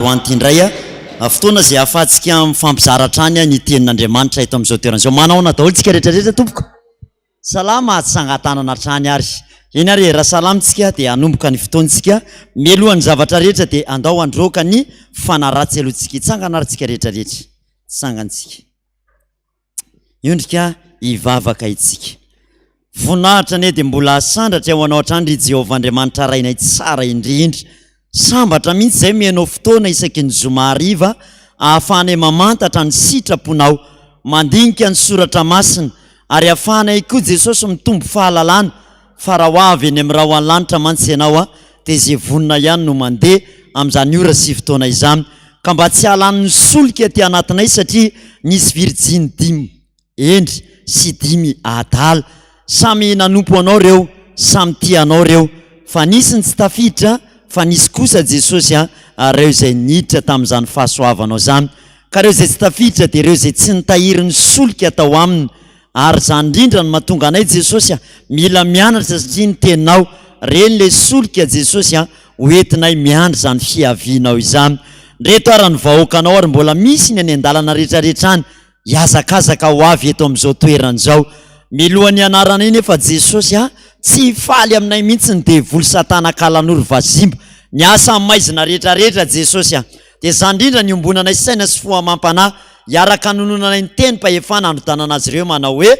Androany ity indray, fotoana izay ahafahantsika mifampizara hatrany ny tenin'Andriamanitra eto amin'izao toerana izao. Manahoana daholo tsika rehetra rehetra tompoko? Salama, tsangan-tanana hatrany ary. Eny ary e, raha salama tsika dia hanomboka ny fotoantsika. Mialohan'ny zavatra rehetra dia andao handroaka ny fanahy ratsy aloha tsika. Hitsangana ary tsika rehetra rehetra. Tsangantsika. Miondrika hivavaka itsika. Voninahitra anie dia mbola asandratra eo anao hatrany ry Jehovah Andriamanitra Rainay tsara indrindra. Sambatra mihitsy izay mihaino fotoana isaky ny zoma hariva ahafahanay mamantatra ny sitraponao, mandinika ny soratra masina ary ahafahanay koa Jesosy mitombo fahalalana fa raha ho avy eny amin'ny rahona lanitra mantsy ianao dia izay vonona ihany no mandeha amin'izany ora sy fotoana izany ka mba tsy hahalany ny solika aty anatinay satria nisy virjiny dimy hendry sy dimy adala samy nanompo anao reo samy tia anao reo fa nisy ny tsy tafiditra fa nisy kosa Jesosy a reo izay niditra tamin'izany fahasoavanao izany ka reo izay tsy tafiditra dia reo izay tsy nitahiry ny solika tao aminy Ary izany indrindra no mahatonga anay Jesosy a, mila mianatra satria ny teninao, reny le solika Jesosy a, ho entinay miandry izany fiavianao izany. Ndreto ara ny vahoakanao ary mbola misy ny any an-dalana retraretra any hihazakazaka ho avy eto amin'izao toerana izao. Milohan'ny anaranay nefa Jesosy a, tsy hifaly aminay mihitsy ny devoly satana kalanoro vazimba, ny asa maizina retraretra Jesosy a. Dia izany indrindra ny iombonanay saina sy fo amam-panahy hiaraka hanononanay ny tenim-pahefana handrodanana azy ireo manao hoe,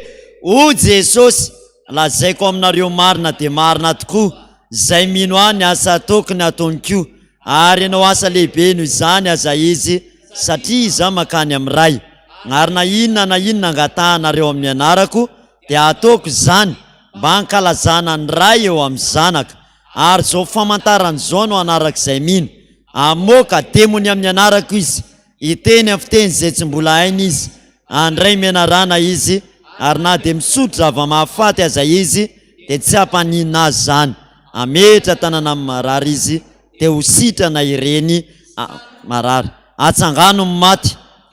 O Jesosy, lazaiko aminareo marina dia marina tokoa, izay mino Ahy ny asa ataoko ny ataony koa, ary hanao asa lehibe noho izany aza izy, satria Izaho mankany amin'ny Ray. Ary na inona na inona angatahanareo amin'ny anarako, dia hataoko izany, mba hankalazana ny Ray eo amin'ny Zanaka. Ary izao famantarana izao no hanarak'izay mino, Hamoaka demony amin'ny anarako izy, hiteny amin'ny fiteny izay tsy mbola hainy izy, handray menarana izy, ary na dia misotro zava-mahafaty aza izy, dia tsy hampaninona azy izany, hametra tanana amin'ny marary izy, dia ho sitrana ireny marary. Atsangano ny maty,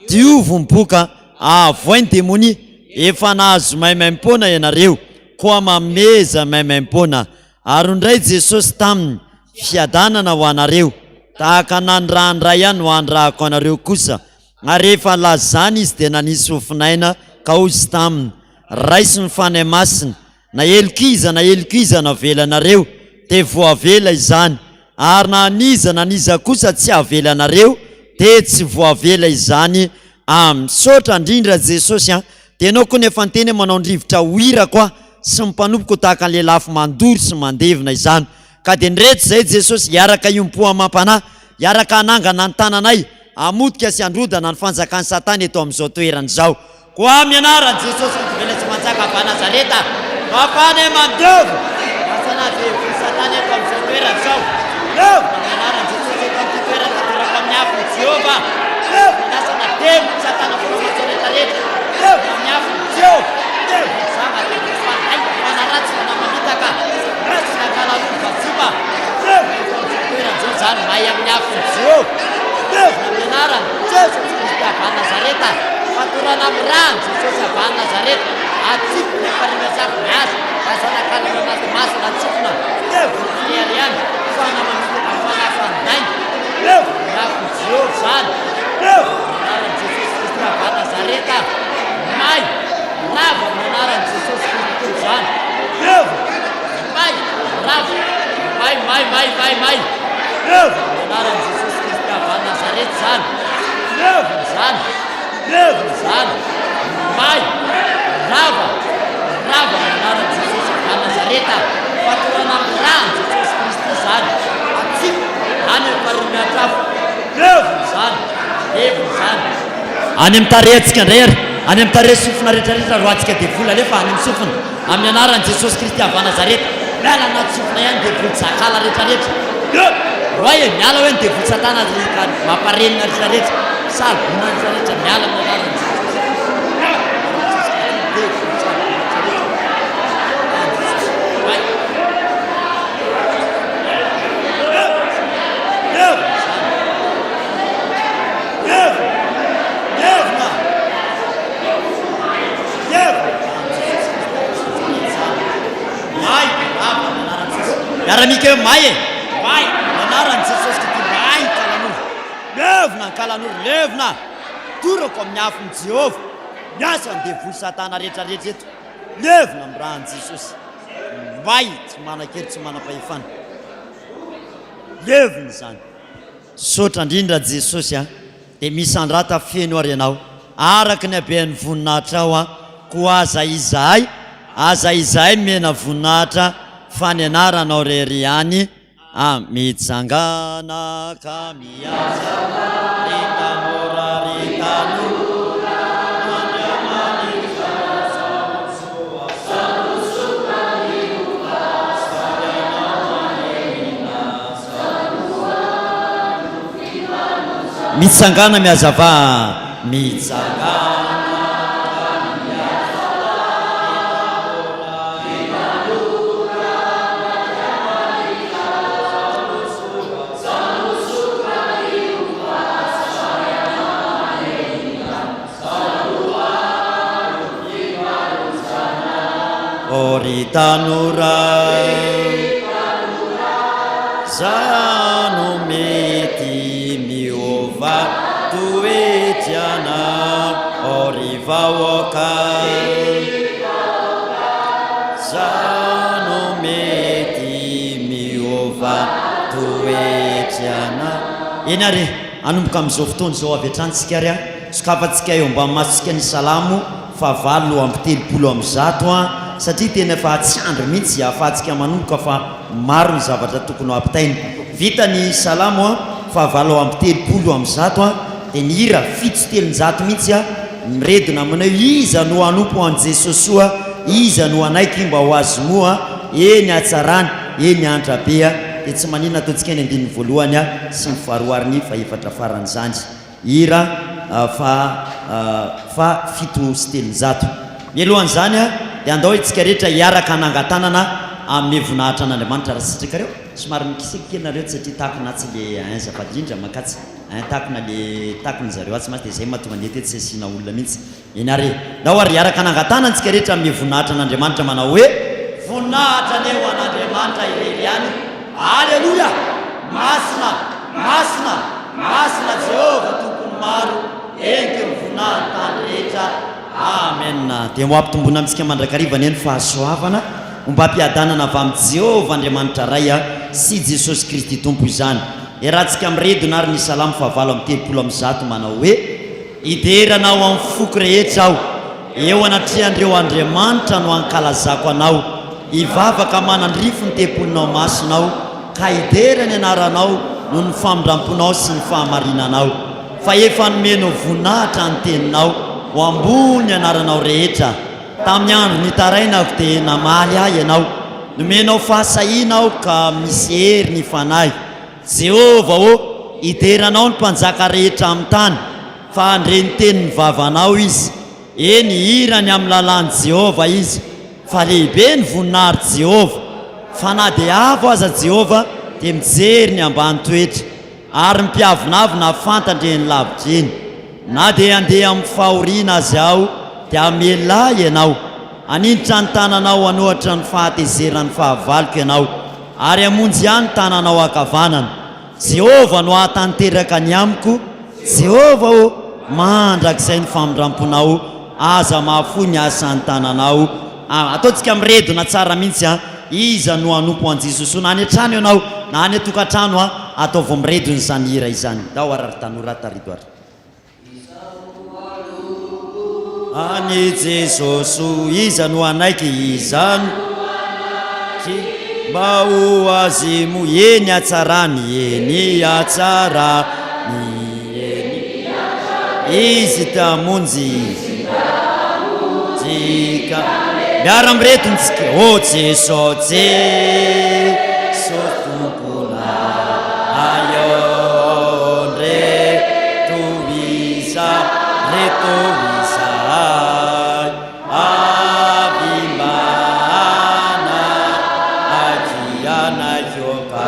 diovy ny boka, ahavoay ny demonia, efa nahazo maimaimpoana ianareo, koa mameza maimaimpoana. Ary indray Jesosy taminy, Fiadanana ho anareo, tahaka nanirahan'ny Ray Ahy no hanirahako anareo kosa. Ary rehefa nilaza izany Izy dia nanisy fofonaina ka hoy Izy taminy, Raiso ny Fanahy Masina, na helok'iza na helok'iza no avelanareo, dia voavela izany, ary na an'iza na an'iza kosa tsy avelanareo, dia tsy voavela izany. Amin. Misaotra indrindra Jesosy a! Dia ianao koa nefa niteny hoe manao ny rivotra ho irako aho sy ny mpanompoko tahaka ny lelafo mandoro sy mandevona izany. Ka dia nireto izay Jesosy hiaraka hiompo amam-panahy, hiaraka hanangana ny tananay, hamotika sy handrodana ny fanjakan'i Satana eto amin'izao toerana izao. Koa amin'ny anaran'i Jesosy Anjivela sy Manjaka avy Nazareta, no ahafahanay mandevona ny asana devoly Satana eto amin'izao toerana izao. Levona amin'ny anaran'i Jesosy eto amin'ity toerana ity toraka amin'ny afon'i Jehovah. Levona ny asana devoly Satana voaroaka rehetra rehetra. Levona amin'ny afon'i Jehovah. Levona ny zava-devoly fanahy, fanahy ratsy, fanahy mamitaka, ratsy nankalalolo vazimba. Levona eto amin'izao toerana izao izany, may amin'ny afon'i Jehovah. Levona amin'ny anaran'i Jesosy Kristy avy any Nazareta. Fatorana amin'ny ràn'i Jesosy avy any Nazareta. Atsipy ny hafaliana sy afo ny azy, ka zanak'alona anaty masina atsipina. Levona fireharehana, fanahy mamitaka, fanahy fandainga. Levona ny afon'i Jehovah izany. Levona ny anaran'i Jesosy Kristy avy any Nazareta. May, rava ny anaran'i Jesosy Kristy Tompo izany. Levona, may, rava, may, may, may, may, may. Levona ny anaran'i Jesosy Kristy avy any Nazareta izany. Levona izany. Levona izany. May, rava, rava ny anaran'i Jesosy avy any Nazareta. Fatorana amin'ny ràn'i Jesosy Kristy izany. Atsipy any amin'ny farihy miantrafo. Levona izany. Levona izany. Any amin'ny tarehantsika indray ary, any amin'ny tarehy sofina rehetra rehetra roahantsika devoly alefa any amin'ny sofina, amin'ny anaran'i Jesosy Kristy avy Nazareta, miala anaty sofina ihany devoly jakala rehetra rehetra, roay e, miala hoe ny devoly satana mamparenina rehetra rehetra, saribona rehetra rehetra, miala amin'ny anaran'i Jesosy. Miara-mika hoe may e! May! Ny anaran'i Jesosy Kristy may kalanoro. Levona ny kalanoro, levona! Torako amin'ny afon'i Jehovah. Miasa ny devoly satana rehetra rehetra eto. Levona amin'ny ràn'i Jesosy. May, tsy manan-kery, tsy manam-pahefana. Levona izany. Misaotra indrindra Jesosy a! Dia misandrata feno ary Ianao araka ny habean'ny voninahitrao a! Koa aza izahay, aza izahay mena voninahitra fa ny anaranao rery ihany a! Mitsangana ka miasa ry tanora ry tanora Andriamanitra Mitsangàna mihazavà Mitsangàna Ô ry tanora, za no mety miova toetrana, ô ry vahoaka, za no mety miova toetrana. Eny ary e, hanomboka amin'izao fotoana izao avy hatrany isika ary a. Sokafantsika eo ambany masontsika ny Salamo faha-138 a, satria tena efa tsy andry mihitsy ahafahantsika manomboka fa maro ny zavatra tokony ho ampitaina. Vita ny Salamo faha-138 a, dia ny hira 307 mihitsy a, miredona aminay hoe iza no hanompo an'i Jesosoa, iza no hanaiky mba ho azy moa, eny hatsarany, eny antra be a, dia tsy maninona ataontsika ny andininy voalohany a sy ny faharoa ary ny fahefatra faran'izany. Hira faha faha 307. Mialohan'izany dia andao isika rehetra hiaraka hanangan-tanana hanome voninahitra an'Andriamanitra raha sitrakareo. Somary mikisaka kely nareo satria takona atsy le un azafady indrindra mankatsy un takona le takona zareo atsy mantsy dia izay mahatonga ny eto hoe tsy asiana olona mihitsy. Eny ary e! Ndao ary hiaraka hanangan-tanana isika rehetra hanome voninahitra an'Andriamanitra manao hoe. Voninahitra anie ho an'Andriamanitra irery ihany! Aleloia! Masina! Masina! Masina Jehovah Tompon'ny maro, ento ny voninahiny tany rehetra. Amena! Dia ho ampitomboina amintsika mandrakariva anie ny fahasoavana, ombam-piadanana avy amin'i Jehovah Andriamanitra Ray sy Jesosy Kristy Tompo izany. Iarahantsika miredona ary ny Salamo fahavalo amby 130 manao hoe. Hidera Anao amin'ny foko rehetra aho, eo anatrehan'ireo andriamanitra no hankalazako Anao. Hivavaka manandrify ny tempolinao masina aho, ka hidera ny anaranao noho ny famindram-ponao sy ny fahamarinanao. Fa efa nomenao voninahitra ny teninao, ho ambony ny anaranao rehetra. Tamin'ny andro nitarainako dia namaly ahy Ianao, nomenao fahasahiana aho ka misy hery ny fanahiko. Jehovah ô, hidera Anao ny mpanjaka rehetra amin'ny tany, fa handre ny tenin'ny vavanao izy. Eny, hihira ny amin'ny lalàn'i Jehovah izy, fa lehibe ny voninahitr'i Jehovah. Fa na dia avo aza Jehovah, dia mijery ny ambany toetra, ary ny mpiavonavona fantatra eny lavitra eny. Na dia handeha amin'ny fahoriana aza aho, dia hamela ahy Ianao. Haninjitra ny tananao hanohatra ny fahatezeran'ny fahavaloko Ianao. Ary hamonjy ahy ny tananao ankavanana. Jehovah no hahatanteraka ny amiko, Jehovah ô, mandrakizay ny famindram-ponao, aza mahafoy ny asan'ny tananao. A, ataontsika miredona tsara mihitsy a, iza no hanompo an'i Jesosoa na any an-trano ianao na any an-tokantrano a, ataovy miredona izany hira izany. Ndao ary ry tanora tarido ary. An'i Jesosy iza no hanaiky iza no hanaiky mba ho azy mo eny hatsarany eny hatsarany eny izy tamonjy jika miara mireto ntsika o Jeso Jeso tompona ayo Reto iza, reto izahay, avy mana akia nahioka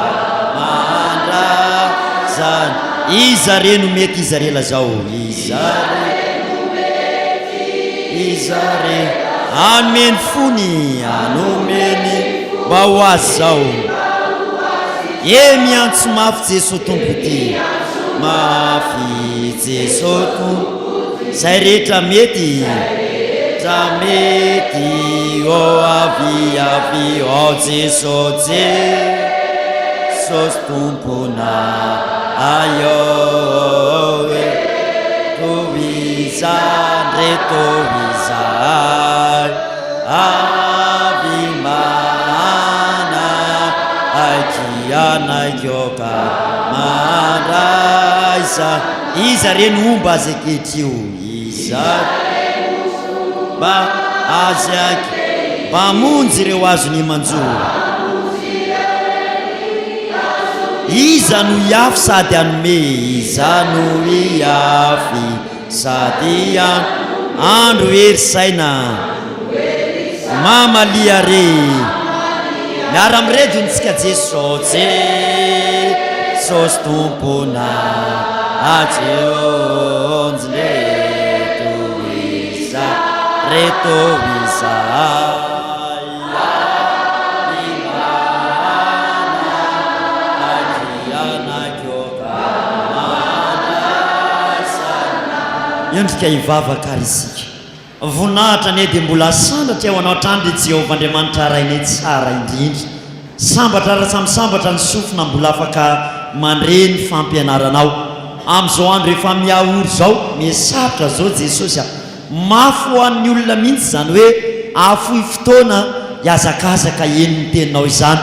mandrazana. Iza re no mety, iza re lazao, iza re no mety, iza re hanome ny fony, hanome ny mba ho azy zao. E miantso mafy Jeso Tompo ity. Mafy Jeso Tompo Zay rehetra mety Rehetra mety Ô avia avia Ô Jeso Jesosy Tompona Ay ô e Tohizany re tohizany Avy mana Aikianaikoka Mandraisa Iza re no homba azy ankehitrio Iza mba azy anke Mba hamonjy ireo azony manjo Iza no hiafy sady hanome Iza no hiafy sady han Andro hery saina Mamalia re Miara-miredona isika Jeso Jesosy Tompona Ajeonjy reto iza Reto izahay Miondrika hivavaka ary isika. Voninahitra anie dia mbola asandratra eo anao hatrany ry Jehovah Andriamanitra Rainay tsara indrindra. Sambatra raha samy sambatra ny sofina mbola afaka mandre ny fampianaranao. Amin'izao andro efa mihaory izao, mihasarotra izao Jesosy a. Mafy ho an'ny olona mihitsy izany hoe hahafoy fotoana hihazakazaka heno ny teninao izany.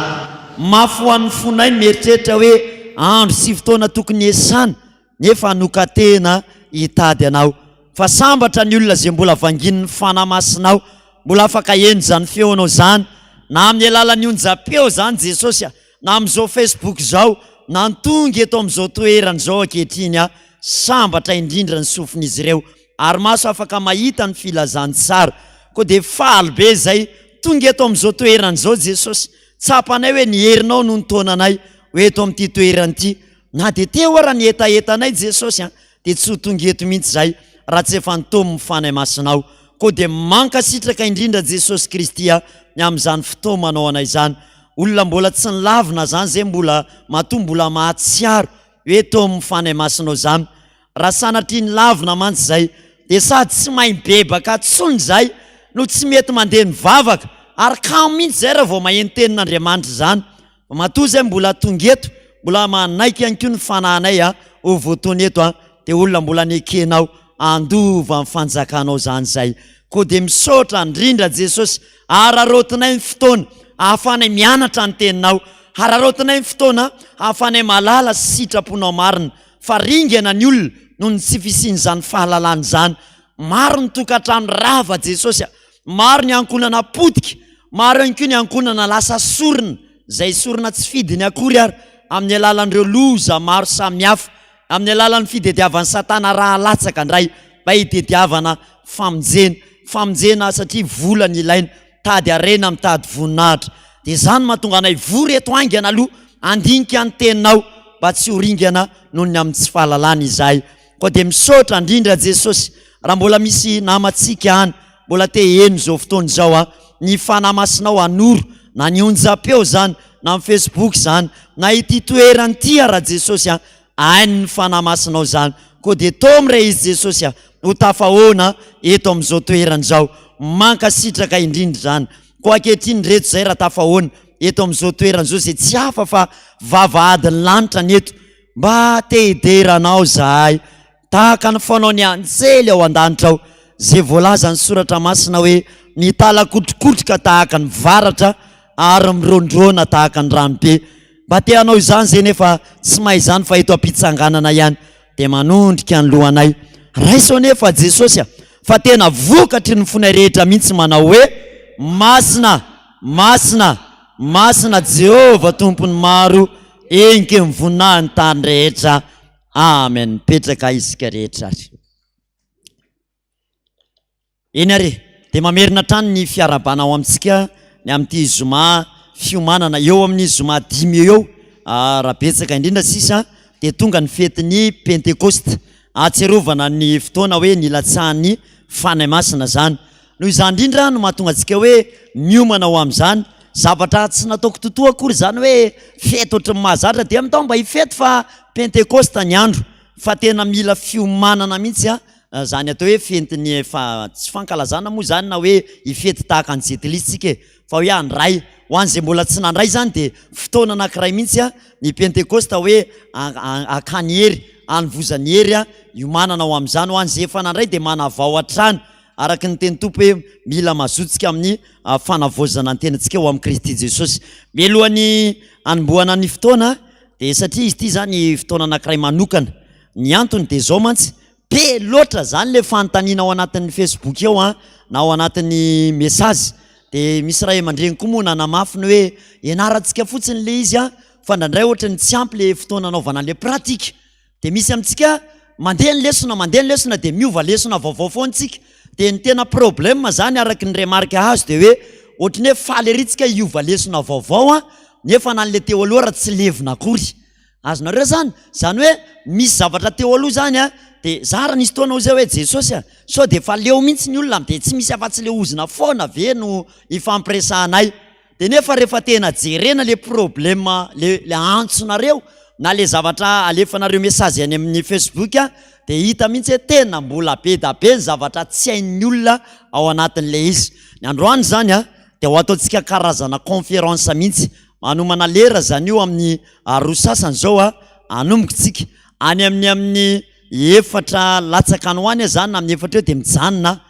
Mafy ho an'ny fonay ny mieritreritra hoe andro sy fotoana tokony hiasana nefa hanokan-tena hitady anao. Fa sambatra ny olona izay mbola vanginin'ny Fanahy Masinao, mbola afaka heno izany feonao izany na amin'ny alalan'ny onjam-peo izany Jesosy a, na amin'izao Facebook izao, na ny tonga eto amin'izao toerana izao ankehitriny a, sambatra indrindra ny sofin'izy ireo ary maso afaka mahita ny filazantsara. Koa dia faly be izay tonga eto amin'izao toerana izao Jesosy. Tsapanay hoe ny herinao no nitaona anay ho eto amin'ity toerana ity. Na dia teo ara ny hetahetanay Jesosy a, dia tsy ho tonga eto mihitsy izahay raha tsy efa nitaomin'ny Fanahy Masinao. Koa dia mankasitraka indrindra Jesosy Kristy a ny amin'izany fitaomanao anay izany. Olona mbola tsy nilavina izany izay mbola matoa mbola mahatsiaro hoe taomin'ny Fanahy Masinao izany. Raha sanatria nilavina mantsy izay dia sady tsy mahay mibebaka intsony izay no tsy mety mandeha mivavaka ary kamo mihitsy izay raha vao maheno tenin'Andriamanitra izany. Fa matoa izay mbola tonga eto, mbola manaiky ihany koa ny fanahinay a, ho voataona eto a, dia olona mbola nekenao handova ny fanjakanao izany izay. Koa dia misaotra indrindra Jesosy, araraotinay ny fotoana ahafahanay mianatra ny teninao, araraotinay ny fotoana ahafahanay mahalala sy sitraponao marina, fa ringana ny olona noho ny tsy fisian'izany fahalalana izany. Maro ny tokantrano rava Jesosy a, maro ny ankohonana potika, maro ihany koa ny ankohonana lasa sorona, izay sorona tsy fidiny akory ary, amin'ny alalan'ireo loza maro samihafa, amin'ny alalan'ny fitediavan'i Satana raha latsaka indray mba hitediavana famonjena, famonjena satria vola ny ilaina, mitady harena, mitady voninahitra. Dia izany mahatonga anay vory eto haingana aloha handinika ny teninao mba tsy ho ringana noho ny amin'ny tsy fahalalana izahay. Koa dia misaotra indrindra Jesosy raha mbola misy namantsika any mbola te heno izao fotoana izao a, ny Fanahy Masinao hanoro na ny onjam-peo izany na ny Facebook izany na ity toerana ity ara Jesosy a, hain'ny Fanahy Masinao izany. Koa dia tomy re izy Jesosy a, ho tafahoana eto amin'izao toerana izao. Mankasitraka indrindra izany. Koa ankehitriny reto izay raha tafahoana eto amin'izao toerana izao izay tsy hafa fa vavahadin'ny lanitra ny eto. Mba te hidera Anao izahay, tahaka ny fanaon'ny anjely ao an-danitra ao, izay voalazan'ny Soratra Masina hoe, Mitalakotrokotroka tahaka ny varatra ary miroandroana tahaka ny ranobe. Mba te hanao izany izay nefa tsy mahay izany fa eto am-pitsanganana ihany dia manondrika ny lohanay. Raiso anefa Jesosy a, fa tena vokatry ny fonay rehetra mihitsy manao hoe, Masina, masina, masina Jehovah Tompon'ny maro, Enke ny voninahiny tany rehetra. Amen. Mipetraka isika rehetra ary. Eny ary, dia mamerina hatrany ny fiarahabana ao amintsika ny amin'ity zoma fiomanana eo amin'ny zoma dimy eo eo, ah, raha betsaka indrindra sisa dia tonga ny fetin'ny Pentekosta. Ahatsiarovana ny fotoana hoe nilatsahan'ny Fanahy Masina izany. Noho izany indrindra no mahatonga antsika hoe miomana ho amin'izany. Zavatra tsy nataoko totoa akory izany hoe fety ohatry ny mahazatra dia mitao mba hifety fa Pentekosta ny andro. fa tena mila fiomanana mihitsy a, zany atao hoe fentin'ny fa tsy fankalazana moa zany na hoe hifety tahaka an'i Jetli tsika e, fa hoe handray, ho an'izay mbola tsy nandray zany dia fotoana anankiray mihitsy a ny Pentekosta hoe hakany hery, hanovozany hery a, hiomanana ho amin'izany, ho an'izay efa nandray dia manavao hatrany araka ny teny Tompo hoe mila mazoto tsika amin'ny fanavaozana ny tenantsika ho amin'i Kristy Jesosy. Mialohan'ny hanombohana ny fotoana dia satria izy ity zany fotoana anankiray manokana, ny antony dia izao mantsy, be loatra zany le fanontaniana ao anatin'ny Facebook ao an, na ao anatin'ny message, dia misy ray aman-dreny koa moa nanamafy ny hoe ianarantsika fotsiny le izy an, fa indraindray ohatran'ny tsy ampy le fotoana anaovana an'le pratique, dia misy amintsika mandeha ny lesona, mandeha ny lesona dia miova lesona vaovao foana tsika, dia ny tena problème zany araky ny remarque azo dia hoe ohatran'ny hoe faly ery tsika hiova lesona vaovao an, nefa na an'le teo aloha ary tsy levona akory. Azonareo zany? Zany hoe misy zavatra teo aloha zany an, dia za ary nisy fotoana hoy zay hoe Jesosy a, sao dia efa leo mihitsy ny olona dia tsy misy afa-tsy le ozona foana ve no ifampiresahanay? Dia nefa rehefa tena jerena le problème le le antsonareo na le zavatra alefanareo message any amin'ny Facebook dia hita mihitsy hoe tena mbola be da be ny zavatra tsy hain'ny olona ao anatin'le izy. Ny androany zany an, dia ho ataontsika karazana conférence mihitsy. Manomana lera zany io amin'ny roa sasany zao a, hanomboka tsika. Any amin'ny amin'ny efatra latsaka any ho any aho zany na amin'ny efatra eo dia mijanona aho.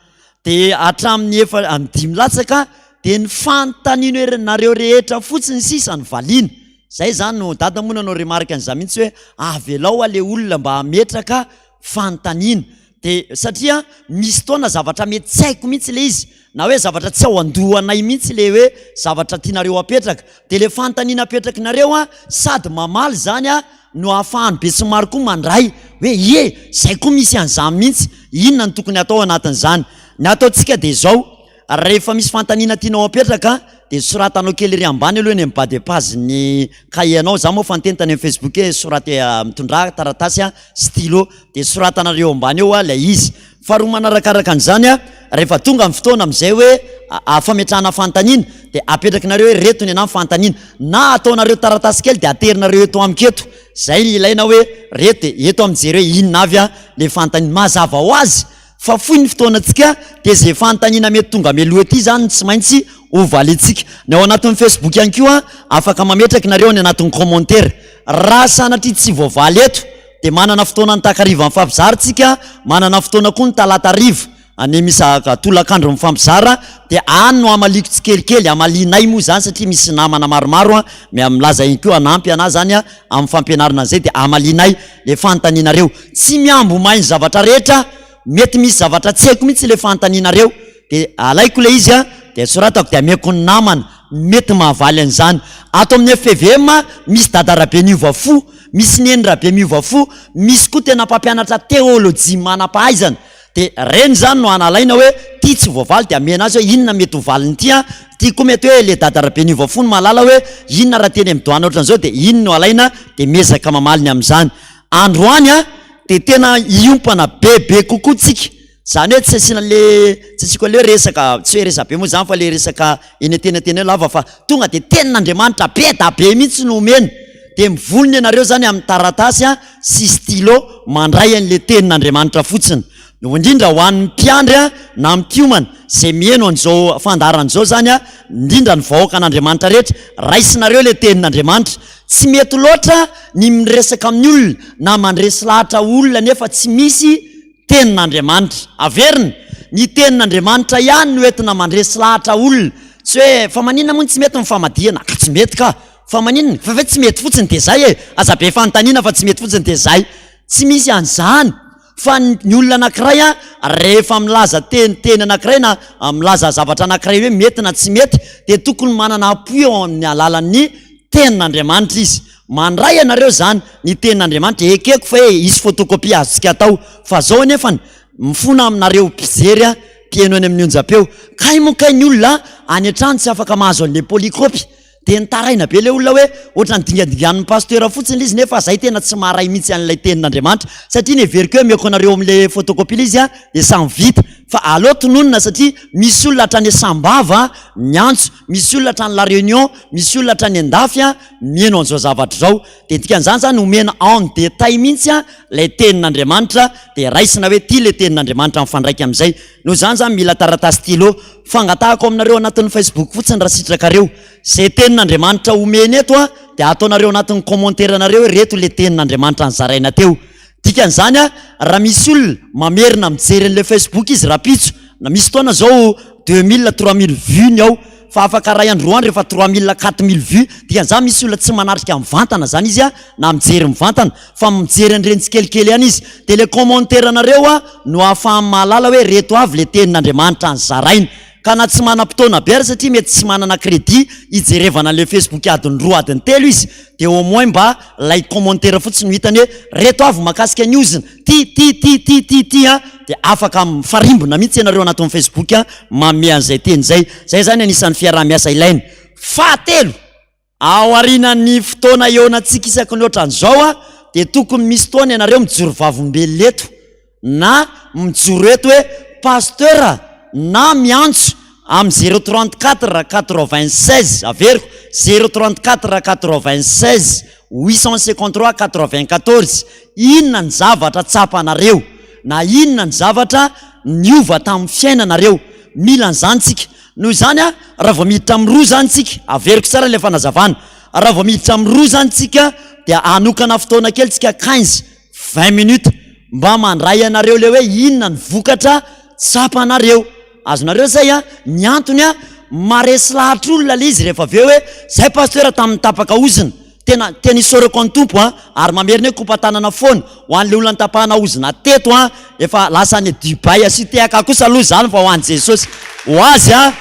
Dia hatramin'ny efa amin'ny dimy latsaka dia ny fanontanianareo rehetra fotsiny sisa no valiana. Zay zany no, dada moa nanao remarque an'izany mihitsy hoe avelao le olona mba hametraka fanontaniana. Dia satria misy fotoana zavatra mety tsy haiko mihitsy le izy na hoe zavatra tsy ao an-dohanay mihitsy le hoe zavatra tianareo apetraka. Dia le fanontaniana apetrakinareo an, sady mamaly izany an, no ahafahan'ny besinimaro koa mandray hoe ie, zay koa misy an'izany mihitsy, inona no tokony hatao anatin'izany. Ny ataontsika dia izao, rehefa misy fanontaniana tianao apetraka dia soratanao kely ery ambany aloha eny amin'ny bas de page ny cahier-nao, za moa efa niteny tany amin'ny Facebook hoe soraty mitondrà taratasy stylo dia soratanareo ambany eo ilay izy. Faharoa manarakaraka an'izany, rehefa tonga ny fotoana amin'izay hoe fametrahana fanontaniana dia apetrakinareo hoe reto ny anah ny fanontaniana, na ataonareo taratasy kely dia aterinareo eto amiko eto, izay ny ilaina hoe reto dia eto aho mijery hoe inona avy ilay fanontaniana. Mazava ho azy fa fohy ny fotoanantsika dia izay fanontaniana mety tonga mialoha ety izany no tsy maintsy ho valiantsika. Ny ao anatin'ny Facebook ihany koa afaka mametraka nareo any anatin'ny commentaire. Raha sanatria tsy voavaly eto dia manana fotoana ny takariva mifampizara tsika, manana fotoana koa ny talata hariva any misa tolakandro mifampizara dia any no hamaliako tsikelikely, hamalianay moa izany satria misy namana maromaro milaza ihany koa hanampy anah zany amin'ny fampianarana an'izay dia hamalianay le fanontanianareo. Tsy mihambo mahay ny zavatra rehetra, mety misy zavatra tsy haiko mihitsy le fanontanianareo dia alaiko le izy dia soratako dia ameko ny namana mety mahavaly an'izany. Ato amin'ny fpvm misy dada Rabe niova fo, misy neny Rabe miova fo, misy koa tena mpampianatra teolojia manam-pahaizana dia reny zany no analaina hoe ty tsy voavaly dia amena azy hoe inona mety ho valin'ity an, ty koa mety hoe le dada Rabe niova fo no mahalala hoe inona raha teny amin'ny doany ohatran'izao dia iny no alaina dia miezaka mamaly ny amin'izany. Androany an dia tena hiompana bebe kokoa tsika. Zany hoe tsy asiana le, tsy asiako an'le hoe resaka, tsy hoe resabe moa zany fa le resaka eny antenantenany eo lava fa tonga de tenin'Andriamanitra be da be mihitsy no omena. De mivonona ianareo zany amin'ny taratasy sy stylo mandray an'le tenin'Andriamanitra fotsiny. Indrindra ho an'ny mpiandry na mpiomana zay miheno an'izao fandaharana izao zany, indrindra ny vahoakan'Andriamanitra rehetra, raisinareo le tenin'Andriamanitra. Tsy mety loatra ny miresaka amin'ny olona na mandresy lahatra olona nefa tsy misy Tenin'Andriamanitra. Averina, ny Tenin'Andriamanitra ihany no entina mandresy lahatra olona. Tsy hoe, fa maninona moa no tsy mety ny famadihana? Ka tsy mety ka! Fa maninona? Fa ve tsy mety fotsiny dia zay e! Aza be fanontaniana fa tsy mety fotsiny dia zay. Tsy misy an'izany fa ny olona anankiray an, rehefa milaza teny teny anankiray na milaza zavatra anankiray hoe mety na tsy mety dia tokony manana appui eo amin'ny alalan'ny Tenin'Andriamanitra izy. Mandray ianareo izany ny tenin'Andriamanitra, ekeko fa hoe hisy photocopie azontsika atao, fa zao anefany, mifona aminareo mpijery aho, mpihaino any amin'ny onjam-peo, kay moa kay ny olona any an-trano tsy afaka mahazo an'le polycopie, dia nitaraina be le olona hoe ohatran'ny dingadinganin'ny pasteur fotsiny le izy nefa zay tena tsy maharay mihitsy an'ilay tenin'Andriamanitra, satria neveriko hoe ameko anareo amin'le photocopie le izy dia samy vita, Fa aleo tononina satria misy olona hatrany Sambava miantso, misy olona hatrany La Réunion, misy olona hatrany an-dafy miheno an'izao zavatra izao. Dia dikan'izany izany omena en détail mihitsy ilay tenin'Andriamanitra dia raisina hoe ity ilay tenin'Andriamanitra mifandraika amin'izay. Noho izany izany mila taratasy stylo. Fangatahako aminareo anatin'ny Facebook fotsiny raha sitrakareo. Izay tenin'Andriamanitra omena eto dia ataonareo anatin'ny commentaire-nareo hoe ireto ilay tenin'Andriamanitra nozaraina teo. Dikan'izany raha misy olona mamerina mijery an'ilay Facebook izy rahampitso, na misy fotoana izao 2000, 3000 vues ny ao, fa afaka iray andro roa andro efa 3000, 4000 vues, dikan'izany misy olona tsy manatrika mivantana izany izy na mijery mivantana fa mijery an'ireny tsikelikely ihany izy, dia ilay commentaire-nareo no ahafahany mahalala hoe ireto avy ilay tenin'Andriamanitra nozaraina. Ka na tsy manam-potoana be ary satria mety tsy manana crédit hijerevana an'ilay Facebook adiny roa adiny telo izy dia au moins mba ilay commentaire fotsiny no hitany hoe reto avy mahakasika ny ozona ty ty ty ty ty ty an dia afaka mifarimbona mihitsy ianareo anatin'ny Facebook manome an'izay teny izay. Izay izany anisan'ny fiaraha-miasa ilaina. Fahatelo, Aorianan'ny fotoana hihaonantsika isaky ny ohatran'izao dia tokony misy fotoana ianareo mijoro vavolombelona eto na mijoro eto hoe Pasteur na miantso amin'ny zéro 34 96 averiko zéro 34 96 853 94 inona ny zavatra tsapanareo na inona ny zavatra niova tamin'ny fiainanareo mila an'izany tsika Noho izany, raha vao miditra amin'ny roa izany tsika, averiko tsara ilay fanazavana, raha vao miditra amin'ny roa izany tsika dia hanokana fotoana kely tsika quinze, vingt minutes mba mandray anareo ilay hoe inona ny vokatra tsapanareo. Azonareo izay an? Ny antony an, maharesy lahatra olona ilay izy rehefa avy eo hoe zay pasteur tamin'ny tapaka ozona. Tena tena isaorako an'i Tompo an, ary mamerina hoe kopa-tanana foana ho an'ilay olona nitapahana ozona teto an, efa lasa any Dubaï asio tehaka kosa aloha izany fa ho an'i Jesosy, ho azy an,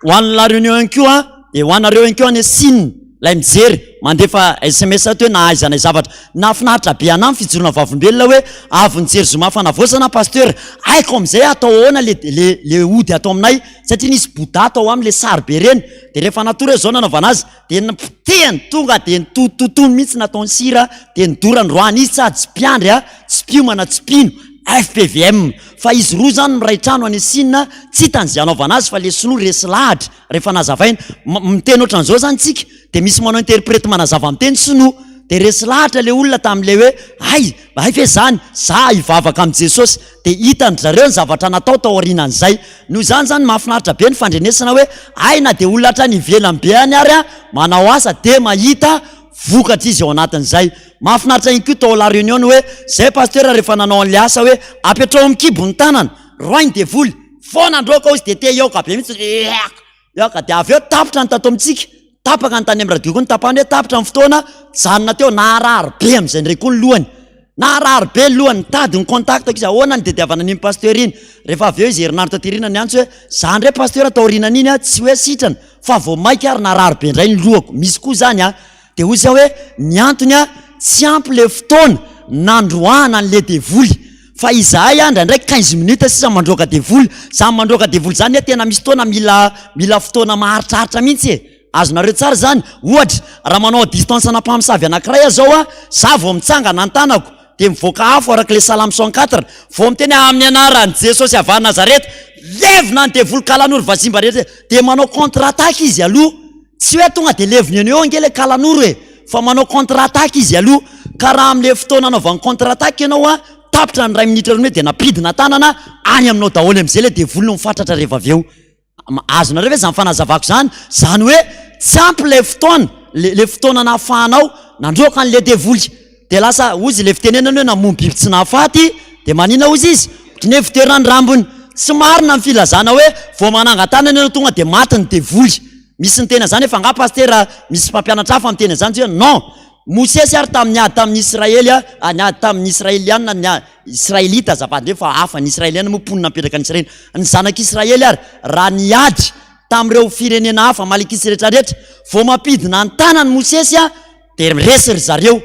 ho an'i La Réunion ihany koa an, dia ho anareo ihany koa any Chine, ilay mijery, mandefa sms ato hoe nahaizanay zavatra, nahafinaritra be anah ny fijoroana vavolombelona hoe avy nijery zoma fanavaozana aho Pasteur, haiko amin'izay atao ahoana le le le ody ato aminay, satria nisy Bouddha tao aminy le sary be ireny, Dia rehefa natory aho izao nanaovana azy dia nipotehany tonga dia nitotototoany mihitsy nataony sira dia nidorany roahiny izy sady tsy mpiandry a, tsy mpiomana tsy mpino, fpvm, fa izy roa izany miray trano any Sina tsy hitany izay hanaovana azy fa le sinoa resy lahatra rehefa nazavaina, miteny ohatran'izao izany tsika dia misy manao interprete manazava miteny sinoa dia resy lahatra le olona tamin'ilay hoe hay, hay ve izany, za hivavaka amin'i Jesosy. Dia hitan-dry zareo ny zavatra natao tao aorianan'izay. Noho izany izany mahafinaritra be ny fandrenesana hoe hay na dia olona hatrany ivelany be any ary manao asa dia mahita vokatra izy ao anatin'izay. Mahafinaritra ihany koa tao La Réunion ny hoe izay pasteur rehefa nanao an'ilay asa hoe apetraho amin'ny kibo ny tanana, roahy ny devoly, vao nandroaka hozy dia te hiaoka be mihitsy, eak! Eak! Dia avy eo tapitra ny tato amintsika. Tapaka ny tany amin'ny radio koa ny tapahany hoe tapitra ny fotoana, nijanona teo, naharary be amin'izay indray koa ny lohany. Naharary be ny lohany, nitady ny contact-ko izy, ahoana ny nitadiavana an'iny pasteur iny. Rehefa avy eo izy herinandro taty aoriana niantso hoe, za indray pasteur taorianan'iny an, tsy hoe sitrana fa vao maika ary narary be indray ny lohako. Misy koa izany an. Dia hoy izy hoe, ny antony an, tsy ampy ilay fotoana nandroahana an'ilay devoly. Fa izahay an, indraindray quinze minutes sisa mandroaka devoly. Izany mandroaka devoly izany anie tena misy fotoana mila mila fotoana maharitraritra mihitsy e. Azonareo tsara izany? Ohatra, raha manao à distance ana mpamosavy anankiray aho izao an, za vao mitsangana ny tanako, dia mivoaka afo araka ilay Salamo 104, vao miteny aho amin'ny anaran'i Jesosy avy any Nazareta, levona ny devoly kalanoro vazimba rehetra, dia manao contre attaque izy aloha. Tsy hoe tonga dia levona eny eo ange ilay kalanoro e! Fa manao contre attaque izy aloha. Ka raha amin'ilay fotoana anaovany contre attaque ianao an, tapitra ny iray minitra roa dia nampidina tanana any aminao daholo amin'izay ilay devoly no mifatratra rehefa avy eo. Azonareo ve izany fanazavako izany? Izany hoe tsy ampy ilay fotoana, ilay fotoana nahafahanao nandroaka an'ilay devoly. Dia lasa hozy ilay fitenenana hoe namono biby tsy nahafaty dia manina hozy izy? Ohatran'ny hoe fitoerana ny rambony. Tsy marina ny filazana hoe vao manangan-tanana ianao tonga dia maty ny devoly. Misy niteny an'izany efa angaha pasitera misy mpampianatra hafa miteny an'izany tsy hoe non. Mosesy ary tamin'ny ady tamin'ny Israely a, ny ady tamin'ny Israeliana ny Israelita azafady ndray fa hafa ny Israeliana moa mponina mipetraka any Israely. Ny zanak'Israely ary raha niady tamin'ireo firenena hafa Amalekita rehetra rehetra vao mampidina ny tanany Mosesy a Dia resy ry zareo.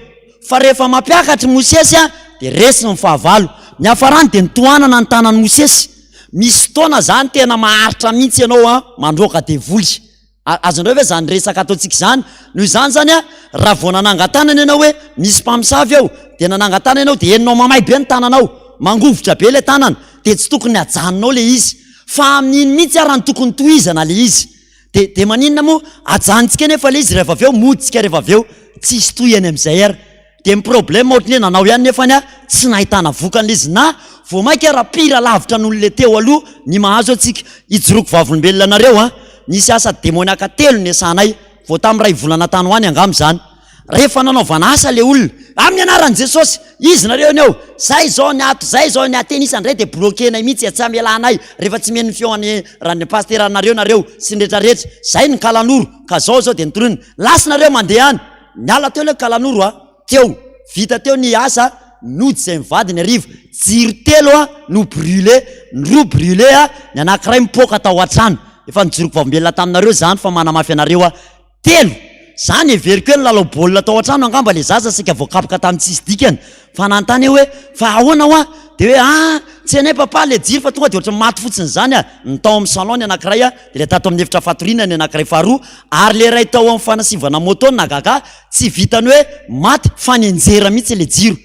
Fa rehefa mampiakatra i Mosesy, dia resy ny fahavalo. Ny hafarany dia nitohanana ny tanan'i Mosesy. Misy fotoana izany tena maharitra mihitsy ianao an, mandroaka devoly. Azonareo ve izany resaka ataontsika izany? Noho izany izany an, raha vao nanangan-tanana ianao hoe misy mpamosavy eo, dia nanangan-tanana ianao dia henonao mamay be ny tananao, mangovitra be ilay tanana. dia tsy tokony hajanonao le izy fa amin'iny mihitsy ara no tokony tohizana le izy. Dia dia maninona moa ajanontsika nefa le izy rehefa avy eo mody tsika rehefa avy eo tsisy tohiny amin'izay ary. Dia ny problème ohatry ny hoe nanao ihany nefany a tsy nahitana vokany le izy na vao mainka ara pire lavitra noho le teo aloha ny mahazo antsika. Ijoroako vavolombelona anareo a, nisy asa demoniaka telo niasanay vao tamin'ny iray volana tany ho any angamba izany. Rehefa nanaovana asa le olona, amin'ny anaran'i Jesosy, izy nareo ny eo, zay izao ny ato, zay izao ny aty, nisy indray dia bloquer-nay mihitsy, tsy amelanay rehefa tsy mihaino ny feon'ny raha pasiteranareo nareo sy ny rehetra rehetra, zay ny kalanoro, ka zao zao dia nitorina, lasa nareo mandeha any, niala teo le kalanoro a, teo, vita teo ny asa, nody zay mivady ny hariva, jiro telo a no brûlé, ny roa brûlé a, ny anankiray mipoaka tao an-trano, efa nijoroko vavolombelona taminareo zany fa manamafy anareo aho. Telo. Za neveriko hoe nilalao baolina tao an-trano angamba le zaza saika voakapoka tamin'ny tsisy dikany. Fa nanontany aho hoe fa ahoana hoa? Dia hoe ah tsy hainay papa le jiro fa tonga dia ohatran'ny maty fotsiny izany ah. Ny tao amin'ny salon ny anankiray ah, dia ilay tato amin'ny efitra fatoriana ny anankiray faharoa, ary le iray tao amin'ny fanasivana moto no nahagaga ahy, tsy vitan'ny hoe maty fa nianjera mihitsy le jiro.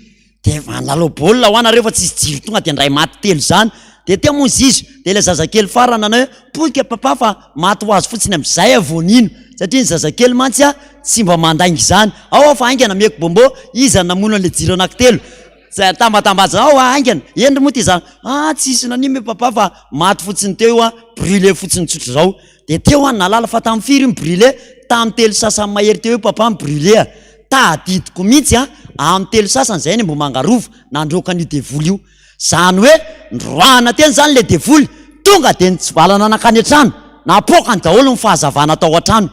Dia efa nilalao baolina hoa nareo fa tsisy jiro tonga dia ndray maty telo izany. Dia teo moa zizo, dia ilay zazakely farany nanao hoe poika papa fa maty ho azy fotsiny amin'izay aho vao nino. Satria ny zazakely mantsy a tsy mba mandainga izany. Ao aho fa haingana ameko bonbon, iza no namono an'ilay jiro anankitelo? Zay atambatambazana ao aho haingana. Hendry moa ity zany, ah tsisy nanino papa fa maty fotsiny teo io a, brûlé fotsiny tsotra izao. Dia teo aho nahalala fa tamin'ny firy io mi-brûlé? Tamin'ny telo sasany mahery teo io papa mi-brûlé a. Tadidiko mihitsy a, amin'ny telo sasany izay any Ambohimanga Rova, nandroaka an'io devoly io. Izany hoe noroahana teny izany ilay devoly, tonga dia nitsivalana nankany an-trano, napoakany daholo ny fahazavana tao an-trano.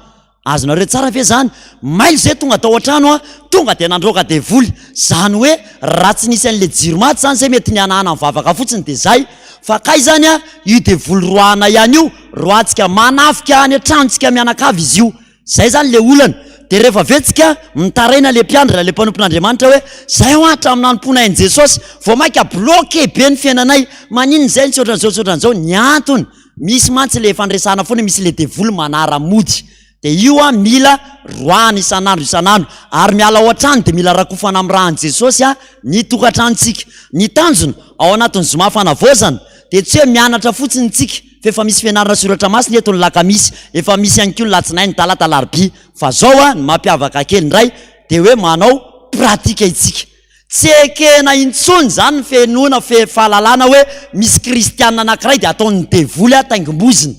Azonareo tsara ve izany? Mailo izay tonga tao an-trano a, tonga dia nandroaka devoly. Izany hoe raha tsy nisy an'ilay jiro maty izany izay mety nihanahana nivavaka fotsiny dia izay. Fa kay izany a, io devoly roahana ihany io, roahantsika manafika any an-tranontsika mianakavy izy io. Zay zany le olana. De rehefa avy eo tsika mitaraina le mpiandry na le mpanompon'Andriamanitra hoe zay hoa hatramin'ny nanompoanay an'i Jesosy vao maika bloqué be ny fiainanay, maninona izay no tsy ohatran'izao tsy ohatran'izao, ny antony misy mantsy le efa niresahana foana misy le devoly manara-mody de io an mila roahana isan'andro isan'andro ary miala ao an-trano de mila rakofana amin'ny ràn'i Jesosy an ny tokantranontsika. Ny tanjona ao anatin'ny zoma fanavaozana de tsy hoe mianatra fotsiny tsika Fa efa misy fianarana soratra masina eto ny lakamisy, efa misy ihany koa ny latsinainy, talata, alarobia. Fa zao an, ny mampiavaka kely indray dia hoe manao pratique itsika. Tsy ekena intsony izany ny fihenoana fe fahalalana hoe misy kristiana anankiray dia ataon'ny devoly an taingim-bozona.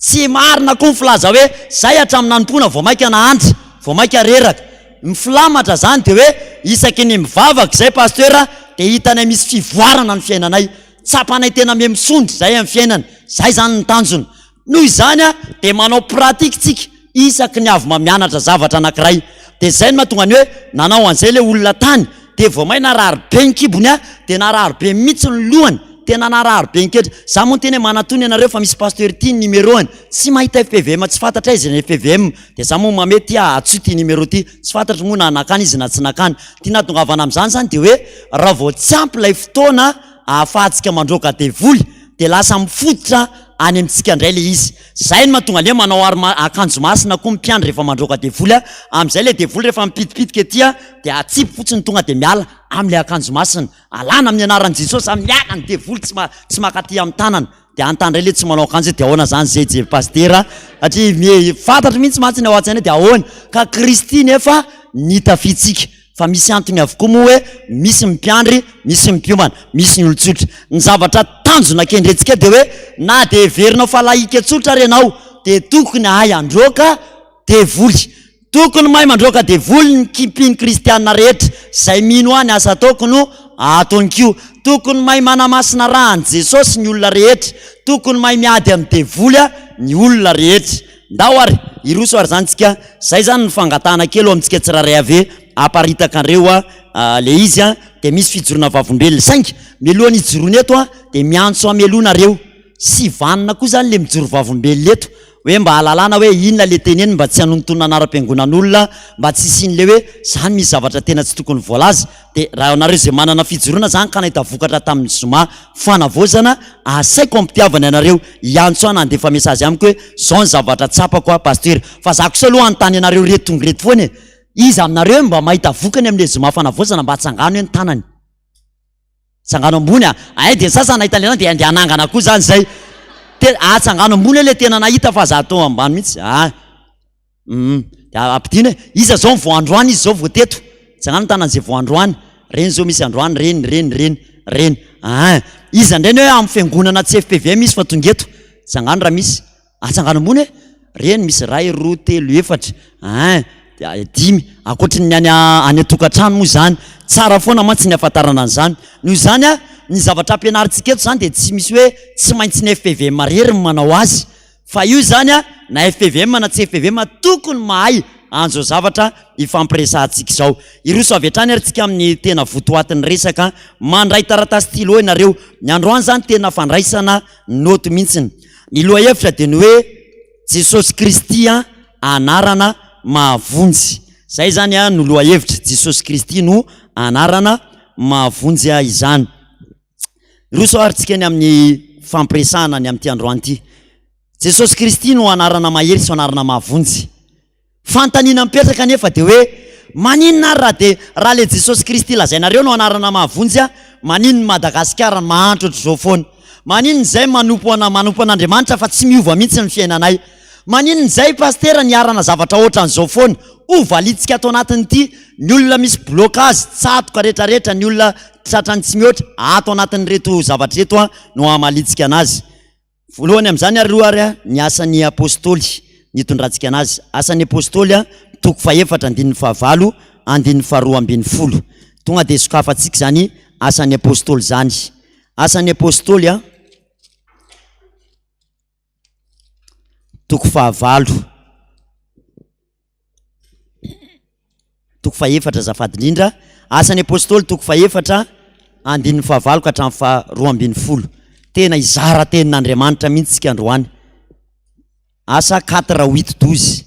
Tsy marina koa ny filaza hoe zay hatramin'ny nanompoana vao maika nahantra, vao maika reraka. Ny filamatra izany dia hoe isaky ny mivavaka izay pasteur dia hitanay misy fivoarana ny fiainanay. Tsapanay tena miha misondro zay amin'ny fiainana, zay zany ny tanjona. Noho izany dia manao pratique tsika isaky ny avy mamianatra zavatra anakiray. Dia zay no mahatonga ny hoe nanao an'izay le olona tany dia vao may narary be ny kibony a, dia narary be mihitsy ny lohany, tena narary be ny ketra. Za moa niteny hoe manatona ianareo fa misy pasteur ity ny numéro-ny, tsy mahita fpvm tsy fantatra aiza ny fpvm, dia za moa mamehy ty ah antsoy ty numéro ty, tsy fantatro moa na nakany izy na tsy nakany. Ty nahatongavana amin'izany zany dia hoe raha vao tsy ampy ilay fotoana ahafahantsika mandroaka devoly dia lasa mifototra any amintsika indray ilay izy. Izay no mahatonga an'i manao arma akanjo masina koa ny mpiandry rehefa mandroaka devoly a, amin'izay ilay devoly rehefa mipitipitika ety a dia atsipy fotsiny tonga dia miala amin'ilay akanjo masina. Alana amin'ny anaran'i Jesosy a, miala ny devoly tsy ma- tsy mankaty amin'ny tanana. Dia anontany indray ilay tsy manao akanjo hoe dia ahoana izany izay jery pasitera satria me- fantatro mihitsy mantsy ny ao an-tsaina hoe dia ahoana? Ka Kristy nefa nitafiantsika. Fa misy antony avokoa moa hoe misy ny mpiandry, misy ny mpiomana, misy ny olon-tsotra. Ny zavatra tanjona kendrentsika dia hoe na dia heverinao fa lahika tsotra ary ianao dia tokony hahay handroaka devoly. Tokony mahay mandroaka devoly ny mpino kristiana rehetra. Izay mino ahy ny asa ataoko no ataony koa. Tokony mahay manamasina ra an'i Jesosy ny olona rehetra. Tokony mahay miady amin'ny devoly ny olona rehetra. Ndao ary hiroso ary zany tsika, zay zany ny fangatahana kely ho amintsika tsirairay avy aparitaka anreo a le izy a, de misy fijoroana vavolombelona, saingy mialohan'ny hijoroana eto a de miantso ahy mialoha nareo, sy vanona koa zany le mijoro vavolombelona eto, hoe mba hahalalana hoe inona le teneniny mba tsy hanonontonona anaram-piangonan'olona, mba tsy hisian'le hoe zany misy zavatra tena tsy tokony voalaza, Dia raha nareo izay manana fijoroana zany ka nahita vokatra tamin'ny zoma fanavaozana, asaiko am-pitiavana ianareo hiantso ahy na handefa message amiko hoe zao ny zavatra tsapako a Pasteur. Fa za kosa aloha hanontany anareo reto tonga reto foana e! Iza aminareo mba mahita vokany amin'ilay zoma fanavaozana mba atsangano hoe ny tanany. Tsangano ambony a! Ay dia ny sasany nahita an'ilay dia andeha hanangana koa zany zay. Te, atsangano ambony hoe le tena nahita fa aza atao ambany mihitsy. Ah. Hum. Dia ampidino e. Iza zao ny vao androany izy zao vao teto. Tsangano ny tanan'izay vao androany. Reny zao misy androany, reny, reny, reny, reny. Ah. Iza indray ny hoe amin'ny fiangonana tsy FPVM izy fa tonga eto. Tsangano raha misy. Atsangano ambony e! Reny misy iray, roa, telo, efatra, ein, dimy, ankoatry ny any any an-tokantrano moa izany. Tsara foana mantsy ny ahafantarana an'izany. Noho izany an, ny zavatra ampianarintsika eto izany dia tsy misy hoe tsy maintsy ny fpvm irery no manao azy. Fa io izany an, na fpvm na tsy fpvm tokony mahay an'izao zavatra ifampiresahantsika izao. Hiroso avy hatrany ary tsika amin'ny tena votoatin'ny resaka. Mandray taratasy stylo ianareo. Ny androany izany tena fandraisana naoty mihitsiny. Ny lohahevitra dia ny hoe Jesosy Kristy anarana mahavonjy. Izay izany no lohahevitra, Jesosy Kristy no anarana mahavonjy izany. Roso ary tsika ny amin'ny fampiresahana ny amin'ity androany ity. Jesosy Kristy no anarana mahery sy anarana mahavonjy. Fanontaniana mipetraka anefa dia hoe, maninona ary raha dia raha ilay Jesosy Kristy lazainareo no anarana mahavonjy ahy, maninona Madagasikara no mahantra ohatr'izao foana? Maninona izay manompo ana manompo an'Andriamanitra fa tsy miova mihitsy ny fiainanay? Maninona izay Pasitera niharana zavatra ohatran'izao foana? Ho valiantsika ato anatin'ity ny olona misy blocage, tsatoka retraretra, ny olona tratran'ny tsy mihoatra, ato anatin'ireto zavatra ireto no hamaliantsika anazy. Voalohany amin'izany aloha ary ny asan'ny Apostoly nitondrantsika anazy. Asan'ny Apostoly toko fahefatra andininy fahavalo andininy faharoa ambin'ny folo. Tonga dia sokafantsika izany asan'ny Apostoly izany. Asan'ny Apostoly toko fahavalo. Toko fahefatra azafady indrindra, Asan'ny Apostoly toko fahefatra andininy fahavalo ka hatramin'ny faharoa ambin'ny folo. Tena hizara tenin'Andriamanitra mihitsy isika androany. Asa quatre huit douze.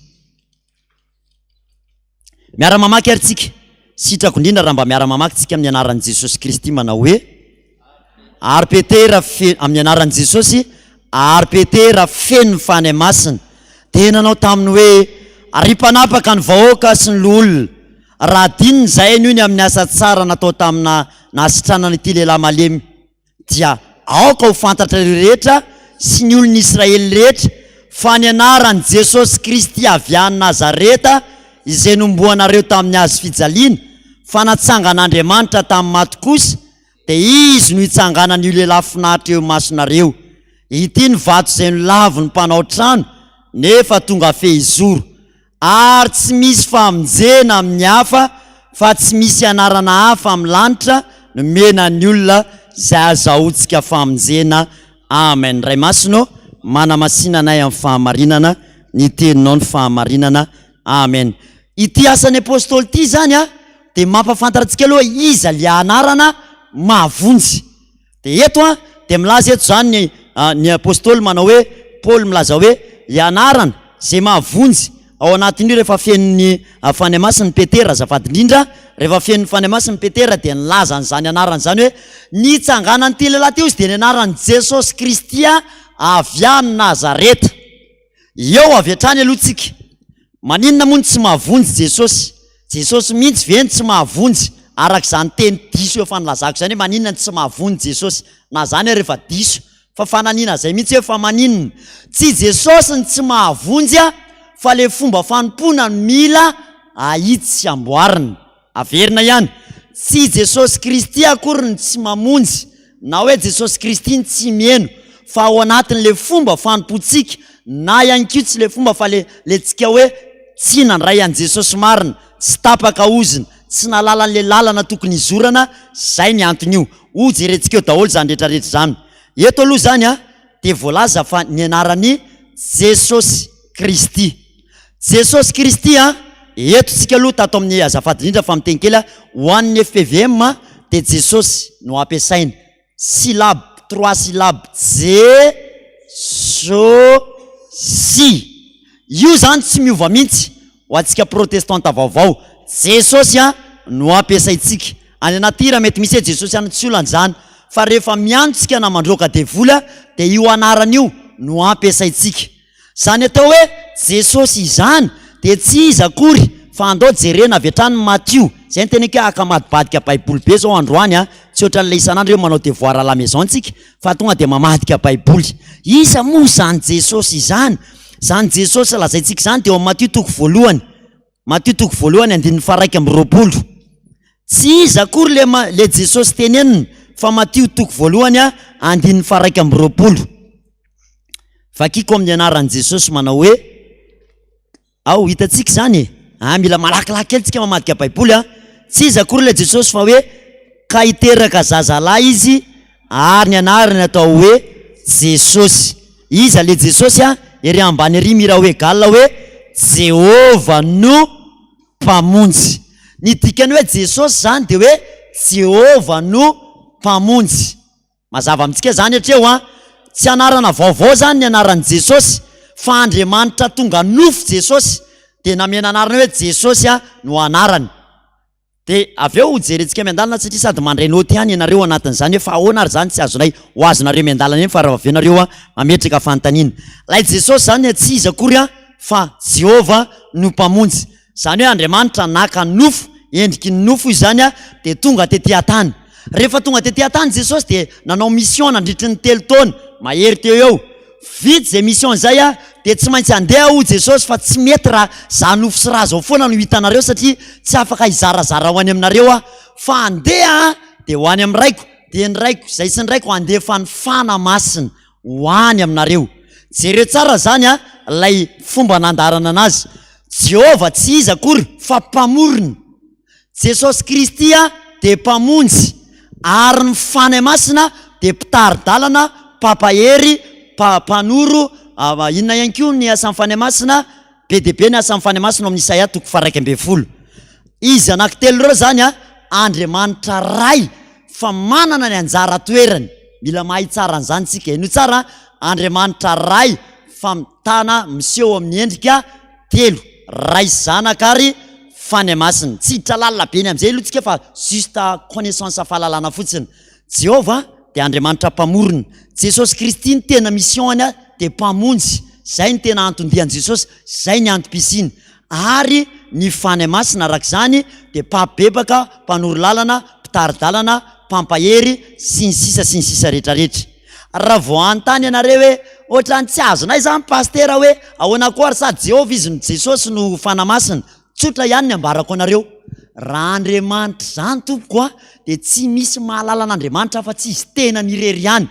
Miara-mamaky ary tsika. Sitrako indrindra raha mba miara-mamaky tsika amin'ny anaran'i Jesosy Kristy manao hoe Ary Petera fe, amin'ny anaran'i Jesosy, ary Petera feno ny Fanahy Masina, dia nanao taminy hoe, Ry mpanapaka ny vahoaka sy ny loholona, raha adinony izahay anio ny amin'ny asa tsara natao tamina nahasitranana ity lehilahy malemy, dia aoka ho fantatrareo rehetra sy ny olon'i Israely rehetra fa ny anaran'i Jesosy Kristy avy any Nazareta, izay nomboanareo tamin'ny hazo fijaliana, fa natsangan'Andriamanitra tamin'ny maty kosa, Dia izy no hitsanganan'io lehilahy finaritra eo imasonareo. Ity ny vato izay nolavin'ny mpanao trano, nefa tonga fehizoro. Ary tsy misy famonjena amin'ny hafa, fa tsy misy anarana hafa amin'ny lanitra nomena ny olona izay azahoantsika famonjena. Amen. Ray Masina ô, manamasina anay amin'ny fahamarinana, ny teninao ny fahamarinana. Amen. Ity asan'ny apostoly ity izany a, dia mampahafantatra antsika aloha iza le anarana mahavonjy. Dia eto a, dia milaza eto izany ny ny apostoly manao hoe, Paoly milaza hoe, le anarana izay mahavonjy ao anatin'io rehefa fenon'ny Fanahy Masina Petera, azafady indrindra, rehefa fenon'ny Fanahy Masina Petera dia nilaza an'izany anarana izany hoe, nitsanganan'ity lehilahy ity hozy dia ny anaran'i Jesosy Kristy avy any Nazareta. Eo avy hatrany aloha tsika. Maninona moa no tsy mahavonjy Jesosy? Jesosy mihitsy ve no tsy mahavonjy? Araka izany teny diso efa nilazako izany hoe maninona no tsy mahavonjy Jesosy? Na izany ary efa diso. Fa fananiana izay mihitsy hoe fa maninona? Tsy Jesosy no tsy mahavonjy fa le fomba fanompoana no mila ahitsy sy amboarina. Averina ihany, tsy i Jesosy Kristy akory no tsy mamonjy, na hoe Jesosy Kristy no tsy miheno, fa ao anatin'ilay fomba fanompoantsika, na ihany koa tsy ilay fomba fa le le tsika hoe tsy nandray an'i Jesosy marina, tsy tapaka ozona, tsy nahalala an'ilay lalana tokony hizorana, zay ny anton'io. Ho jerentsika eo daholo izany rehetra rehetra izany. Eto aloha izany an, dia voalaza fa ny anaran'i Jesosy Kristy. Jesosy Kristy a, eto tsika aloha tato amin'ny azafady indrindra fa miteny kely aho, ho an'ny fpvm dia Jesosy no ampiasaina, syllabe, trois syllabes, Je so sy. Io zany tsy miova mihitsy ho antsika protestanta vaovao, Jesosy a no ampiasaintsika. Any anaty hira mety misy hoe Jesosy any tsy olana izany, fa rehefa miantso tsika na mandroaka devoly dia io anarana io no ampiasaintsika. Izany atao hoe Jesosy izany dia tsy iza akory fa andao jerena avy hatrany Matio. Izay no teneniko hoe akamadibadika baiboly be izao androany a, tsy ohatran'ilay isan'andro hoe manao devoir à la maison tsika fa tonga dia mamadika baiboly. Iza moa izany Jesosy izany? Izany Jesosy lazaintsika izany dia ao amin'ny Matio toko voalohany, Matio toko voalohany andininy faha-21. Tsy iza akory le le Jesosy tenenina fa Matio toko voalohany andininy faha-21. Vakiko amin'ny anaran'i Jesosy manao hoe, Ao, hitantsika izany e! Ah, mila malakilaky kely tsika mamadika Baiboly a! Tsy iza akory ilay Jesosy fa hoe, Ka hiteraka zazalahy izy, ary ny anarany atao hoe Jesosy. Iza ilay Jesosy a? Ery ambany ery mira hoe egal hoe Jehovah no Mpamonjy. Ny dikan'ny hoe Jesosy izany dia hoe Jehovah no Mpamonjy. Mazava amintsika izany hatreo an! Tsy anarana vaovao izany ny anaran'i Jesosy fa Andriamanitra tonga nofo Jesosy dia namena anarana hoe Jesosy no anarany. Dia avy eo hojerentsika miandalana satria sady mandray naoty ihany ianareo anatin'izany hoe fa ahoana ary izany tsy azonay ho azonareo miandalana eny fa raha avy eo nareo mametraka fanontaniana. Ilay Jesosy izany tsy iza akory fa Jehovah no Mpamonjy. Izany hoe Andriamanitra naka nofo, endriky ny nofo izy izany dia tonga tety an-tany. Rehefa tonga tety an-tany Jesosy dia nanao mission nandritry ny telo taona mahery teo eo. Vita izay mission izay dia tsy maintsy handeha hoy Jesosy fa tsy mety raha za nofo sy ra zao foana no hitanareo satria tsy afaka hizarazara ho any aminareo aho fa handeha aho dia ho any amin'ny Raiko dia ny Raiko izay sy ny Raiko handefa ny Fanahy Masina ho any aminareo. Jereo tsara izany a, ilay fomba nandaharana anazy. Jehovah tsy iza akory fa Mpamorona. Jesosy Kristy a dia Mpamonjy, ary ny Fanahy Masina dia Mpitari-dalana, Mpampahery, Mpanoro, inona ihany koa ny asan'ny Fanahy Masina? Be dia be ny asan'ny Fanahy Masina ao amin'ny Isaia toko faha-11. Izy anankitelo ireo izany a, Andriamanitra Ray fa manana ny anjara toerany. Mila mahay tsara an'izany isika. Henoy tsara, Andriamanitra Ray fa mitana miseho amin'ny endrika telo, Ray sy Zanaka ary Fanahy Masina. Tsy hiditra lalina be ny amin'izay aloha tsika fa juste connaissance fahalalana fotsiny. Jehovah dia Andriamanitra Mpamorona. Jesosy Kristy ny tena mission-ny dia Mpamonjy. Izay no tena anton-dian'i Jesosy, izay ny antom-pisiany. Ary ny Fanahy Masina araka izany dia mpampibebaka, mpanoro lalana, mpitari-dalana, mpampahery, sy ny sisa sy ny sisa rehetra rehetra. Raha vao hanontany ianareo hoe, ohatran'ny tsy azonay izany Pasitera hoe ahoana koa ary sa Jehovah izy no Jesosy no Fanahy Masina? Tsotra ihany ny ambarako anareo, raha Andriamanitra izany tompoko a, dia tsy misy mahalala an'Andriamanitra afa-tsy Izy tenany irery ihany.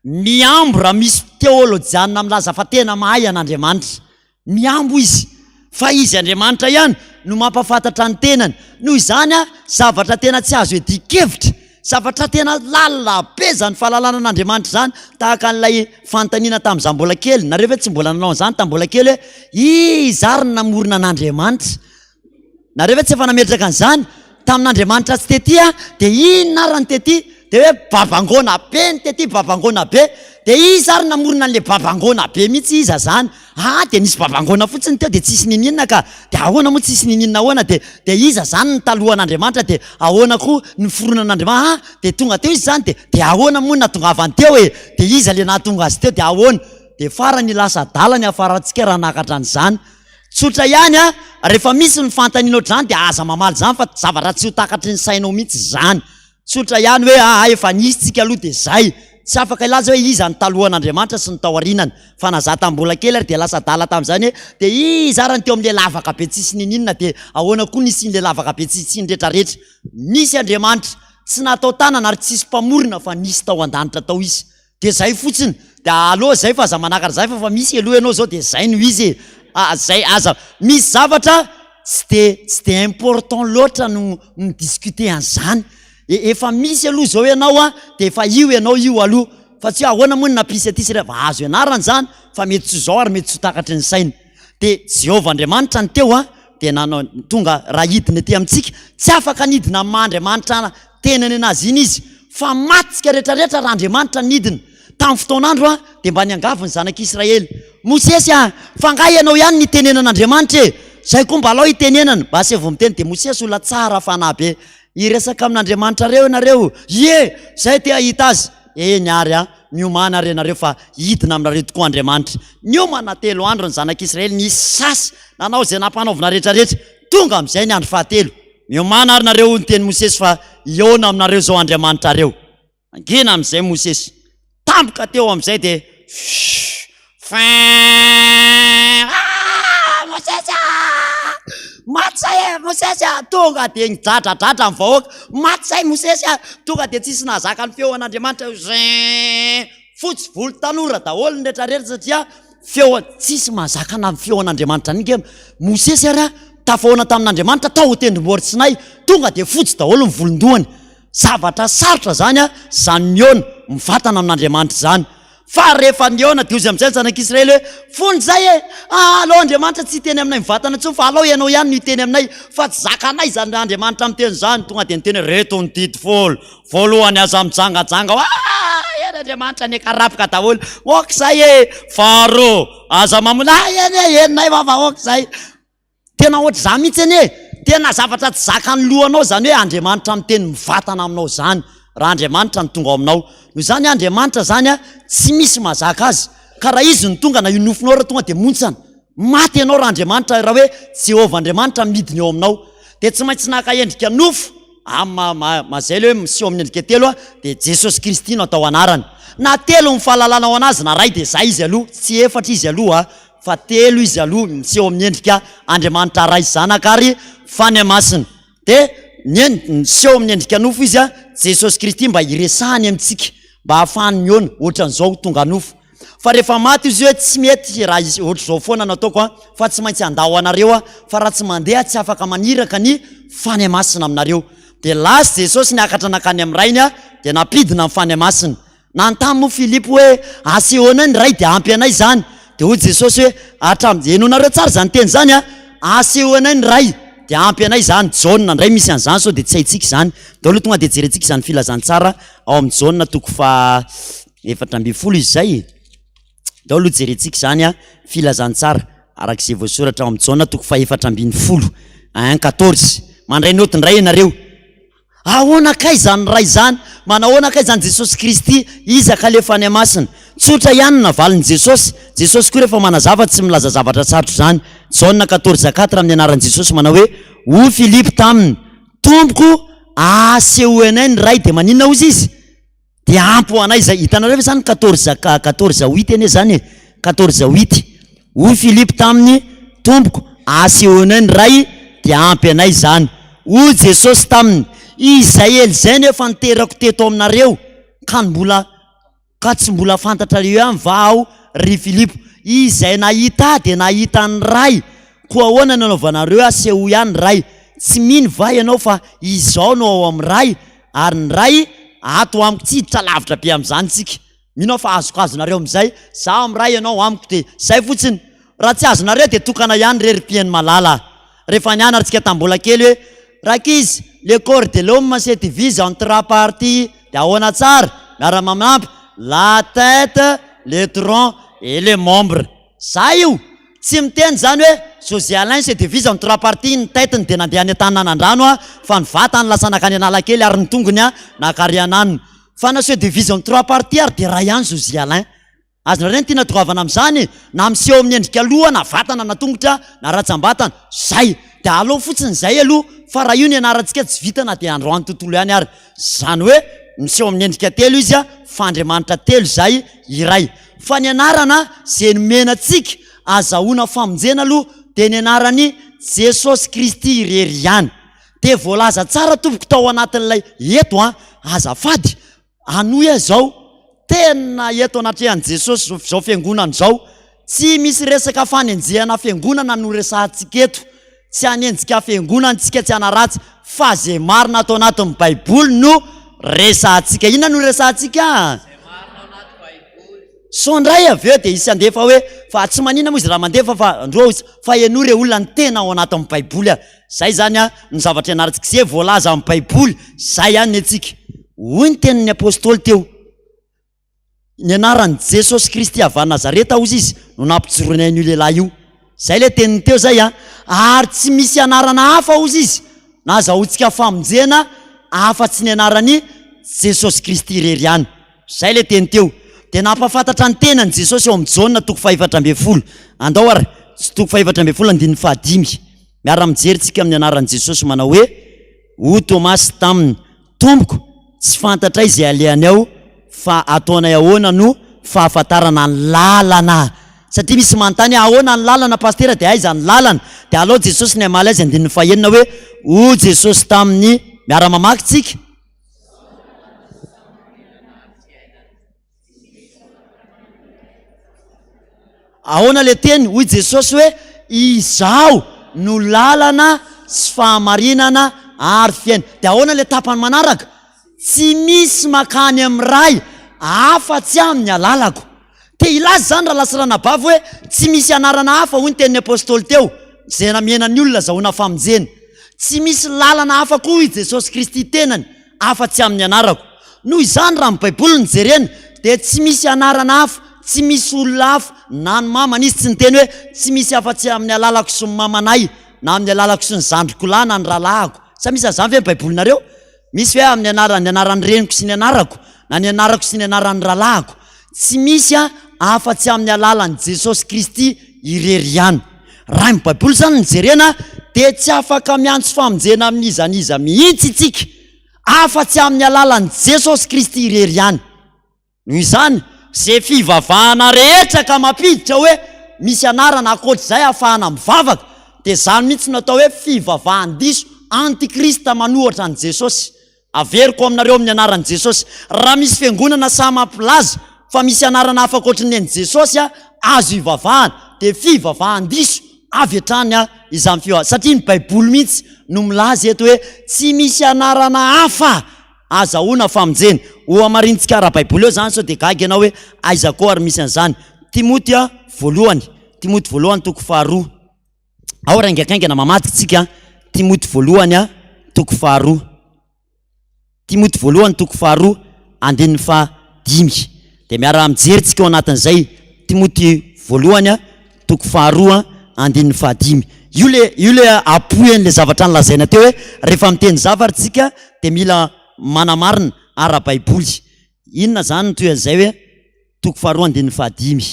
Mihambo raha misy teolojianina milaza fa tena mahay an'Andriamanitra. Mihambo izy fa Izy Andriamanitra ihany no mampahafantatra ny tenany. Noho izany, zavatra tena tsy azo iadian-kevitra, zavatra tena lalina be izany fahalalana an'Andriamanitra izany, tahaka an'ilay fanontaniana tamin'izaho mbola kely, nareo ve tsy mbola nanao an'izany tamin'ny mbola kely hoe, iza ary no namorona an'Andriamanitra? Nareo ve tsy efa nametraka an'izany? Tamin'Andriamanitra tsy tety a, dia inona ary ny tety? Dia hoe babangoana be ny tety, babangoana be. Dia iza ary namorona an'ilay babangoana be mihitsy, iza zany? Ah, dia nisy babangoana fotsiny teo dia tsisy niniana ka. Dia ahoana moa tsisy niniana ahoana? Dia dia iza zany ny talohan'Andriamanitra? Dia ahoana koa ny fironan'Andriamanitra? Ah, dia tonga teo izy zany dia dia ahoana moa ny nahatongavany teo e? Dia iza ilay nahatonga azy teo? Dia ahoana? Dia farany lasa adala ny hafarantsika raha nakatra an'izany. Tsotra ihany a, rehefa misy ny fanontaniana ohatr'izany dia aza mamaly izany fa zavatra tsy ho takatry ny sainao mihitsy izany. Tsotra ihany hoe aa efa nisy tsika aloha dia zay. Tsy afaka hilaza hoe iza ny talohan'Andriamanitra sy ny taorianany. Fa na za tamin'ny mbola kely ary dia lasa adala tamin'izany hoe dia iza ary ny teo amin'ilay lavaka be tsisy niniana dia ahoana koa nisian'ilay lavaka be tsisy tsiny retraretra. Nisy Andriamanitra, tsy natao tanana ary tsisy mpamorona fa nisy tao an-danitra tao izy. Dia zay fotsiny, dia aleo zay fa aza manakatra zay fa efa misy aloha ianao zao dia zay no izy e, ah zay aza, misy zavatra tsy de tsy de important loatra no mi-discuter an'izany, e- efa misy aloha zao ianao an, dia efa io ianao io aloha, fa tsy hoe ahoana moa no nampisy aty sy fa azo ianarana izany fa mety tsy ho zao ary mety tsy ho takatry ny saina. Dia Jehovah Andriamanitra ny teo an, dia nanao tonga raha hidina ety amintsika, tsy afaka nidina amin'ny maha Andriamanitra tenany anazy iny izy, fa maty tsika rehetra rehetra raha Andriamanitra nidina. Tamin'ny fotoan'andro an, dia mba niangavy ny zanak'Israely, Mosesy an, fa angaha ianao ihany no itenenan'Andriamanitra e? Zay koa mba alao itenenana, mba asaivo miteny. Dia Mosesy olona tsara fanahy be, hiresaka amin'Andriamanitrareo ianareo, ie, zay te hahita azy. Eny ary an, miomàna ary ianareo fa hidina aminareo tokoa Andriamanitra. Niomana telo andro ny zanak'Israely, nisasy, nanao izay nampanaovina rehetra rehetra. Tonga amin'izay ny andro fahatelo. Miomàna ary nareo hoy ny teny Mosesy fa hihaona aminareo izao Andriamanitrareo. Nangina amin'izay Mosesy. Tampoka teo amin'izay dia Fshh! Fin! Ah! Mosesy ah! Maty zay e! Mosesy ah! Tonga dia nidradradradra ny vahoaka. Maty zay Mosesy ah! Tonga dia tsisy nahazaka ny feo an'Andriamanitra. Zin! Fotsy volo tanora daholo ny rehetrarehetra satria feo tsisy mahazaka na ny feo an'Andriamanitra an'inga. Mosesy ary ah, tafahoana tamin'Andriamanitra tao an-tendrombohitra Sinay. Tonga dia fotsy daholo ny volon-dohany. Zavatra sarotra zany a, zany mihaona mivantana amin'Andriamanitra izany. Fa rehefa nihaona dia hozy amin'izay ny zanak'Israely hoe, Fony izay e! Ah, alao Andriamanitra tsy hiteny aminay mivantana intsony fa alao ianao ihany no hiteny aminay fa tsy zakanay izany Andriamanitra miteny izany. Tonga dia niteny hoe, Reto ny didy folo, voalohany aza mijangajanga. Ah, eny Andriamanitra nikarapoka daholo. Ok izay e! Faharoa, aza mamono. Ah, eny e, henonay fa fa ok izay. Tena ohatr'izany mihitsy anie e! Tena zavatra tsy zakan'ny lohanao izany hoe Andriamanitra miteny mivantana aminao izany, raha Andriamanitra no tonga ao aminao. Noho izany Andriamanitra izany a, tsy misy mahazaka Azy. Ka raha Izy no tonga na io nofinao ary tonga dia montsana. Maty ianao raha Andriamanitra, raha hoe Jehovah Andriamanitra midina eo aminao. Dia tsy maintsy naka endrika nofo, amin'ny maha, maha, maha izay ilay hoe miseho amin'ny endrika telo a, dia Jesosy Kristy no atao anarany. Na telo ny fahalalanao an'Azy na ray dia izay Izy aloha, tsy efatra Izy aloha a. fa telo izy aloha miseho amin'ny endrika Andriamanitra Ray sy Zanaka ary Fanahy Masina. Dia ny miseho amin'ny endrika nofo izy a, Jesosy Kristy mba hiresahany amintsika, mba hahafahany mihaona ohatran'izao tonga nofo. Fa rehefa maty izy hoe tsy mety raha izy ohatr'izao foana no ataoko a, fa tsy maintsy handao anareo aho, fa raha tsy mandeha tsy afaka maniraka ny Fanahy Masina aminareo. Dia lasa Jesosy niakatra nankany amin'ny Rainy a, dia nampidina ny Fanahy Masina. Nanontany moa Filipo hoe, Asehonay ny Ray dia ampy anay izany. Dia hoy Jesosy hoe, Hatramin'ny, henoinareo tsara izany teny izany an! Asehonay ny Ray dia ampy anay izany. Jaona indray misy an'izany sao dia tsy haintsika izany. Ndao aloha tonga dia jerentsika izany filazantsara ao amin'ny Jaona toko faha 14 izy izay. Ndao aloha jerentsika izany an, filazantsara araka izay voasoratra ao amin'ny Jaona toko faha 14, un quatorze. Mandray naoty indray ianareo. Ahoana kay izany Ray izany? Manahoana kay izany Jesosy Kristy? Iza kay le Fanahy Masina? Tsotra ihany ny navalin'i Jesosy. Jesosy koa rehefa manazava tsy milaza zavatra sarotra izany. Jaona quatorze quatre amin'ny anaran'i Jesosy manao hoe, Hoy Filipo taminy, Tompoko, asehoy anay ny Ray dia maninona hozy izy? Dia ampy ho anay izay. Hitanareo ve izany quatorze quatorze huit anie izany e? Quatorze huit. Hoy Filipo taminy, Tompoko, asehonay ny Ray, dia ampy anay izany. Hoy Jesosy taminy, Izay ela izay no efa niterako teto aminareo, ka ny mbola ka tsy mbola fantatrareo ihany va Aho, ry Filipo? Izay nahita Ahy dia nahita ny Ray. Koa ahoana no anaovanareo hoe, Asehoy ahy ny Ray? Tsy mino va ianao fa Izaho no ao amin'ny Ray, Ary ny Ray ato amiko, tsy hiditra lavitra be amin'izany isika, mino aho fa azokazonareo amin'izay, izaho amin'ny Ray, ianao amiko, dia izay fotsiny. Raha tsy azonareo dia tokana ihany re ry mpihaino malala a! Rehefa nianarantsika tamin'ny mbola kely hoe, Rankizy, le corps de l'homme se divise en trois parties, dia ahoana tsara? Miara-manampy, la tête, le tronc et les membres. Zay io! Tsy miteny izany hoe José Alain se divise en trois parties, ny tête-ny dia nandeha any Antananandrano a, fa ny vatany lasa nankany Analakely ary ny tongony a nankariananina. Fa na se divise en trois parties ary dia iray ihany José Alain. Azonareo ny tiana tongavana amin'izany? Na miseho amin'ny endrika loha na vatana na tongotra na ratsambatana. Zay! Dia aleo fotsiny izay aloha fa raha io ny anarantsika tsy vita na dia androany tontolo ihany ary. Izany hoe miseho amin'ny endrika telo izy a, fa Andriamanitra telo izay iray. Fa ny anarana izay nomena antsika azahoana famonjena aloha dia ny anaran'i Jesosy Kristy irery ihany. Dia voalaza tsara tompoko tao anatin'ilay eto an, azafady, hanohy aho izao, tena eto anatrehan'i Jesosy izao fiangonana izao, tsy misy resaka fanenjehana fiangonana no resahantsika eto, Tsy hanenjika fiangonana tsika, tsy hanaratsy, fa ze marina ato anatin'ny baiboly no resahantsika. Inona no resahantsika? Sao ndray avy eo dia hisy handefa hoe fa tsy maninona moa izy raha mandefa fa androa izy fa henoy re olona ny tena ao anatin'ny baiboly a. Zay zany a ny zavatra ianarantsika, ze voalaza amin'ny baiboly zay ihany ny antsika. Hoy ny tenin'ny apostoly teo. Ny anaran'i Jesosy Kristy avy any Nazareta, hozy izy, no nampijoroany an'io lehilahy io. Izay ilay teniny teo izay an! Ary tsy misy anarana hafa, hozy izy, nahazahoantsika famonjena afa-tsy ny anaran'i Jesosy Kristy irery ihany. Izay ilay teny teo. Dia nampahafantatra ny tenany Jesosy ao amin'ny Jaona toko fahefatra ambin'ny folo. Andao ary, toko fahefatra ambin'ny folo andininy fahadimy. Miara-mijery tsika amin'ny anaran'i Jesosy manao hoe. Hoy Tomasy taminy, Tompoko, tsy fantatray izay alehanao, fa ataonay ahoana no fahafantarana ny lalana? Satria misy manontany hoe, ahoana ny lalana Pasitera, dia aiza ny lalana? Dia alao Jesosy ny hamaly azy, andininy fahenina hoe, Hoy Jesosy taminy, miara-mamaky tsika? Ahoana le teny? Hoy Jesosy hoe, Izaho no lalana sy fahamarinana ary fiainana. Dia ahoana le tapany manaraka? Tsy misy makany amin'ny Ray afa-tsy amin'ny alalako. Te hilaza izany rahalahy sy ranabavy hoe tsy misy anarana hafa, hoy ny tenin'ny apostoly teo, izay namena ny olona azahoana famonjena. Tsy misy lalana hafa koa hoy Jesosy Kristy tenany afa-tsy amin'ny anarako. Noho izany raha ny Baiboly no jerena dia tsy misy anarana hafa, tsy misy olona hafa, na ny mamany izy tsy niteny hoe tsy misy afa-tsy amin'ny alalako sy ny mamanay, na amin'ny alalako sy ny zandriko lahy na ny rahalahiko. Sa misy an'izany ve ny Baibolinareo? Misy ve amin'ny anaran'ny anaran'ny reniko sy ny anarako, na ny anarako sy ny anaran'ny rahalahiko? Tsy misy afa-tsy amin'ny alalan'i Jesosy Kristy irery ihany. Raha ny Baiboly izany no jerena dia tsy afaka miantso famonjena amin'iza n'iza mihitsy isika afa-tsy amin'ny alalan'i Jesosy Kristy irery ihany. Noho izany, izay fivavahana rehetra ka mampiditra hoe misy anarana ankoatr'izay ahafahana mivavaka dia izany mihitsy no atao hoe fivavahan-diso, antikrista manohatra an'i Jesosy. Averiko aminareo amin'ny anaran'i Jesosy, raha misy fiangonana sahy mampilaza fa misy anarana hafa ankoatry ny an'i Jesosy azo ivavahana, dia fivavahan-diso avy hatrany izany fivavahana, satria ny Baiboly mihitsy no milaza eto hoe tsy misy anarana hafa azahoana famonjena. Hohamarintsika ara-baiboly eo izany sao dia gaga ianao hoe aiza koa ary misy an'izany. Timoty voalohany, Timoty voalohany toko faharoa. Ao raha haingankaingana mamadika tsika Timoty voalohany a toko faharoa. Timoty voalohany toko faharoa andininy fahadimy. Dia miara mijery tsika ao anatin'izay Timoty voalohany a toko faharoa andininy fahadimy. Io le io le apoian'le zavatra nolazaina teo hoe rehefa miteny zavatra tsika dia mila manamarina ara-baiboly. Inona izany ny tohin'izay hoe toko faharoa andininy fahadimy.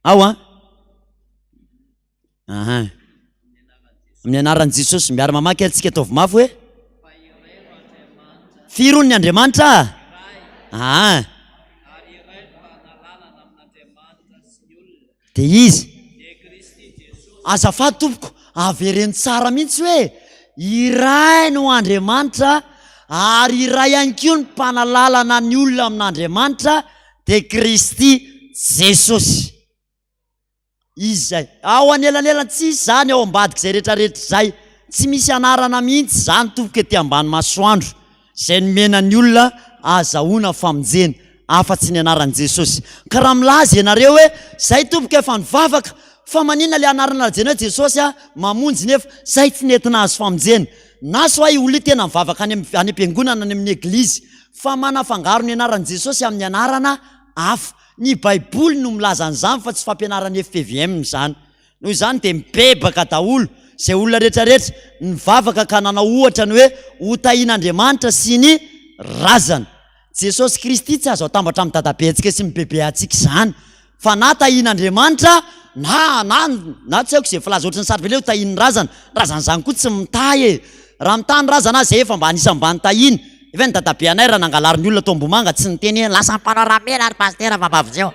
Ao an? Aha. Amin'ny anaran'i Jesosy, miara mamaky antsika ataovy mafy hoe Firy hono ny Andriamanitra? Aha. Dia izy. Azafady tompoko, avereno tsara mihitsy hoe iray no Andriamanitra ary iray ihany koa ny mpanalalana ny olona amin'Andriamanitra dia Kristy Jesosy. Izy izay. Ao anelanelany tsisy izany ao ambadik'izay rehetrarehetra izay. Tsy misy anarana mihitsy izany tompoko ety ambany masoandro. Izay nomena ny olona ahazahoana famonjena, afa-tsy ny anaran'i Jesosy. Ka raha milaza ianareo hoe, Zay tompoko efa nivavaka, fa maninona ilay anarana lazaina hoe Jesosy a, mamonjy nefa zay tsy nety nahazo famonjena. Na soa io olona io tena mivavaka any any am-piangonana, any amin'ny eglizy, fa manafangaro ny anaran'i Jesosy amin'ny anarana hafa. Ny Baiboly no milaza an'izany fa tsy fampianaran'ny fpvm izany. Noho izany dia mibebaka daholo izay olona rehetra rehetra nivavaka ka nanao ohatra ny hoe ho tahian'Andriamanitra sy ny razana. Jesosy Kristy tsy azo atambatra amin'ny dadabentsika sy ny bebeantsika izany fa na tahian'Andriamanitra na na na tsy haiko izay filaza ohatry ny sarotra be ilay hoe tahian'ny razana. Ny razana izany koa tsy mitahy e! Raha mitahy ny razana aza efa mba anisan'ny mba nitahiana. Efa ny dadabeanay raha nangalarin'ny olona tao Ambohimanga tsy niteny hoe lasa mpanao ramena ry pasitera fa mba vonjeo.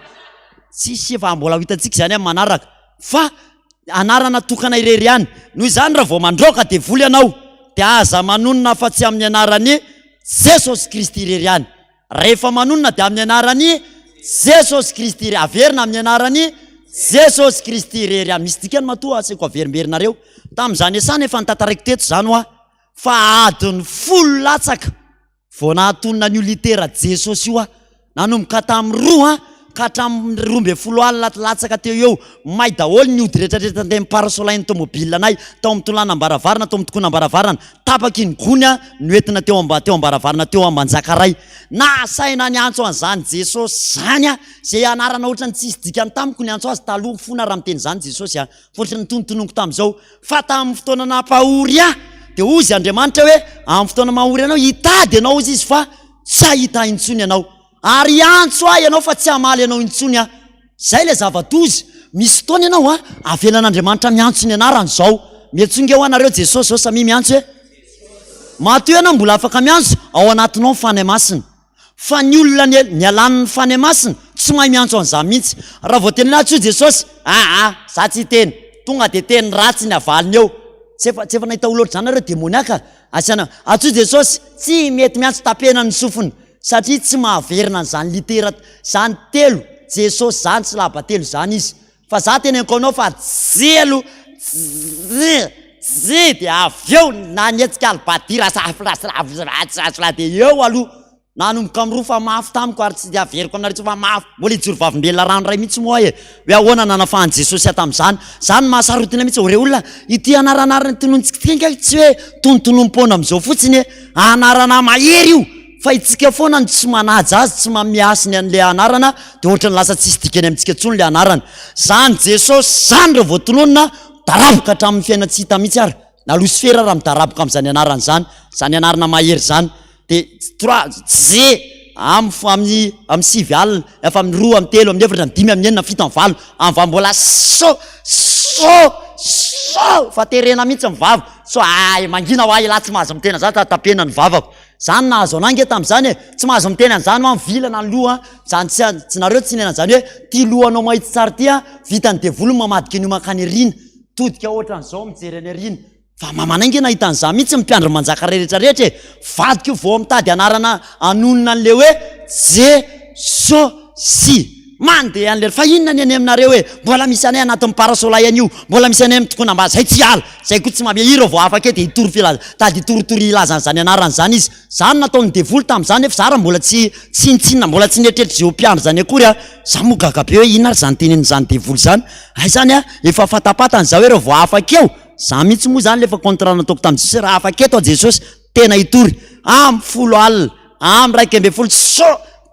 Tsisy efa mbola ho hitantsika izany amin'ny manaraka fa anarana tokana irery ihany. Noho izany raha vao mandroaka devoly ianao dia aza manonona afa-tsy amin'ny anaran'i Jesosy Kristy irery ihany. Rehefa manonona dia amin'ny anaran'i Jesosy Kristy irery. Averina amin'ny anaran'i Jesosy Kristy irery ihany. Misy dikany matoa asaiko averimberinareo. Tamin'izany esana efa notantaraiko teto izany hoa fa adiny folo latsaka Vao nahatonina an'io litera Jesosy io aho, nanomboka tamin'ny roa ka hatramin'ny 12 alina latsaka teo eo, may daholo ny ody rehetrarehetra teny amin'ny parasolain'ny tomobilanay, tao amin'ny tolanam-baravarana, tao amin'ny tokonam-baravarana, tapaka iny gony noentina teo amba- teo am-baravarana teo Ambanjakaray. Nahasaina niantso an'izany Jesosy izany aho, izay anarana ohatran'ny tsisy dikany tamiko niantso azy taloha fona raha miteny izany Jesosy a, fa ohatran'ny notonontononiko tamin'izao. Fa tamin'ny fotoana nampahory ahy, dia hozy Andriamanitra hoe, amin'ny fotoana mahory anao, hitady ianao, hozy Izy, fa tsy hahita ahy intsony ianao. Ary hiantso ahy ianao, fa tsy hamaly anao intsony aho. Izay ilay zava-doza. Misy fotoana ianao a, avelan'Andriamanitra miantso ny anarany izao. Miantsoa nge hoa nareo Jesosy izao, samia miantso e. Matoa ianao mbola afaka miantso, ao anatinao ny Fanahy Masina. Fa ny olona nialan'ny Fanahy Masina tsy mahay miantso an'izany mihitsy. Raha vao teny hoe antsoy Jesosy, aa, za tsy hiteny. Tonga dia teny ratsy ny avaliny eo. Tsy efa, tsy efa nahita olona ohatr'izany nareo demoniaka? Asiana, antsoy Jesosy, tsy mety miantso tapena ny sofiny. Satria tsy mahaverina an'izany litera zany telo, Jesosy zany sy laba telo zany izy. Fa za teneniko anao fa jelo j dia avy eo nanetsika albadira saflasla dia eo aloha nanomboka miroa fa mafy tamiko ary tsy dia averiko aminareo intsony fa mafy mbola hijoro vavolombelona rano iray mihitsy moa aho e hoe ahoana nanafahan'i Jesosy ahy tamin'izany zany mahasarotina mihitsy re olona ity anaranarana tonontsika ity angaha tsy hoe tonontonom-poana amin'izao fotsiny e anarana mahery io Fa itsika foana no tsy manaja azy, tsy manome hasiny an'ilay anarana, dia ohatran'ny lasa tsisy dikany amintsika intsony ilay anarana. Zany Jesosy zany raha vao tononina, midaraboka hatramin'ny fiainan-tsy hita mihitsy ary, na Losifera ary midaraboka amin'izany anarana izany, izany anarana mahery izany. Dia trois, J, amin'ny amin'ny amin'ny sivy alina, efa amin'ny roa, amin'ny telo, amin'ny efatra, amin'ny dimy, amin'ny enina, amin'ny fito, amin'ny valo, amin'ny valo mbola so, so, so, fa terena mihitsy ny vava, so, ay, mangina hoa elah tsy mahazo miteny an'izany, tapena ny vavako. Zany nahazo anah nge tamzany e! Tsy mahazo miteny an'zany hoa mivilana ny loha zany tsy tsy nareo tsy niaina an'zany hoe ty lohanao mahitsy tsara ty a vitan'ny devoly ny mamadika an'io mankany aoriana todika ohatran'zao mijery any aoriana fa mamanay nge nahita an'zany mihitsy ny mpiandry manjaka rehetra rehetra e! Vadiko io vao mitady anarana hanonona an'le hoe Jesosy. Mandeha any lery fa inona ny any aminareo e! Mbola misy anay anatin'ny parasolay anio, mbola misy anay mitokona mba zay tsy hiala, zay koa tsy mamehy hira vao afaka eo dia hitory filaza, tady hitoritory hilaza an'izany anarana izany izy, zany nataon'ny devoly tamin'izany nefa za raha mbola tsy tsinontsinona mbola tsy nieritreritra izay ho mpiandry izany akory aho, za moa gaga be hoe inona ary izany tenenin'izany devoly izany, hay zany a, efa fatapatany za hoe raha vao afaka eo, za mihitsy moa zany le efa contrat nataoko tamin'i Jesosy raha afaka eto aho Jesosy tena hitory, amin'ny folo alina, amin'ny 11 so.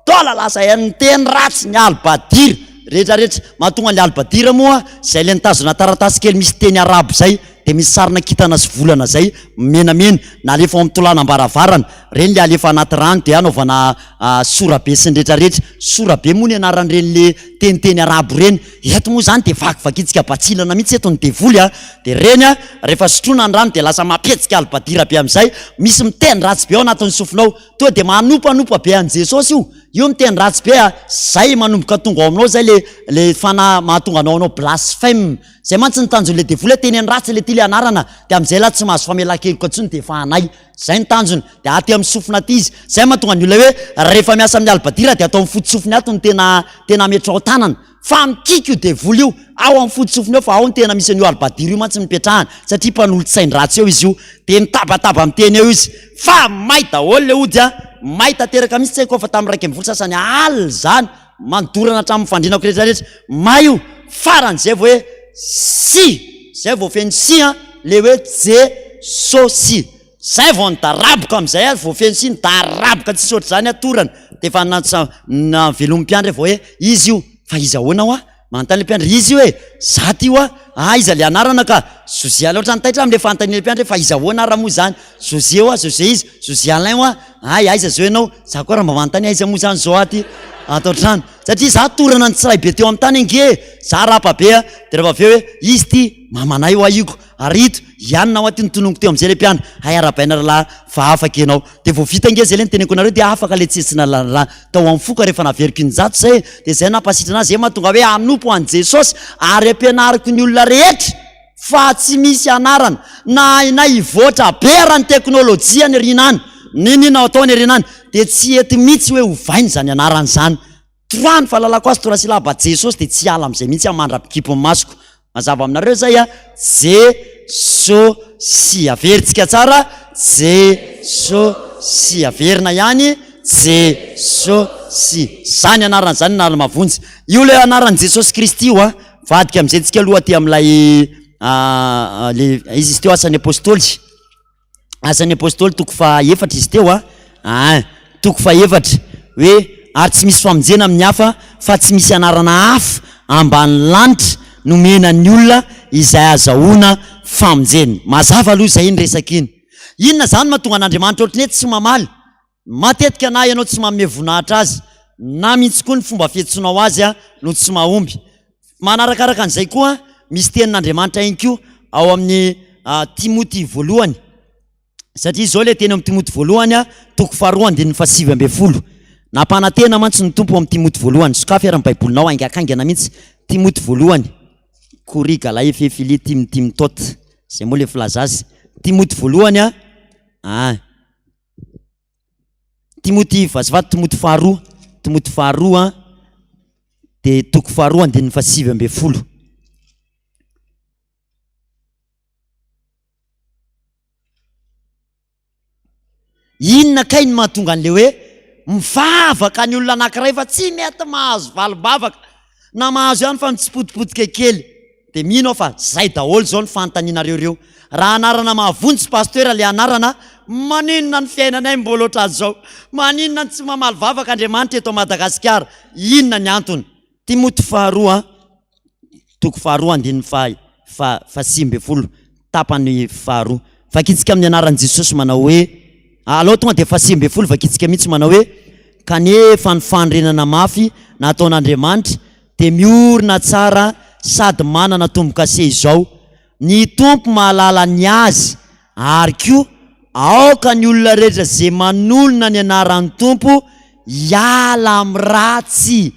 Taola lasa hain'ny teny ratsy ny albadira rehetra rehetra. Mahatonga ny albadira moa zay le nitazona taratasy kely misy teny arabo zay de misy sarina kintana sy volana zay menamena nalefa ao amin'ny tolanam-baravarana. Reny le alefa anaty rano de anaovana sorabe sy ny rehetra rehetra. Sorabe moa ny anaran'ireny le teniteny arabo ireny. Eto moa zany de vakivakintsika batsilana mihitsy eto ny devoly a. De reny a rehefa sotroina ny rano de lasa mampihetsika albadira be amizay. Misy miteny ratsy be ao anatin'ny sofinao. Tonga dia manompanopa be an'i Jesosy io. Io miteny ratsy be a! Zay manomboka tonga ao aminao zay le le fanahy mahatonga anao hanao blasphème. Zay mantsy ny tanjon'le devoly hoe teneno ratsy le ty le anarana de am'zay lah tsy mahazo famelan-keloka intsony de efa anay. Zay ny tanjony. De aty amin'ny sofina aty izy. Zay mahatonga ny olona hoe rehefa miasa amin'ny albadira de atao amin'ny foto-tsofiny ato no tena tena ametraho tanana. Fa mikiky io devoly io ao amin'ny foto-tsofiny ao fa ao no tena misy an'io albadira io mantsy nipetrahany satria mpanolotsain-dratsy eo izy io dia mitabataba miteny eo izy fa may daholo le ody a! May tanteraka mihitsy tsy haiko fa tamin'ny 11 sasany alina izany mandorana hatramin'ny fandrinako rehetra rehetra may io farany izay vao hoe si izay vao feno si an le hoe Jesosy Zay vao nidaraboka amizay ary vao feno sy nidaraboka tsisy ohatr'izany aho torana de efa nantsa navelomin'ny mpiandry vao hoe izy io fa izy ahoana hoa? Manontany le mpiandry izy io e! Za ty hoa! Ah iza le anarana ka! Josie Alain ohatran'ny taitra amle fanontanian'le mpiandry hoe fa izy ahoana ara moa zany? Josie hoa Josie iza? Josie Alain hoa! Hay aiza zao ianao? Za koa raha mba manontany aiza moa zany zao aho ty ato an-trano satria za torana nitsiray be teo amin'ny tany ange e! Za rapa be a! De rehefa avy eo hoe izy ty mamanay hoa io ko! Ary ito, ianona hoa ty notononiko teo amizay le mpiana, hay arahabaina ralahy fa afaka ianao. De vao vita ange zay le niteneniko anareo de afaka le tsetsina ra tao am foko ary efa naveriko injato zay e, de zay nampasitrana azy, zay mahatonga hoe hanompo an'i Jesosy ary ampianariko ny olona rehetra fa tsy misy anarana na hainay hivoatra be ara ny teknolojia any aoriana any, n'inon'inona atao any aoriana any de tsy hety mihitsy hoe ovaina izany anarana izany. Trois ny fahalalako azy trois syllabes Jesosy dia tsy hiala amin'izay mihitsy aho mandra-pikipy ny masoko. Mazava aminareo izay a? Jesosy. Averintsika tsara, Jesosy. Averina ihany, Jesosy. Izany anarana izany anarana mahavonjy. Io ilay anaran'i Jesosy Kristy io a. Vadika amin'izay tsika aloha aty amin'ilay le izy izy teo Asan'ny Apostoly. Asan'ny Apostoly toko fahaefatra izy teo a, aa toko fahefatra hoe ary tsy misy famonjena amin'ny hafa fa tsy misy anarana hafa ambany lanitra nomena ny olona izay azahoana famonjena. Mazava aloha izay iny resaka iny. Inona izany mahatonga an'Andriamanitra ohatran'ny hoe tsy mamaly? Matetika na ianao tsy manome voninahitra azy na mihitsy koa ny fomba fiantsoanao azy no tsy mahomby. Manarakaraka an'izay koa, misy tenin'Andriamanitra ihany koa ao amin'ny Timoty voalohany. Satria izao ilay teny amin'ny Timoty voalohany a, toko faharoa andininy fahasivy ambin'ny folo. Nampanantena mantsy ny Tompo amin'ny Timoty voalohany. Sokafy ary ny Baibolinao haingakaingana mihitsy. Timoty voalohany. Kori galai efe fili tim tim tot. Izay moa ilay filaza azy. Timoty voalohany a. Ah. Timoty vazivady Timoty faharoa. Timoty faharoa dia toko faharoa andininy fahasivy ambin'ny folo. Inona kay no mahatonga an'ilay hoe mivavaka ny olona anankiray fa tsy mety mahazo valim-bavaka na mahazo ihany fa mitsipotipotika kely? Dia mino aho fa zay daholo izao ny fanontanianareo ireo. Raha anarana mahavonjy pasteur ilay anarana, maninona ny fiainanay mbola ohatran'izao? Maninona no tsy mamaly vavaka Andriamanitra eto Madagasikara? Inona ny antony? Timoty faharoa toko faharoa andininy faha faha fahasivy ambin'ny folo tapany faharoa. Vakitsika amin'ny anaran'i Jesosy manao hoe, alao tonga dia fahasivy ambin'ny folo vakitsika mihitsy manao hoe, kanefa ny fanorenana mafy nataon'Andriamanitra dia miorina tsara sady manana tombo-kase izao, ny Tompo mahalala ny azy Ary koa, aoka ny olona rehetra izay manolona ny anaran'ny Tompo hiala amin'ny ratsy.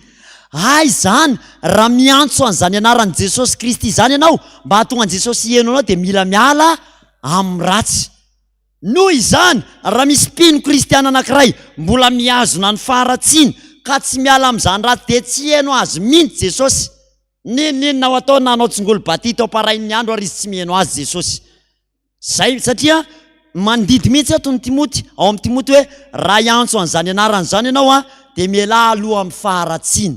Hay izany, raha miantso an'izany anaran'i Jesosy Kristy izany ianao, mba hahatonga an'i Jesosy hiheno anao dia mila miala amin'ny ratsy. Noho izany, raha misy mpino kristiana anankiray mbola mihazona ny faharatsiany ka tsy miala amin'izany ratsy dia tsy hiheno azy mihitsy Jesosy. N'inon'inona ho atao na hanao tsingolo batity ao am-parain'ny andro ary izy tsy miheno azy Jesosy. Zay satria mandidy mihitsy eto ny Timoty, ao amin'ny Timoty hoe raha hiantso an'izany anarana izany ianao an, dia mialà aloha amin'ny faharatsiana.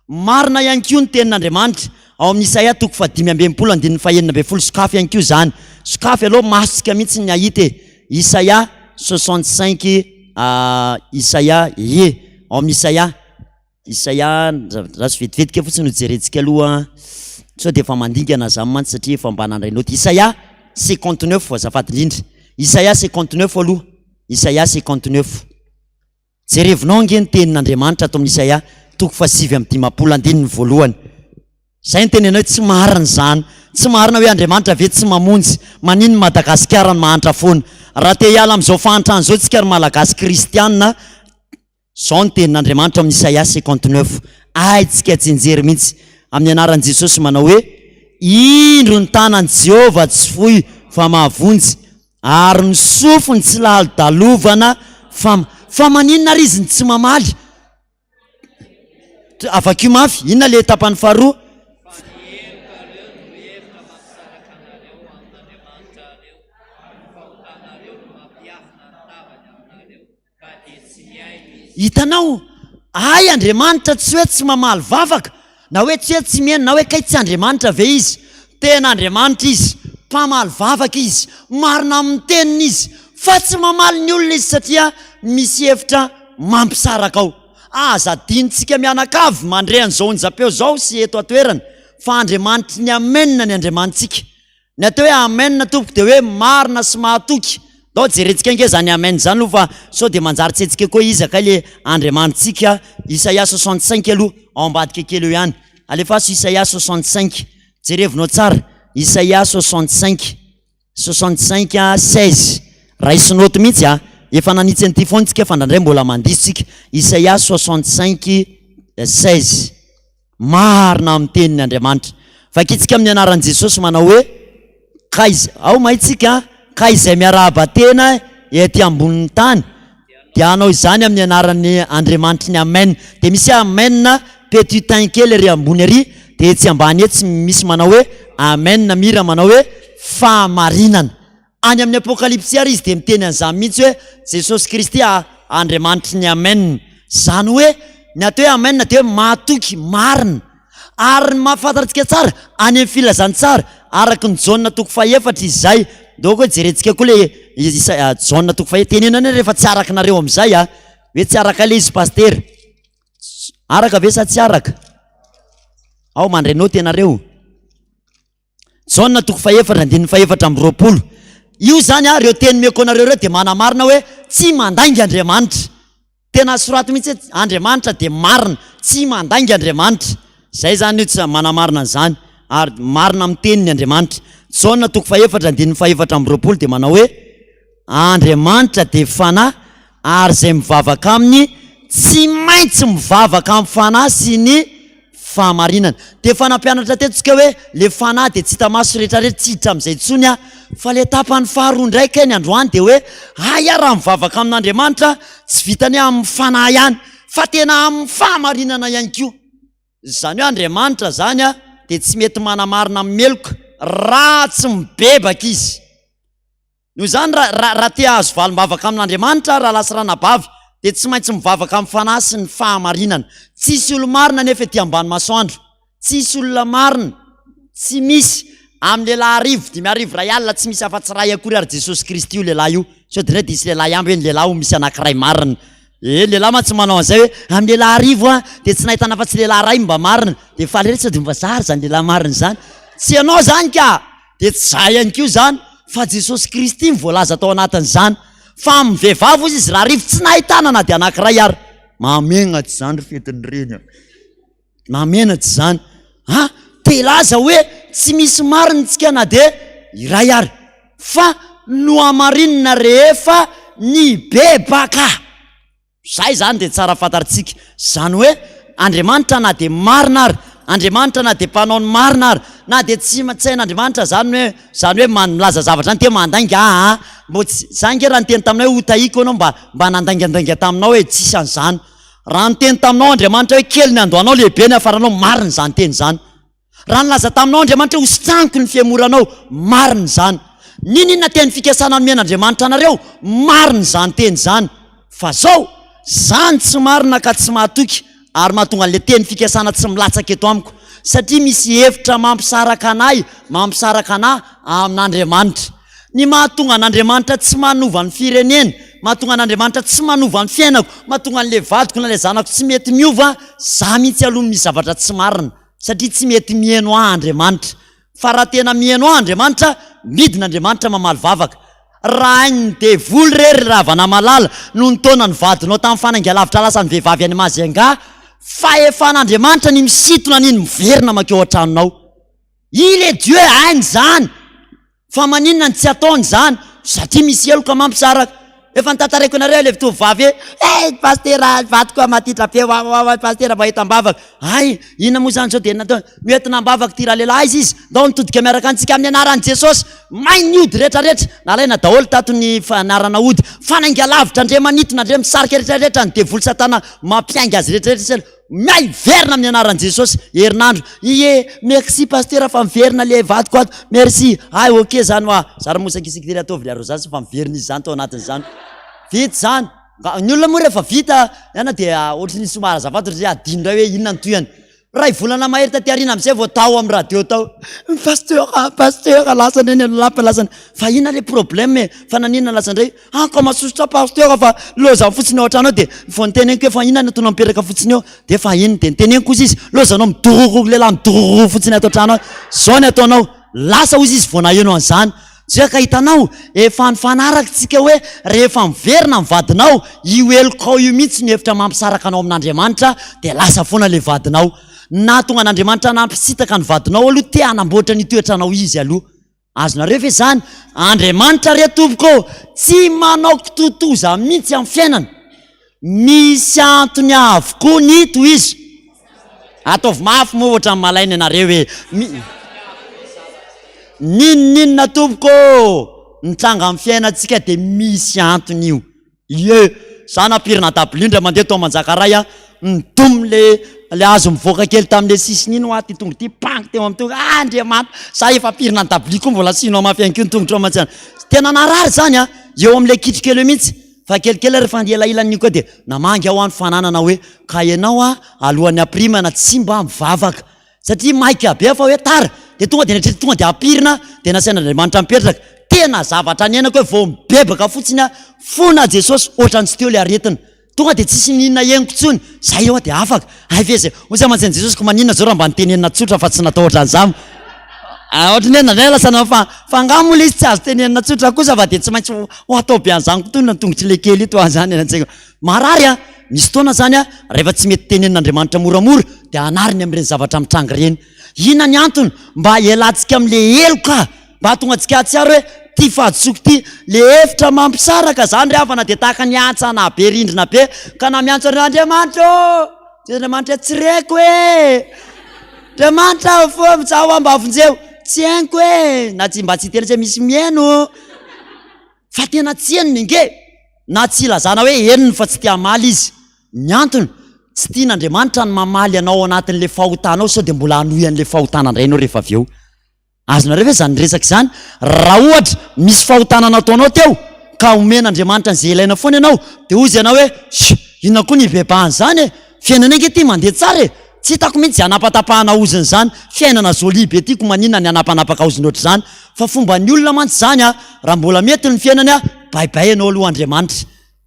Marina ihany koa ny tenin'Andriamanitra ao amin'ny Isaia toko fahadimy amby enimpolo andininy fahenina ambin'ny folo, sokafy ihany koa izany. Sokafy aloha masontsika mihitsy ny hahita e. Isaia 65, Isaia, ie, ao amin'ny Isaia. Isaia, raha vetivetika fotsiny no jerentsika aloha sao dia efa mandingana zany mantsy satria efa mba nandray note. Isaia 59 azafady indrindra. Isaia 59 aloha. Isaia 59. Jerevinao ange ny tenin'Andriamanitra ato amin'ny Isaia toko fahasivy amby dimampolo andininy voalohany. Zay ny tenenao hoe tsy marina izany. Tsy marina hoe Andriamanitra ve tsy mamonjy. Manino Madagasikara no mahantra foana. Raha te hiala amin'izao fahantrana izao tsika ry Malagasy kristiana, Izao ny tenin'Andriamanitra ao amin'ny Isaia 59, Haintsika tsinjery mihitsy amin'ny anaran'i Jesosy manao hoe, Indro ny tanan'i Jehovah tsy fohy fa mahavonjy, ary ny sofiny tsy lalodalovana fa Fa maninona ary izy no tsy mamaly? Avakio mafy, inona ilay tapany faharoa? Fa ny helokareo no hevitra mampisaraka anareo amin'Andriamanitrareo, ary ny fahotanareo no mampiafina ny tavany aminareo. Ka dia tsy mihaino izy. Hitanao, hay Andriamanitra tsy hoe tsy mamaly vavaka, na hoe tsy hoe tsy mihaino, na hoe kay tsy Andriamanitra ve Izy? Tena Andriamanitra Izy, mpamaly vavaka Izy, marina amin'ny teniny Izy, fa tsy mamaly ny olona Izy satria misy hevitra mampisaraka ao. Aza adinontsika mianakavy mandre an'izao onjam-peo izao sy eto an-toerana fa Andriamanitry ny Amen ny Andriamanitsika. Ny atao hoe amen tompoko dia hoe marina sy mahatoky. Ndao jerentsika ange zany amen zany aloha fa sao dia manjary tsy haintsika koa iza kay le Andriamanitsika. Isaia 65 aloha ao ambadika kely eo ihany. Alefaso Isaia 65. Jerevinao tsara. Isaia 65. 65 16. Raiso note mihitsy a. Efa nanitsy an'ity foana tsika fa ndraindray mbola mandiso tsika. Isaia 65 16. Marina amin'ny teniny Andriamanitra. Vakitsika amin'ny anaran'i Jesosy manao hoe, Ka iz-, ao may tsika, ka izay miarahaba tena ety ambonin'ny tany dia hanao izany amin'ny anaran'ny Andriamanitry ny Amen. Dia misy Amen petit un kely ery ambony ery, dia etsy ambany etsy misy manao hoe Amen mira manao hoe fahamarinana. Any amin'ny Apokalypsy ary izy dia miteny an'izany mihitsy hoe Jesosy Kristy a Andriamanitry ny Amen. Izany hoe ny atao hoe Amen dia hoe mahatoky, marina. Ary ny mahafantarantsika tsara, any amin'ny filazantsara, araka ny Jaona toko fahefatra izay, donc hoe jerentsika koa ilay isa- Jaona toko fahefatra, teneno anie rehefa tsy araka nareo amin'izay a, hoe tsy araka ilay izy pasitera. Araka ve sa tsy araka? Ao mandray naoty ianareo. Jaona toko fahefatra andininy fahefatra amby roapolo. Io izany a, ireo teny omeko anareo ireo dia manamarina hoe tsy mandainga Andriamanitra. Tena soraty mihitsy hoe Andriamanitra dia marina, tsy mandainga Andriamanitra. Izay izany io tsy manamarina an'izany ary marina amin'ny teniny Andriamanitra. Jaona toko fahefatra andininy fahefatra amby 20 dia manao hoe Andriamanitra dia fanahy ary izay mivavaka aminy tsy maintsy mivavaka amin'ny fanahy sy ny fahamarinana. Dia efa nampianatra teto tsika hoe le fanahy dia tsy hita maso rehetrarehetra tsy hiditra amin'izay intsony aho fa le tapany faharoa indray kay ny androany dia hoe hay aho raha mivavaka amin'Andriamanitra tsy vitany hoe amin'ny fanahy ihany fa tena amin'ny fahamarinana ihany koa. Izany hoe Andriamanitra izany dia tsy mety manamarina amin'ny meloka raha tsy mibebaka izy. Noho izany, raha, raha, raha te hahazo valim-bavaka amin'Andriamanitra rahalahy sy ranabavy, dia tsy maintsy mivavaka amin'ny fanahy sy ny fahamarinana. Tsisy olo-marina anefa ety ambany masoandro. Tsisy olona marina. Tsy misy. Amin'ny lehilahy arivo, 5000, 1000, tsy misy afa-tsy iray akory ary Jesosy Kristy io lehilahy io. Sao dia indray dia hisy lehilahy amby hoe ny lehilahy hono misy anankiray marina. Eh, ny lehilahy mantsy manao an'izay hoe amin'ny lehilahy arivo an, dia tsy nahitana afa-tsy lehilahy iray mba marina. Dia faly ery sao dia mba zary izany lehilahy marina izany. Tsy ianao izany ka! Dia tsy izaho ihany koa izany, fa Jesosy Kristy no voalaza tao anatin'izany. Fa amin'ny vehivavy hozy izy raha arivo tsy nahitana na dia anankiray ary. Mahamenatra izany ry fetin'ny reny a! Mahamenatra izany. Ha? Te hilaza hoe tsy misy marina isika na dia iray ary. Fa nohamarinina rehefa nibebaka. Izay izany dia tsara fantarintsika. Izany hoe Andriamanitra na dia marina ary, Andriamanitra na dia mpanao ny marina ary, na dia tsy tsy hain'Andriamanitra izany hoe izany hoe man- milaza zavatra izany dia mandainga aa, mbô tsy, za ange raha niteny taminao hoe hotahiko ianao mba mba nandaingandainga taminao hoe tsisy an'izany. Raha niteny taminao Andriamanitra hoe kely ny andohanao lehibe ny hafaranao, marina izany teny izany. Raha nilaza taminao Andriamanitra hoe hositraniko ny fihemoranao, marina izany. N'inon'inona teny fikasana nomen'Andriamanitra anareo, marina izany teny izany. Fa zao, zany tsy marina ka tsy mahatoky ary mahatonga an'ilay teny fikasana tsy milatsaka eto amiko. Satria misy hevitra mampisaraka anay, mampisaraka anah amin'Andriamanitra. Ny mahatonga an'Andriamanitra tsy manova ny firenena, mahatonga an'Andriamanitra tsy manova ny fiainako, mahatonga an'ilay vadiko na ilay zanako tsy mety miova, za mihitsy aloha no misy zavatra tsy marina. Satria tsy mety miheno ahy Andriamanitra. Fa raha tena miheno ahy Andriamanitra, midina Andriamanitra mamaly vavaka. Raha hain'ny devoly re ry Ravanamalala no nitaona ny vadinao tamin'ny fanainga lavitra lasa ny vehivavy any Majunga, fahefan'Andriamanitra ny misintona an'iny miverina mankeo an-tranonao. Il est Dieu, hainy izany. Fa maninona no tsy ataony izany? Satria misy heloka mampisaraka. Efa notantaraiko anareo ilay tovovavy hoe, Hey pasitera, vadiko maditra be, wa wa wa pasitera mba entam-bavaka. Hay, inona moa izany sao dia natao, noentina am-bavaka ity ralehilahy, aiza izy? Ndao nitodika miaraka antsika amin'ny anaran'i Jesosy. May ny ody rehetrarehetra. Nalaina daholo tato ny anarana ody. Fanainga lavitra, ndre manintona, ndre misarika rehetrarehetra, ny devoly satana mampiainga azy rehetrarehetra. Miay miverina amin'ny anaran'i Jesosy herinandro. Ie, merci pasteur fa miverina le vadiko ato. Merci. Hay ok zany hoa. Zara moa saika isika tery ataovy le arrosage fa miverina izy zany tao anatin'izany. Vita zany. Ny olona moa rehefa vita yana dia ohatry ny somary azafady ohatry ny hoe adino indray hoe inona ny tohiny. Ray volana mahery taty aoriana amin'izay vao tao amin'ny radio tao. Pasteur, pasteur, lasa indray ny lapa lasa. Fa inona le problème e? Fa naninona lasa indray? Ah ka masosotra pasteur fa lozany fotsiny ao an-trano ao dia vao niteneniko hoe fa inona no ataonao mipetraka fotsiny eo dia fa inona dia niteneniko kosa izy lozanao midorororo lehilahy midorororo fotsiny ato an-trano ao zao ny ataonao lasa hozy izy vao naheno an'izany Dia ka hitanao efa nifanaraka tsika hoe rehefa miverina ny vadinao io helokao io mihitsy no hevitra mampisaraka anao amin'Andriamanitra dia lasa foana ilay vadinao nahatonga an'Andriamanitra nampisitaka ny vadinao aloha te hanamboatra ny toetranao izy aloha Azonareo ve izany? Andriamanitra re tompoko ô, tsy manao kitotoza mihitsy amin'ny fiainana. Misy antony avokoa ny tohizo. Ataovy mafy moa ohatran'ny malaina ianareo e. N'inon'inona tompoko ô, mitranga amin'ny fiainantsika dia misy antony io. Ie, za nampirina dabilio indray mandeha tao Manjakaray a, nidom le le hazo mivoaka kely tamin'le sisiny iny hoa ty tongo ty, pank teo amin'ny tongo, ah Andriamanitra, za efa ampirina dabilio koa mbola asianao mafy ihany koa ny tongotro mantsy any. Tena narary zany a, eo amin'le kitro kely eo mihitsy, fa kelikely rehefa elaela an'io koa dia namangy aho an fananana hoe ka ianao a alohan'ny ampirimana tsy mba mivavaka. Satria maika be aho fa hoe tara, dia tonga dia nieritreritra tonga dia ampirina, dia nasain'Andriamanitra mipetraka. Tena zavatra niainako hoe vao mibebaka fotsiny aho, fona Jesosy, ohatran'ny tsy teo ilay aretina. Tonga dia tsisy n'inona henoko intsony, zay eo aho dia afaka. Hay ve zay, hoy za mantsy an'i Jesosy, ko maninona zao raha mba nitenenina tsotra fa tsy natao ohatran'izany. Ohatran'ny hoe indraindray lasa nanao fa fa angaha moa ilay izy tsy azo tenenina tsotra kosa fa dia tsy maintsy ho atao be an'izany koa tony ny tongotr'ilay kely ito an'izany any an-tsaiko. Marary an! Misy fotoana izany an, rehefa tsy mety tenenin'Andriamanitra moramora dia anariny amin'ireny zavatra mitranga ireny. Inona ny antony? Mba hialantsika amin'ilay heloka, mba hahatonga antsika hahatsiaro hoe ity fahadisoako ity. Ilay hevitra mampisaraka izany ry havana dia tahaka ny hantsana be rindrina be ka na miantso an'ireo Andriamanitra ô! Dia Andriamanitra tsy reko e! Andriamanitra zaho aho mba vonjeo! Tsy hainiko e! Na tsy mba tsy hiteny hoe misy mihaino. Fa tena tsy henony ange! Na tsy ilazana hoe henony fa tsy te hamaly izy. Ny antony, tsy tian'Andriamanitra ny mamaly anao ao anatin'ilay fahotanao sao dia mbola hanohy an'ilay fahotana indray ianao rehefa avy eo. Azonareo ve izany resaka izany? Raha ohatra misy fahotana nataonao teo ka omen'Andriamanitra an'izay ilaina foana ianao dia hozy ianao hoe, Sh! Inona koa ny hibebahana izany e? Fiainana ange ity mandeha tsara e! Tsy hitako mihitsy izay hanapatapahana ozona izany, fiainana jolie be tiako maninona ny hanapanapaka ozona ohatr'izany, fa fomban'ny olona mantsy izany a, raha mbola mety ny fiainany a, bye bye ianao aloha Andriamanitra,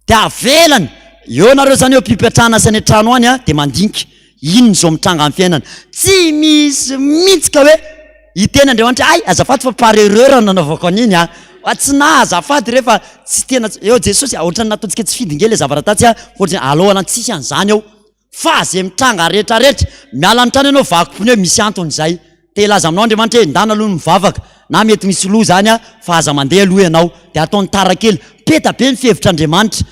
dia avelany, eo nareo izany eo am-pipetrahana sy any an-trano any a, dia mandinika, inona izao mitranga amin'ny fiainana, tsy misy mihitsy ka hoe hiteny Andriamanitra hay azafady fa par erreur no nanaovako an'iny a, fa tsy naha azafady re fa tsy tena, eo Jesosy, ohatran'ny nataontsika tsy fidiny nge ilay zavatra tatsy a, ohatran'ny aloha tsisy an'izany eo. Fa ze mitranga rehetra rehetra, miala ny trano ianao vaky pneu, misy antony zay. Te hilaza aminao Andriamanitra hoe ndana aloha mivavaka, na mety misy loza any fa aza mandeha aloha ianao. De ataony tara kely. Peta be ny fihevitr'Andriamanitra.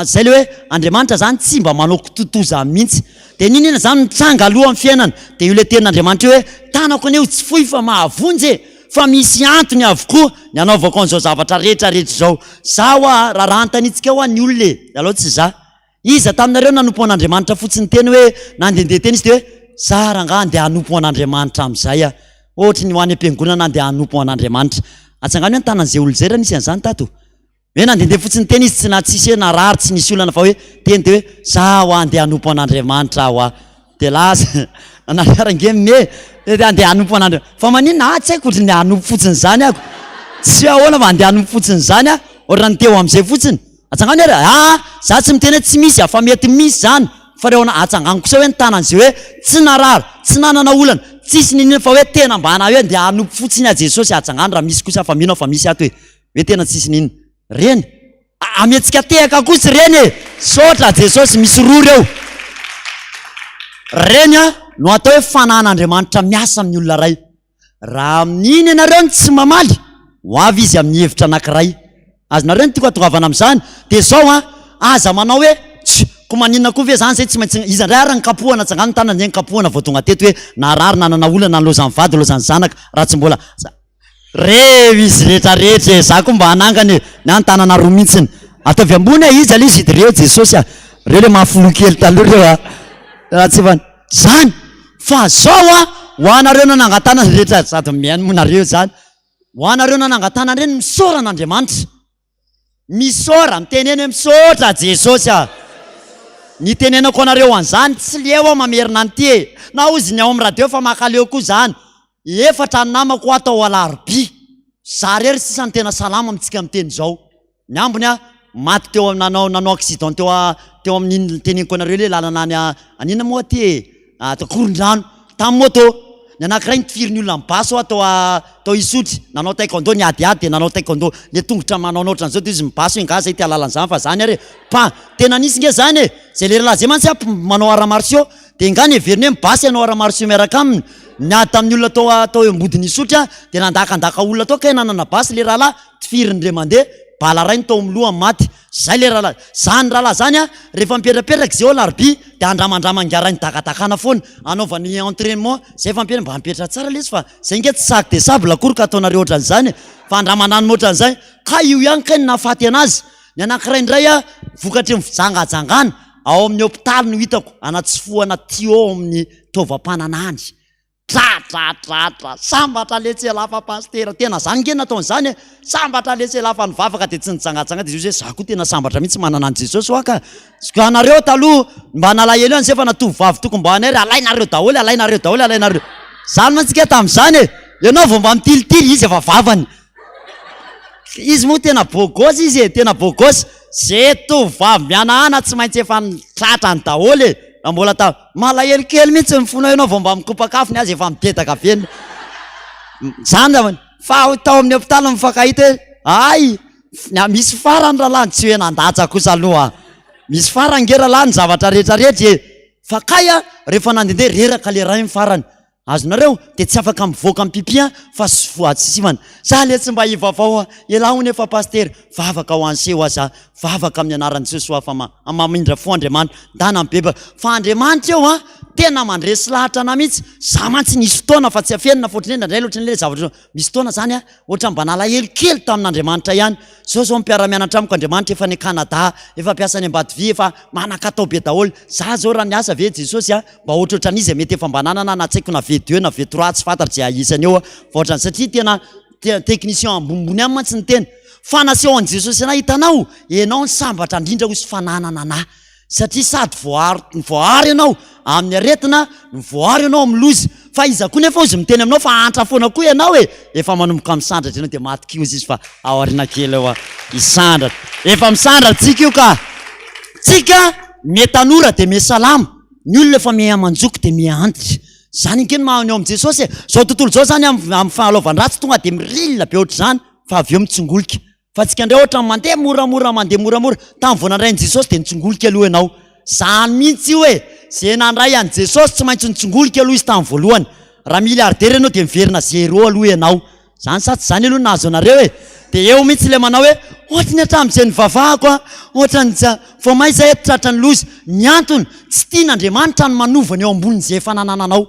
Zay le hoe Andriamanitra zany tsy mba manao kitotoza mihitsy. De n'inona zany mitranga aloha amin'ny fiainana, de io le tenin'Andriamanitra io hoe tanako anie ho tsy fohy fa mahavonjy e! Fa misy antony avokoa ny anaovako an'izao zavatra rehetra rehetra izao. Za hoa raha raha antanitsika hoa ny olona e! Aleo tsy za. Iza taminareo nanompo an'Andriamanitra fotsiny teny hoe nandehandeha teny izy dia hoe za rangaha andeha hanompo an'Andriamanitra amin'izay aho. Ohatry ny ho any am-piangonana andeha hanompo an'Andriamanitra. Atsangano hoe ny tanan'izay olona izay raha nisy an'izany tato. Hoe nandehandeha fotsiny teny izy tsy na tsisy hoe narary tsy nisy olana fa hoe teny dia hoe za hoa andeha hanompo an'Andriamanitra aho hoa. Dia lasa nanary ange me dia andeha hanompo an'Andriamanitra. Fa maninona? Ah tsy haiko ohatry ny hanompo fotsiny izany aho. Tsy hoe ahoana fa andeha hanompo fotsiny izany aho. Ohatran'ny teo amin'izay fotsiny. Atsangano ary ah za tsy miteny hoe tsy misy ah fa mety misy zany fa reo atsangano kosa hoe ny tanan'izay hoe tsy narary, tsy nanana olana, tsisy niniana fa hoe tena mba na hoe ndeha hanompo fotsiny ah Jesosy atsangano raha misy kosa fa mino aho fa misy ato e hoe tena tsisy nino reny ametsika tehaka kosa reny e saotra Jesosy misy roa reo reny a no atao hoe fanan'Andriamanitra miasa amin'ny olona ray Raha amin'iny ianareo no tsy mamaly, ho avy izy amin'ny hevitra anankiray. Azonareo ny tiako hatongavana amin'izany? Dia izao an, aza manao hoe, Tch, koa maninona koa ve izany izay tsy maintsy, iza indray ary ny kapohana, atsangano ny tanana anie ny kapohana vao tonga teto hoe narary, nanana olana, nilaozan'ny vady, nilaozan'ny zanaka, raha tsy mbola, Reo izy rehetra rehetra e, za koa mba hanangana e, ny ahy ny tanana roa mihitsiny. Ataovy ambony e, iza le izy reo Jesosy a, reo le mafy loha kely taloha reo a, raha tsy efa. Zany! Fa zao a, ho anareo nanangan-tanana rehetra, sady mihaino moa nareo zany, ho anareo nanangan-tanana ireny, misaora an'Andriamanitra. Misaora, mitenena hoe misaotra Jesosy a! Ny itenenako anareo an'izany, tsy leo aho mamerina an'ity e! Na hozy ny ao amin'ny radio fa mankaleo koa zany. Efatra ny namako ato ao Alarobia. Za rery sisa no tena salama amintsika miteny izao. Ny ambiny a, maty teo nanao nanao accident teo a teo amin'iny teneniko anareo le lalana any a any inona moa aty e? Ato Ankorondrano, tamin'ny moto. Ny anankiray nitifirin'ny olona amin'ny basy hoa tao a tao Isotry, nanao taekwondo niadiady dia nanao taekwondo, le tongotra manaonao ohatran'izao dia izy mibasy hoe nga zay te hahalala an'izany fa zany ary e! Pa! Tena nisy nge zany e! Zay le rahalahy zay mantsy a manao arts martiaux dia nga neveriny hoe mibasy hanao arts martiaux miaraka aminy, niady tamin'ny olona tao a tao Ambodin'Isotry a dia nandakandaka olona tao kay nanana basy le rahalahy, Tifiriny ndray mandeha, bala ray ny tao amin'ny lohany maty. Zay le rahalahy. Zany rahalahy zany a, rehefa mipetrapetraka izy eo alarobia dia andramandrama ingahy midakadakana foana, anaovany entrainement, zay efa mipetraka, mba mipetraha tsara lesy fa zay nge tsy sac de sable akory ka ataonareo ohatran'izany e, fa andramananina ohatran'izay, kay io ihany kay no nahafaty anazy. Ny anankiray indray a, vokatry ny fijangajangana, ao amin'ny hopitaly no hitako, anatsofohana tuyau ao amin'ny taovam-pananahany. Tratratratra! Sambatra letsy elah fa pasitera! Tena zany nge nataony zany e! Sambatra letsy elah fa nivavaka de tsy nijangajanga de izy hoe za koa tena sambatra mihitsy manana an'i Jesosy hoa ka! Ka nareo taloha mba nalahelo ihany zay fa na tovovavy tokony mba anay ry alainareo daholo alainareo daholo alainareo zany mantsy nge tamin'izany e! Ianao vao mba mitilitily izy efa vavany! Izy moa tena beau gosse izy e, tena beau gosse. Ze tovovavy mihanahana tsy maintsy efa tratrany daholo e. Raha mbola ta, malahelo kely mihitsy ny fonao ianao vao mba mikopak'afo ny azy efa midedaka be ny. Zany zavany. Fa tao amin'ny hôpitaly mifankahita hoe ay, misy farany rahalahy, tsy hoe nandatsa kosa aloha. Misy farany nge rahalahy ny zavatra rehetra rehetra e. Fa kay a, rehefa nandehandeha reraka le rainy farany. Azonareo? Dia tsy afaka mivoaka mipipi an, fa voatsisivana. Za le tsy mba hivavao an, elah hono efa pasitera. Vavaka ho an'i seho aza, vavaka amin'ny anaran'i Jesosy ho afa mamindra fo Andriamanitra. Ndana mibebaka. Fa Andriamanitra eo an, tena mandresy lahatra anah mihitsy. Za mantsy nisy fotoana fa tsy afenina fa ohatran'ny hoe indraindray ohatran'ny hoe zavatra misy fotoana zany an, ohatran'ny mba nalahelo kely tamin'Andriamanitra ihany. Zao zao mpiara-mianatra amiko Andriamanitra efa any Canada, efa mpiasa any Ambatovi, efa manan-katao be daholo. Za zao raha niasa ve Jesosy an, mba ohatrohatran'iza mety efa mba nanana na tsy haiko na V2 na V3 tsy fantatro izay isany eo fa ohatrany satria tena technicien ambonimbony any mantsy ny tena. Fa naseho an'i Jesosy anah hitanao, ianao ny sambatra indrindra hoy sy fananana anah. Satria sady voaaro voaaro ianao amin'ny aretina no voaaro ianao amin'ny loza. Fa iza koa nefa hozy miteny aminao fa hahantra foana koa ianao e! Efa manomboka misandratra ianao dia matokia hozy izy fa aoriana kely eo hisandratra. Efa misandratra tsika io ka! Tsika miha tanora dia miha salama, ny olona efa miha manjoky dia miha antitra. Zany ange no maha ny ao amin'i Jesosy e! Zao tontolo izao zany amin'ny fahalaovan-dratsy tonga dia mirila be ohatr'izany fa avy eo mitsingolika. Fa tsika indray ohatran'ny mandeha moramora mandeha moramora, tamin'ny vao nandray an'i Jesosy dia nitsingolika aloha ianao. Zany mihitsy io e! Ze nandray an'i Jesosy tsy maintsy nitsingolika aloha izy tamin'ny voalohany. Raha milliardaire ianao dia miverina zéro aloha ianao. Zany sa tsy zany aloha no nahazo anareo e! Dia eo mihitsy ilay manao hoe ohatry ny hatramin'izay nivavahako an, ohatran'ny tsy vao may zay eto tratran'ny loza. Ny antony, tsy tian'Andriamanitra ny manova ny eo ambonin'izay efa nanananao.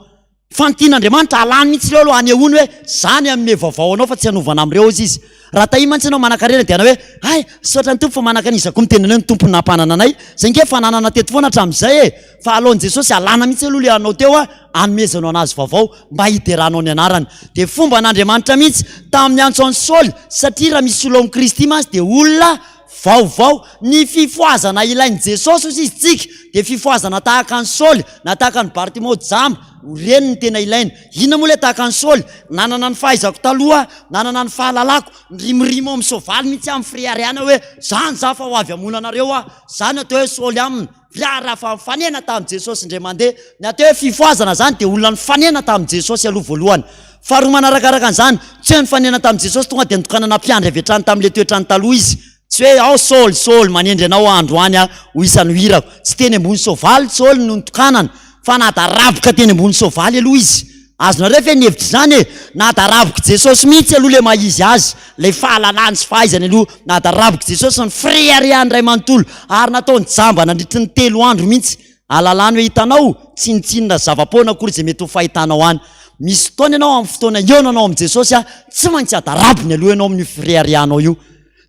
Fa ny tian'Andriamanitra alany mihitsy ireo aloha hanehoany hoe za ny hanome vaovao anao fa tsy hanovana amin'ireo hozy izy. Raha tahia mantsy ianao manankarena dia hanao hoe hay, misaotra ny Tompo fa manankarena, iza koa miteny anao hoe ny Tompo no nampanana anay? Zay nge fananana teto foana hatramin'izay e! Fa alohan'i Jesosy alana mihitsy aloha ilay anao teo hanomezanao anazy vaovao mba hideranao ny anarany. Dia fomban'Andriamanitra mihitsy tamin'ny antso an'i Saoly satria raha misy olona ao amin'i Kristy mantsy dia olona vaovao. Ny fifohazana ilain'i Jesosy hozy izy tsika dia fifohazana tahaka an'i Saoly na tahaka an'i Bartimao jamba, ireny no tena ilaina. Inona moa ilay tahaka an'i Saoly? Nanana ny fahaizako taloha aho, nanana ny fahalalako, nirimorimo ao amin'ny soavaly mihitsy aho, mifireharehana hoe zany za fa ho avy hamono anareo aho. Zany atao hoe Saoly aminy. Raha raha nifanena tamin'i Jesosy indray mandeha, ny atao hoe fifohazana izany dia olona nifanena tamin'i Jesosy aloha voalohany. Faharoa manarakaraka an'izany, tsy hoe nifanena tamin'i Jesosy tonga dia nitokanana mpiandry avy hatrany tamin'ilay toetrany taloha izy. Tsy hoe ao Saoly, Saoly, manendry anao aho androany aho ho isan'ny ho irako. Tsy teny ambony soavaly Saoly no nitokanana, fa nadaraboka teny ambony soavaly aloha izy. Azonareo ve ny hevitr'izany e? Nadarabok'i Jesosy mihitsy aloha ilay maha izy azy, ilay fahalalany sy fahaizany aloha. Nadarabok'i Jesosy ny fireharehany iray manontolo, ary nataony jamba nandritry ny telo andro mihitsy. Ahalalany hoe hitanao, tsinontsinona zava-poana akory izay mety ho fahitanao any. Misy fotoana ianao amin'ny fotoana hihaonanao amin'i Jesosy, tsy maintsy adarabony aloha ianao amin'io fireharehanao io.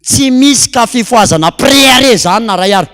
Tsy misy ka fifohazana mpirehareha izany na iray ary.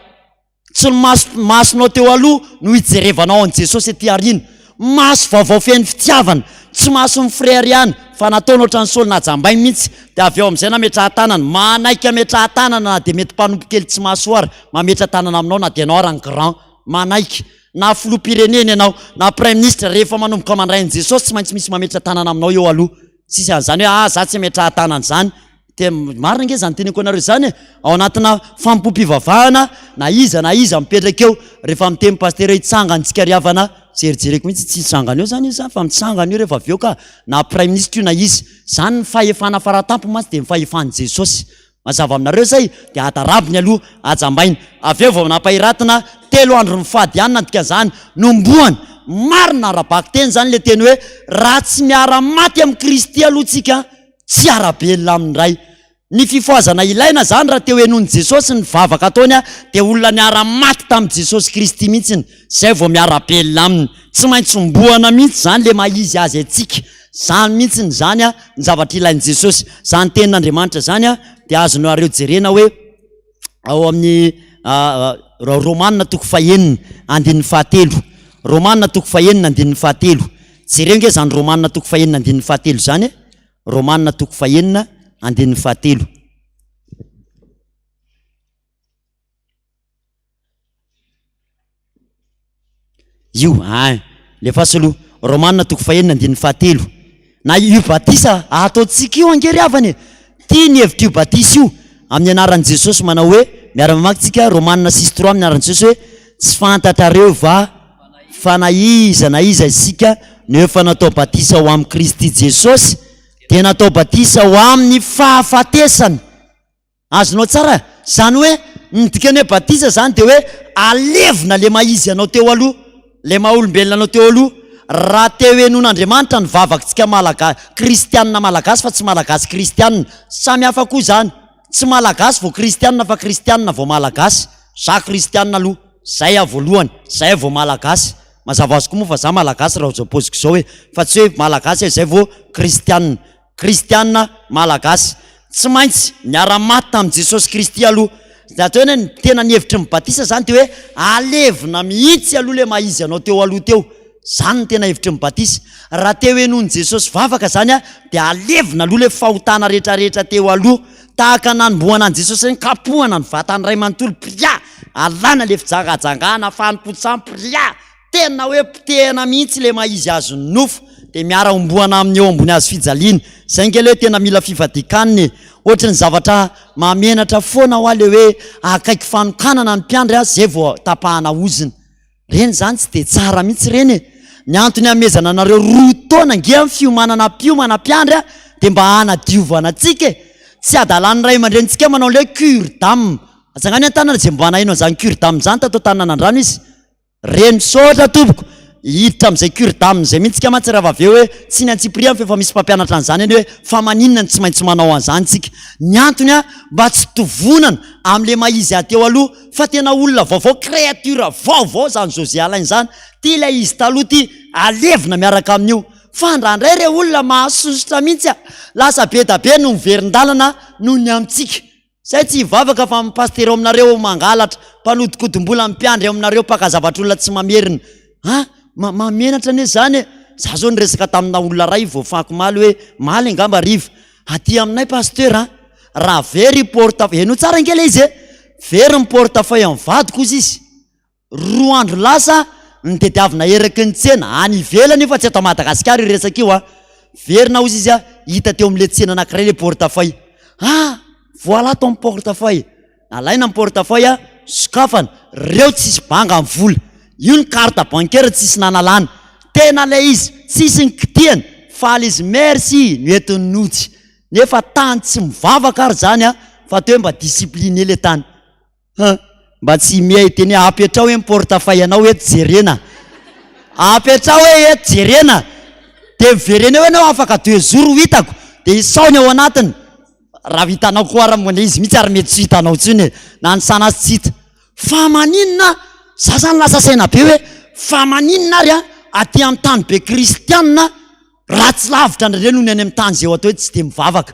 Tsy ny maso masonao teo aloha no hijerevanao an'i Jesosy aty aoriana. Maso vaovao feno fitiavana, tsy mason'ny fireharehana, fa nataony ohatran'ny Saoly najambainy mihitsy, dia avy eo amin'izay nametraha-tanana. Manaiky hametraha-tanana na dia mety mpanompo kely tsy mahasoa ary mametra-tanana aminao na dia ianao ary ny grand. Manaiky. Na filoham-pirenena ianao, na praiminisitra, rehefa manomboka mandray an'i Jesosy tsy maintsy misy mametra-tanana aminao eo aloha. Tsisy an'izany hoe ah za tsy ametraha-tanana izany. Dia marina ange izany teneniko anareo izany e! Ao anatina fanompoam-pivavahana na iza na iza mipetraka eo, rehefa miteny pasitera hoe hitsangana tsika ry havana, jerijereko mihitsy tsy hitsangana eo izany izy fa mitsangana eo rehefa avy eo ka, na praiminisitra io na iza. Izany ny fahefana faratampony mantsy dia ny fahefan'i Jesosy. Mazava aminareo izay? Dia adarabony aloha, ajambaina. Avy eo vao nampahiratina, telo andro mifady hanina ny dikan'izany, nombohana. Marina ara-bakiteny izany ilay teny hoe raha tsy miara-maty amin'i Kristy aloha tsika, Tsy ara-belona amin'ny Ray. Ny fifohazana ilaina izany raha te ho henoin'i Jesosy ny vavaka ataony dia olona niara-maty tamin'i Jesosy Kristy mihitsy izay vao miara-belona aminy. Tsy maintsy hombohana mihitsy izany ilay maha izy azy antsika. Izany mihitsy izany ny zavatra ilain'i Jesosy. Izany tenin'Andriamanitra izany dia azonareo jerena hoe ao amin'ny Romana toko fahenina andininy fahatelo. Romana toko fahenina andininy fahatelo. Jereo nge izany Romana toko fahenina andininy fahatelo izany e. Romana toko fahenina andininy fahatelo. Io, ah, lefaso aloha. Romana toko fahenina andininy fahatelo. Na io batisa ataontsika io ange ry havana e. Tia ny hevitr'io batisa io amin'ny anaran'i Jesosy manao hoe, miara-mamaky tsika Romana 6:3 amin'ny anaran'i Jesosy hoe, tsy fantatrareo va fa na iza na iza isika no efa natao batisa ho amin'i Kristy Jesosy? Dia natao batisa ho amin'ny fahafatesany. Azonao tsara? Izany hoe, ny dikan'ny hoe batisa izany dia hoe alevina ilay maha izy anao teo aloha, ilay maha olombelona anao teo aloha. Raha te ho henoin'Andriamanitra ny vavakitsika malaga, kristianina malagasy fa tsy malagasy kristianina. Samy hafa koa izany. Tsy malagasy vao kristianina fa kristianina vao malagasy. Za kristianina aloha, zay aho voalohany, zay aho vao malagasy. Mazava ho azy koa moa fa za malagasy raha izao paoziko izao e, fa tsy hoe malagasy aho izay vao kristianina. Kristiana malagasy. Tsy maintsy niara-maty tamin'i Jesosy Kristy aloha. Izay atao hoe ny tena ny hevitry ny batisa izany dia hoe alevina mihitsy aloha ilay maha izy anao teo aloha teo. Izany no tena hevitry ny batisa. Raha te ho henoin'i Jesosy vavaka izany dia alevina aloha ilay fahotana rehetrarehetra teo aloha. Tahaka nanombohana an'i Jesosy ireny, kapohana ny vatany iray manontolo, pria! Alana ilay fijangajangana, fanompoan-tsampy, pria! Tena hoe potehina mihitsy ilay maha izy azy ny nofo dia miara homboana aminy eo ambony hazo fijaliana. Zay nge le hoe tena mila fifadian-kanina e. Ohatry ny zavatra mahamenatra foana hoa le hoe akaiky fanokanana ny mpiandry a zay vao tapahana ozona. Reny zany tsy dia tsara mihitsy reny e. Ny antony hamehezana anareo roa taona nge amin'ny fiomanana mpiomana mpiandry a dia mba hanadiovana antsika e. Tsy adalan'ny ray aman-drenintsika manao an'ilay hoe cure d'âme. Atsangano an-tanana izay mba naheno an'izany cure d'âme izany tato Antananandrano izy. Re misaotra tompoko! Hiditra amin'izay cure d'âme izay mihitsy tsika mantsy raha avy eo hoe tsy ny antsipiriany fa efa misy mpampianatra an'izany eny hoe fa maninona no tsy maintsy manao an'izany tsika? Ny antony an, mba tsy tovonana amin'ilay maha izy ahy teo aloha fa tena olona vaovao, créature vaovao izany José Alain izany, ty ilay izy taloha ty, alevina miaraka amin'io. Fa indraindray re olona mahasosotra mihitsy a! Lasa be da be no miverin-dalana noho ny amintsika. Zay tsy hivavaka fa ny pasitera ao aminareo mangalatra, mpanodikodim-bola, mpiandry ao aminareo mpaka zavatr'olona tsy mamerina. Ha? Ma mahamenatra anie zany e! Za zao niresaka tamina olona ray vao fahakomaly hoe maly angamba hariva. Aty aminay pasteur a! Raha very porte henoy tsara ange le izy e! Very ny porte feuille an'ny vadiko ozy izy. Roa andro lasa nitediavina eraky ny tsena, any ivelany io fa tsy eto Madagasikara io resaka io a! Verina hozy izy a, hita teo amin'ilay tsena anankiray ilay porte-feuille. Ah! Voilà ton porte-feuille. Nalaina ny porte-feuille a, sokafana, reo tsisy banga ny vola. Io ny carte bancaire tsisy nanalana. Tena ilay izy, tsisy ny kitihana, faly izy merci noentiny nody. Nefa tany tsy mivavaka ary zany a, fa teo hoe mba discipliné le tany. Huh! Mba tsy himea hiteny hoe apetrao hoe ny porte-feuille anao eto jerena. Apetrao hoe eto jerena. Dia miverena eo ianao afaka deux jours ho hitako. Dia isao ny ao anatiny. Raha hitanao koa ary moa ilay izy mihitsy ary mety tsy hitanao intsony e. Na ny sana azy tsy hita. Fa maninona? Za zany lasa saina be hoe fa maninona ary an aty amin'ny tany be kristianina ratsy lavitra indraindray noho ny any amin'ny tany izay atao hoe tsy dia mivavaka.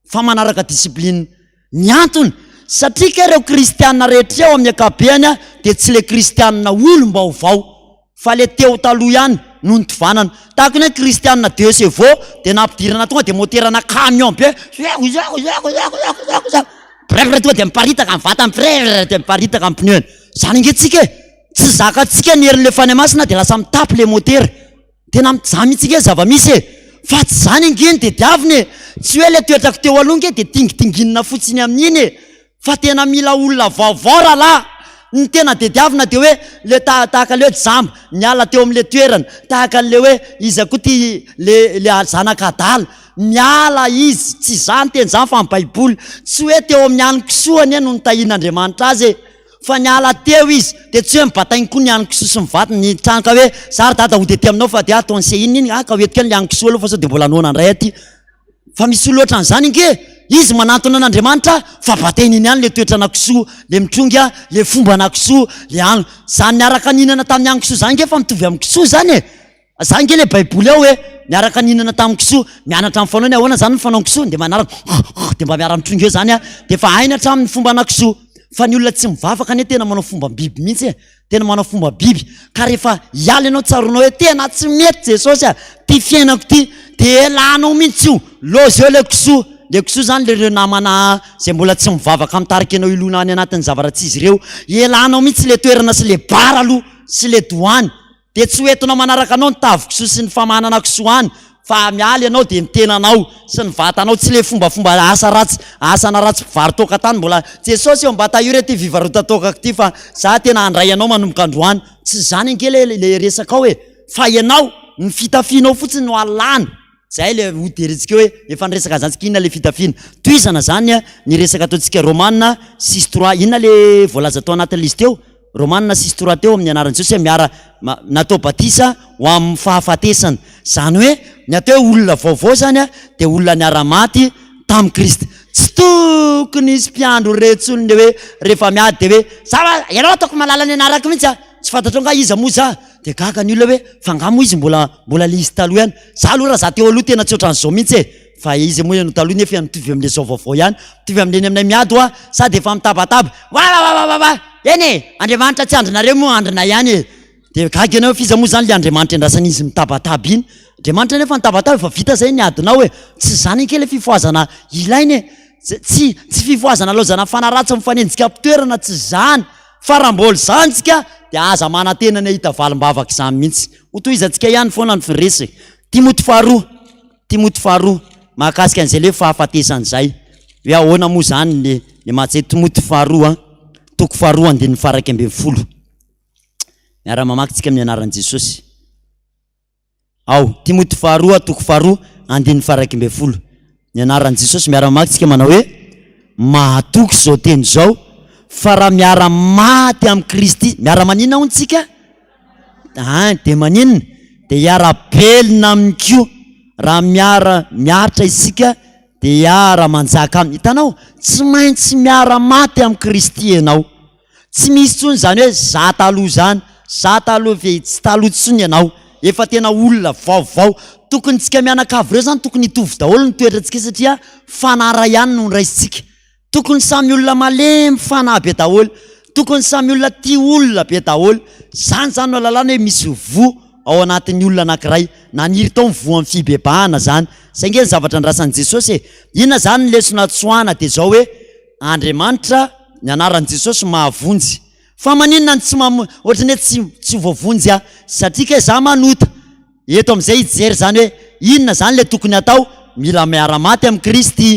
fa manaraka discipline. Ny antony, satria kay ireo kristiana rehetra ireo amin'ny ankapobeany dia tsy le kristiana olom-baovao fa le teo taloha ihany no nitovanana. Tahaka ny hoe kristiana deux chevaux dia nampidirana tonga dia moterana camion be brrr tonga dia miparitaka ny vatany brrr dia miparitaka ny pneu-ny. Zany ange tsika e! Tsy zakantsika ny herin'ilay Fanahy Masina dia lasa mitapy le motera. Tena za mihitsy nge zava-misy e! Fa tsy zany ange no tediavina e! Tsy hoe le toetrako teo aloha nge de tingitinginina fotsiny amin'iny e! Fa tena mila olona vaovao rahalahy! Ny tena tediavina de hoe le tahaka le hoe jamba niala teo amin'le toerana, tahaka an'le hoe iza koa ty le le zanaka adala, miala izy, tsy za niteny zany fa ny baiboly, tsy hoe teo amin'ny hanin-kisoa anie no nitahian'Andriamanitra azy e! Fa niala teo izy dia tsy hoe mibatainy koa ny hanin-kisoa sy ny vatony, ny trano ka hoe za ry dada hody aty aminao fa dia ataon'i se inona iny, ah ka ho entiko any le hanin-kisoa aloha fa sao dia mbola noana indray aty. Fa misy olona ohatran'izany ange, izy manantona an'Andriamanitra fa bataininy ihany le toetrana kisoa, le mitrongy ah, le fombana kisoa, le an, zany niaraka nihinana tamin'ny hanin-kisoa zany ange fa mitovy amin'ny kisoa zany e! Za nge le baiboly ao e, niaraka nihinana tamin'ny kisoa, mianatra ny fanaony ahoana zany ny fanaon'ny kisoa, de manaraka de mba miara mitrongy eo zany a, de efa hainy hatramin'ny fombana kisoa. Fa ny olona tsy mivavaka anie tena manao fombam-biby mihitsy e, tena manao fomba biby, ka rehefa hiala ianao tsaroanao hoe tena tsy mety Jesosy a, ty fiainako ty, de elanao mihitsy io, loza eo le kisoa, le kisoa zany le reo namana zay mbola tsy mivavaka mitarika anao hilona any anatin'ny zavatra tsy izy ireo, elanao mihitsy le toerana sy le bar aloha sy le doany. Dia tsy ho entinao manaraka anao ny tavin-kisoa sy ny famahanana kisoa any, fa miala ianao dia ny tenanao sy ny vatanao, tsy le fombafomba asa ratsy, asana ratsy mpivaro-toaka tany mbola, Jesosy ô mba tahio re ty fivarotan-toakako ty fa za tena handray anao manomboka androany, tsy izany ange le le resaka ao e, fa ianao, ny fitafianao fotsiny no alana. Zay le hoderintsika hoe efa niresaka an'izany tsika inona le fitafiana. Tohizana zany ny resaka ataontsika Romana six trois inona le voalaza tao anatin'ilay izy teo? Romana six trois teo amin'ny anaran'i Jesosy hoe miara natao batisa ho amin'ny fahafatesana. Zany hoe ny atao hoe olona vaovao zany dia olona niara-maty tamin'i Kristy. Tsy tokony hisy mpiandry ho re intsony le hoe rehefa miady dia hoe za ianao ataoko mahalala ny anarako mihitsy a! Tsy fantatrao nga iza moa za? Dia gaga ny olona hoe fa nga moa izy mbola mbola le izy taloha ihany? Za aloha raha za teo aloha tena tsy ohatran'izao mihitsy e! Fa izy moa ianao taloha nefa mitovy amin'ilay zao vaovao ihany, mitovy amin'ilay eny aminay miady hoa sady efa mitabataba wawawawawa! Eny e! Andriamanitra tsy andrinareo moa andrinay ihany e! Dia gaga ianao hoe f'iza moa izany ilay Andriamanitra iandrasan'izy mitabataba iny? Andriamanitra anefa nitabataba efa vita izay ny adinao e! Tsy izany ange ilay fifohazana ilaina e! Tsy tsy fifohazana laozana fanahy ratsy mifanenjika am-pitoerana tsy izany! Fa raha mbola izany tsika dia aza manantena ny hahita valim-bavaka izany mihitsy. Ho tohizantsika ihany foana ny firesaka. Timoty faharoa, Timoty faharoa, mahakasika an'izay le fahafatesana izay. Hoe ahoana moa izany ny ny maha-tsy Timoty faharoa, toko faharoa andininy faha-11. Miara-mamaky tsika amin'ny anaran'i Jesosy. Ao, Timoty faharoa, toko faharoa, andininy faha-11. Ny anaran'i Jesosy miara-mamaky tsika manao hoe, Mahatoky izao teny izao, fa raha miara-maty amin'i Kristy, miara-maninona hono tsika? Ein, dia maninona? Dia hiara-belona aminy koa. Raha miara-miaritra isika, dia hiara-manjaka aminy. Hitanao? Tsy maintsy miara-maty amin'i Kristy ianao. Tsy misy intsony izany hoe za taloha izany, za taloha ve tsy taloha intsony ianao, efa tena olona vaovao. Tokony tsika mianakavy ireo izany tokony hitovy daholo ny toetrantsika satria fanahy iray ihany no noraisintsika. Tokony samy olona malemy fanahy be daholo, tokony samy olona tia olona be daholo. Izany izany no ahalalana hoe misy voa ao anatin'ny olona anankiray. Naniry tao ny voan'ny fibebahana izany. Izay ange ny zavatra andrasan'i Jesosy e. Inona izany ny lesona tsoahana dia izao hoe Andriamanitra, ny anaran'i Jesosy mahavonjy. Fa maninona no tsy mam, ohatran'ny hoe tsy, tsy voavonjy aho? Satria kay za manota. Eto amin'izay hijery izany hoe inona izany ilay tokony hatao? Mila miara-maty amin'i Kristy.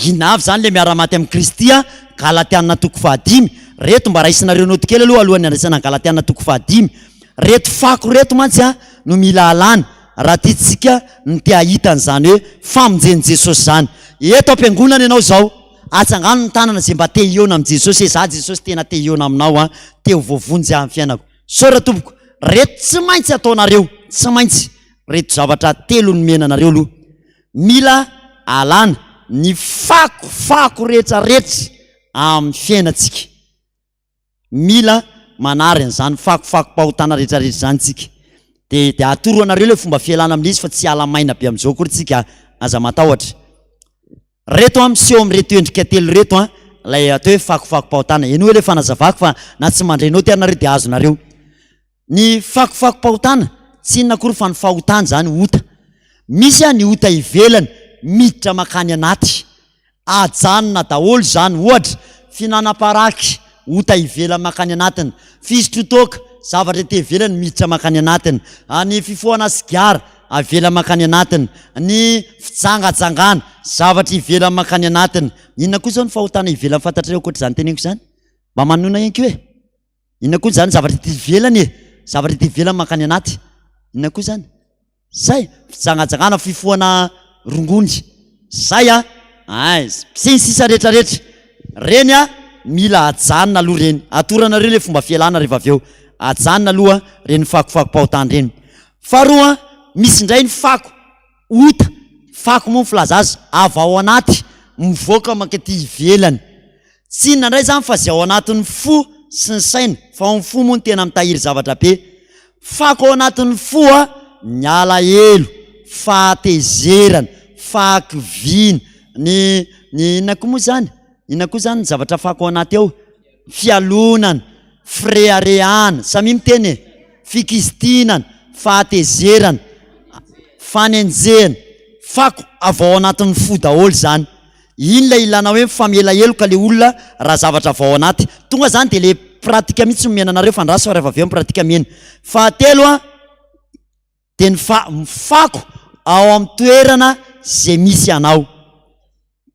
Inona avy izany ilay miara-maty amin'i Kristy a? Galatiana toko fahadimy. Reto mba raisinareo naoty kely aloha alohan'ny handraisana ny Galatiana toko fahadimy. Reto fako reto mantsy a no mila alana raha tiantsika ny te hahita an'izany hoe famonjen'i Jesosy izany. Eto am-piangonana ianao izao. Atsangano ny tanana izay mba te hihaona amin'i Jesosy hoe za Jesosy tena te hihaona aminao an, te ho voavonjy aho amin'ny fiainako. Misaotra tompoko. Reto tsy maintsy ataonareo, tsy maintsy reto zavatra telo nomena anareo aloha. Mila alana ny fako fako rehetra rehetra amin'ny fiainantsika. Mila manary an'izany fakofakom-pahotana rehetrarehetra izany tsika. Dia dia atoro anareo ilay fomba fialana amin'izy fa tsy hiala maina be amin'izao akory tsika, aza matahotra. Reto an, miseho amin'ireto endrika telo ireto an, ilay atao hoe fakofakom-pahotana. Henoy ilay fanazavako fa na tsy mandre naoty ary nareo dia azonareo. Ny fakofakom-pahotana, tsy inona akory fa ny fahotana izany, ota. Misy an ny ota ivelany miditra mankany anaty. Ajanona daholo izany, ohatra, fihinanam-paraky, ota ivelany mankany anatiny, fisotroan-toaka, zavatra ety ivelany miditra mankany anatiny, ny fifohana sigara, avela mankany anatiny, ny fijangajangana, zavatra ivelany mankany anatiny. Inona koa izao ny fahotana ivelany fantatrareo ankoatr'izany teneniko izany? Mba manonona ihany koa e! Inona koa izany zavatra ety ivelany e? Zavatra ety ivelany mankany anaty. Inona koa izany? Zay, fijangajangana, fifohana rongony. Zay a! Ay, sy ny sisa rehetra rehetra. Reny a, mila ajanona aloha reny. Atoro anareo le fomba fialana rehefa avy eo. Ajanona aloha reny fakofakom-pahotana reny. Faharoa, misy indray ny fako, ota, fako moa ny filaza azy, avy ao anaty, mivoaka mankaty ivelany. Tsy inona indray izany fa izay ao anatin'ny fo sy ny saina, fa ao amin'ny fo moa no tena mitahiry zavatra be. Fako ao anatin'ny fo a, ny alahelo, fahatezerana, fahakiviana, ny ny inona koa moa izany? Inona koa izany ny zavatra fako ao anaty ao? Fialonana, fireharehana, samia miteny e! Fikizitinana, fahatezerana, fanenjehana, fako avy ao anatin'ny fo daholo izany. Iny ilay ilana hoe mifamela heloka le olona raha zavatra avy ao anaty. Tonga zany de le pratique mihitsy no omena anareo fa andraso fa rehefa avy eo ny pratique miheno. Fahatelo a, de ny fa ny fako ao amin'ny toerana zay misy anao.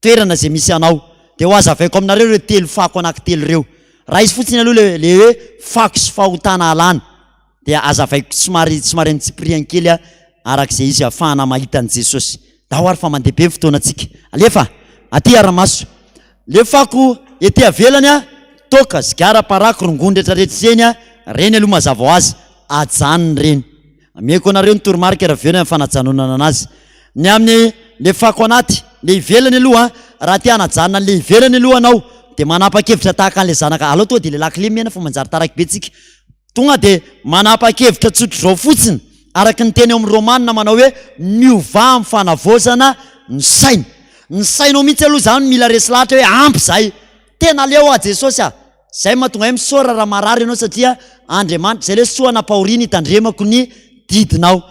Toerana zay misy anao. De ho hazavaiko aminareo ireo telo fako anankitelo ireo. Raiso fotsiny aloha le le hoe fako sy fahotana alana. Dia hazavaiko somary somary antsipiriany kely a. araka izay izy ahafahana mahita an'i Jesosy. Ndao ary fa mandeha be ny fotoanantsika. Alefa aty ara-maso. Lefako ety avelany a, toaka, sigara, paraky, rongony retraretra ireny a, reny aloha mazava ho azy, ajanony ireny. Ameko anareo ny toromarika raha avy eo ny amin'ny fanajanonana anazy. Ny amin'ny le fako anaty, le ivelany aloha, raha te hanajanona an'le ivelany aloha anao dia manapa-kevitra tahaka an'le zanaka, aleo tonga dia le lakile mena fa manjary taraiky be tsika. Tonga dia manapa-kevitra tsotr'izao fotsiny, araka ny teny ao amin'ny Romana manao hoe miovà amin'ny fanavaozana ny saina. Ny sainao mihitsy aloha izany mila resy lahatra hoe ampy izay, tena aleo aho Jesosy a! Zay mahatonga ahy misaora raha marary ianao satria Andriamanitra, zay le soa nampahoriana hitandremako ny didinao.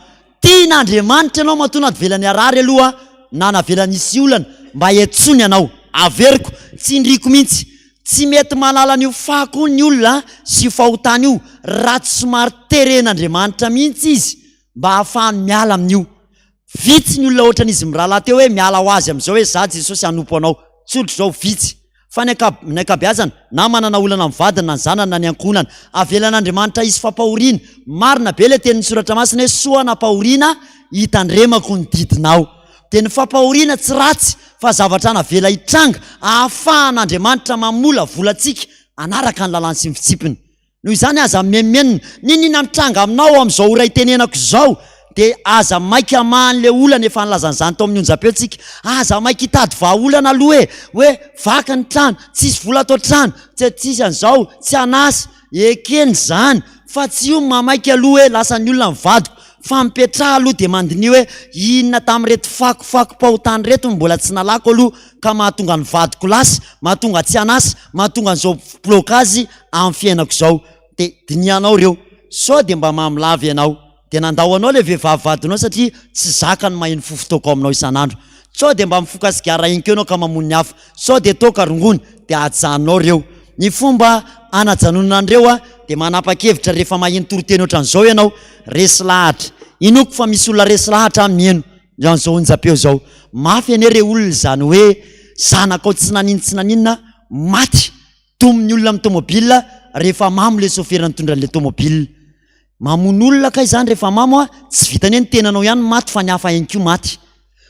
Tian'Andriamanitra ianao matoa navelany harary aloha na navelany hisy olana mba hiantsoany anao. Averiko, tsindriako mihitsy, tsy mety mahalala an'io fako io ny olona sy io fahotana io raha tsy somary teren'Andriamanitra mihitsy izy mba hahafahany miala amin'io. Vitsy ny olona ohatran'izy mirahalahy teo hoe miala ho azy amin'izao hoe za Jesosy hanompo anao. Tsotra izao, vitsy. Fa ny ny ankabeazany, na manana olana amin'ny vadiny na ny zanany na ny ankohonany. Avelan'Andriamanitra hisy fampahoriana. Marina be ilay tenin'ny Soratra Masina hoe soa nampahoriana hitandremako ny didinao. Dia ny fampahoriana tsy ratsy fa zavatra navela hitranga ahafahan'Andriamanitra mamolavola antsika hanaraka ny lalàny sy ny fitsipiny. Noho izany aza mimenomenona. N'inon'inona mitranga aminao amin'izao ora itenenako izao dia aza maika hamaha an'ilay olana, efa nilaza an'izany tao amin'ny onjam-peo tsika. Aza maika hitady vahaolana aloha e! Hoe vaky ny trano, tsisy vola ato an-trano, tsy tsisy an'izao, tsy an'asa. Ekena izany fa tsy io no mahamaika aloha hoe lasan'ny olona ny vadiko. Fa mipetraha aloha dia mandiniha hoe inona tamin'ireto fakofakom-pahotana ireto no mbola tsy nalako aloha ka mahatonga ny vadiko lasa, mahatonga tsy an'asa, mahatonga an'izao blocage amin'ny fiainako izao. Dia dinihanao ireo. Sao dia mba mamy lava ianao. Dia nandao anao ilay vehivavy vadinao satria tsy zaka ny maheno fofon-toaka ao aminao isan'andro. Sao dia mba mifoka sigara ihany koa ianao ka mamono ny hafa. Sao dia toaka rongony. Dia ajanonao ireo. Ny fomba hanajanonana an'ireo dia manapa-kevitra rehefa maheno toriteny ohatran'izao ianao. Resy lahatra. Inoako fa misy olona resy lahatra miheno an'izao onjam-peo izao. Mafy anie re olona izany hoe zanakao tsy naninona tsy naninona maty. Domin'ny olona amin'ny tomobile rehefa mamo le sofera nitondra an'le tomobile. Mamono olona kay zany rehefa mamo a, tsy vitan'ny hoe ny tenanao ihany no maty fa ny hafa ihany koa maty.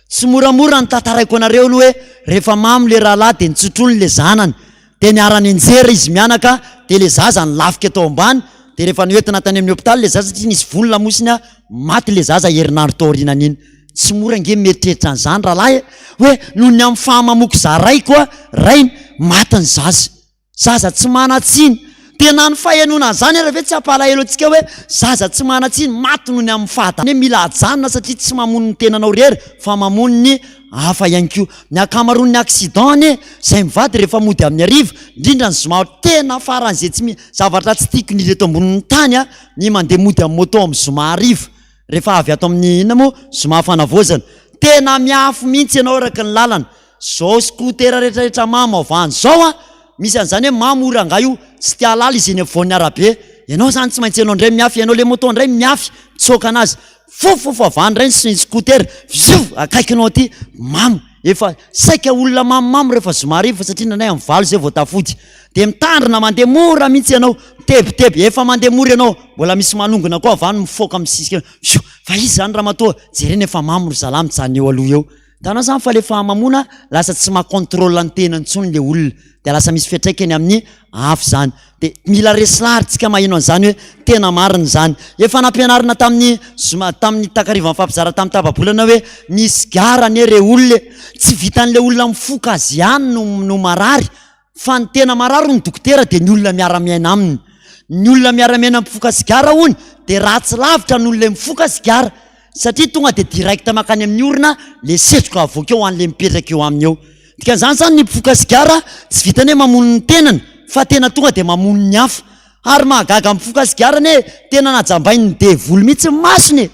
Tsy moramora ny tantaraiko anareo aloha hoe rehefa mamo le rahalahy dia nitsotrony le zanany dia niara-nianjera izy mianaka dia le zaza nilafika tao ambany dia rehefa noentina tany amin'ny hopitaly le zaza satria nisy voa ny lamosiny a, maty le zaza herinandro tao aorianan'iny. Tsy mora ange mieritreritra an'izany rahalahy e! Hoe noho ny amin'ny fahamamoako zaraiko a, rainy, maty ny zaza. Zaza tsy manan-tsiny. Dia na ny fahenoana an'izany ary ve tsy hampalahelo antsika hoe zaza tsy manan-tsiny, maty noho ny amin'ny fahadalana. Hoe mila ajanona satria tsy mamono ny tenanao irery fa mamono ny hafa ihany koa. Ny ankamaroan'ny accident anie, izay mivady rehefa mody amin'ny hariva, indrindra ny zoma, tena faran'izay tsy mi-, zavatra tsy tiako indrindra eto ambonin'ny tany a, ny mandeha mody amin'ny moto amin'ny zoma hariva. Rehefa avy ato amin'ny inona moa? Zoma fanavaozana. Tena miafy mihitsy ianao araka ny lalana. Zao scooter rehetrarehetra mamo avy any zao an! Misy an'izany hoe mamo io rangahy io, tsy te hahalala izy eny afovoan'ny arabe. Ianao izany tsy maintsy ianao indray miafy, ianao ilay moto indray miafy, mitsoaka anazy. Fofofofo avy any indray ny scooter, fioo! Akaikinao aty, mamo. Efa saika olona mamomamo rehefa zoma hariva satria indraindray amin'ny valo izay vao tafody. Dia mitandrina mandeha mora mihitsy ianao, mitebiteby, efa mandeha mora ianao, mbola misy manongona koa avy any mifoaka misisika eo, fioo, fa iza izany ramatoa, jerena efa mamo ry zalahy mijanona eo aloha eo. Hitanao izany fa le fahamamoana lasa tsy maha contrôle ny tena intsony le olona, dia lasa misy fiantraikany amin'ny hafa izany. Dia mila resy lahatra isika maheno an'izany hoe tena marina izany. Efa nampianarina tamin'ny zoma, tamin'ny takariva nifampizara tamin'ny tapa-bolana hoe ny sigara anie re olona e, tsy vitan'ilay olona mifoka azy ihany no no marary fa ny tena marary hoy ny dokotera dia ny olona miara-miaina aminy. Ny olona miara-miaina mifoka sigara hono dia ratsy lavitra noho ilay mifoka sigara satria tonga dia direct mankany amin'ny orona le setroka avoaka eo ho an'ilay mipetraka eo aminy eo. Dikan'izany izany ny mpifoka sigara tsy vitan'ny hoe mamono ny tenany fa tena tonga dia mamono ny hafa. Ary mahagaga amin'ny mpifoka sigara anie tena najambain'ny devoly mihitsy ny masony e!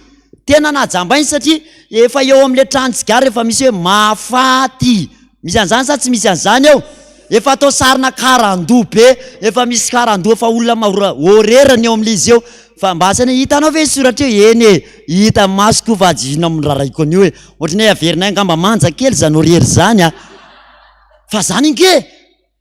Tena najambainy satria efa eo amin'ilay tranon-tsigara efa misy hoe mahafaty. Misy an'izany sa tsy misy an'izany eo? Efa atao sarina karandoha be, efa misy karandoha efa olona ma- horera ny eo amin'ilay izy eo. Fa mba asaina hoe hitanao ve io soratra io? Eny e, hita masoko io fa tsy inona moa no rarahiko an'io e. Ohatran'ny hoe averinay angamba manja kely izany horera izany a. Fa izany ange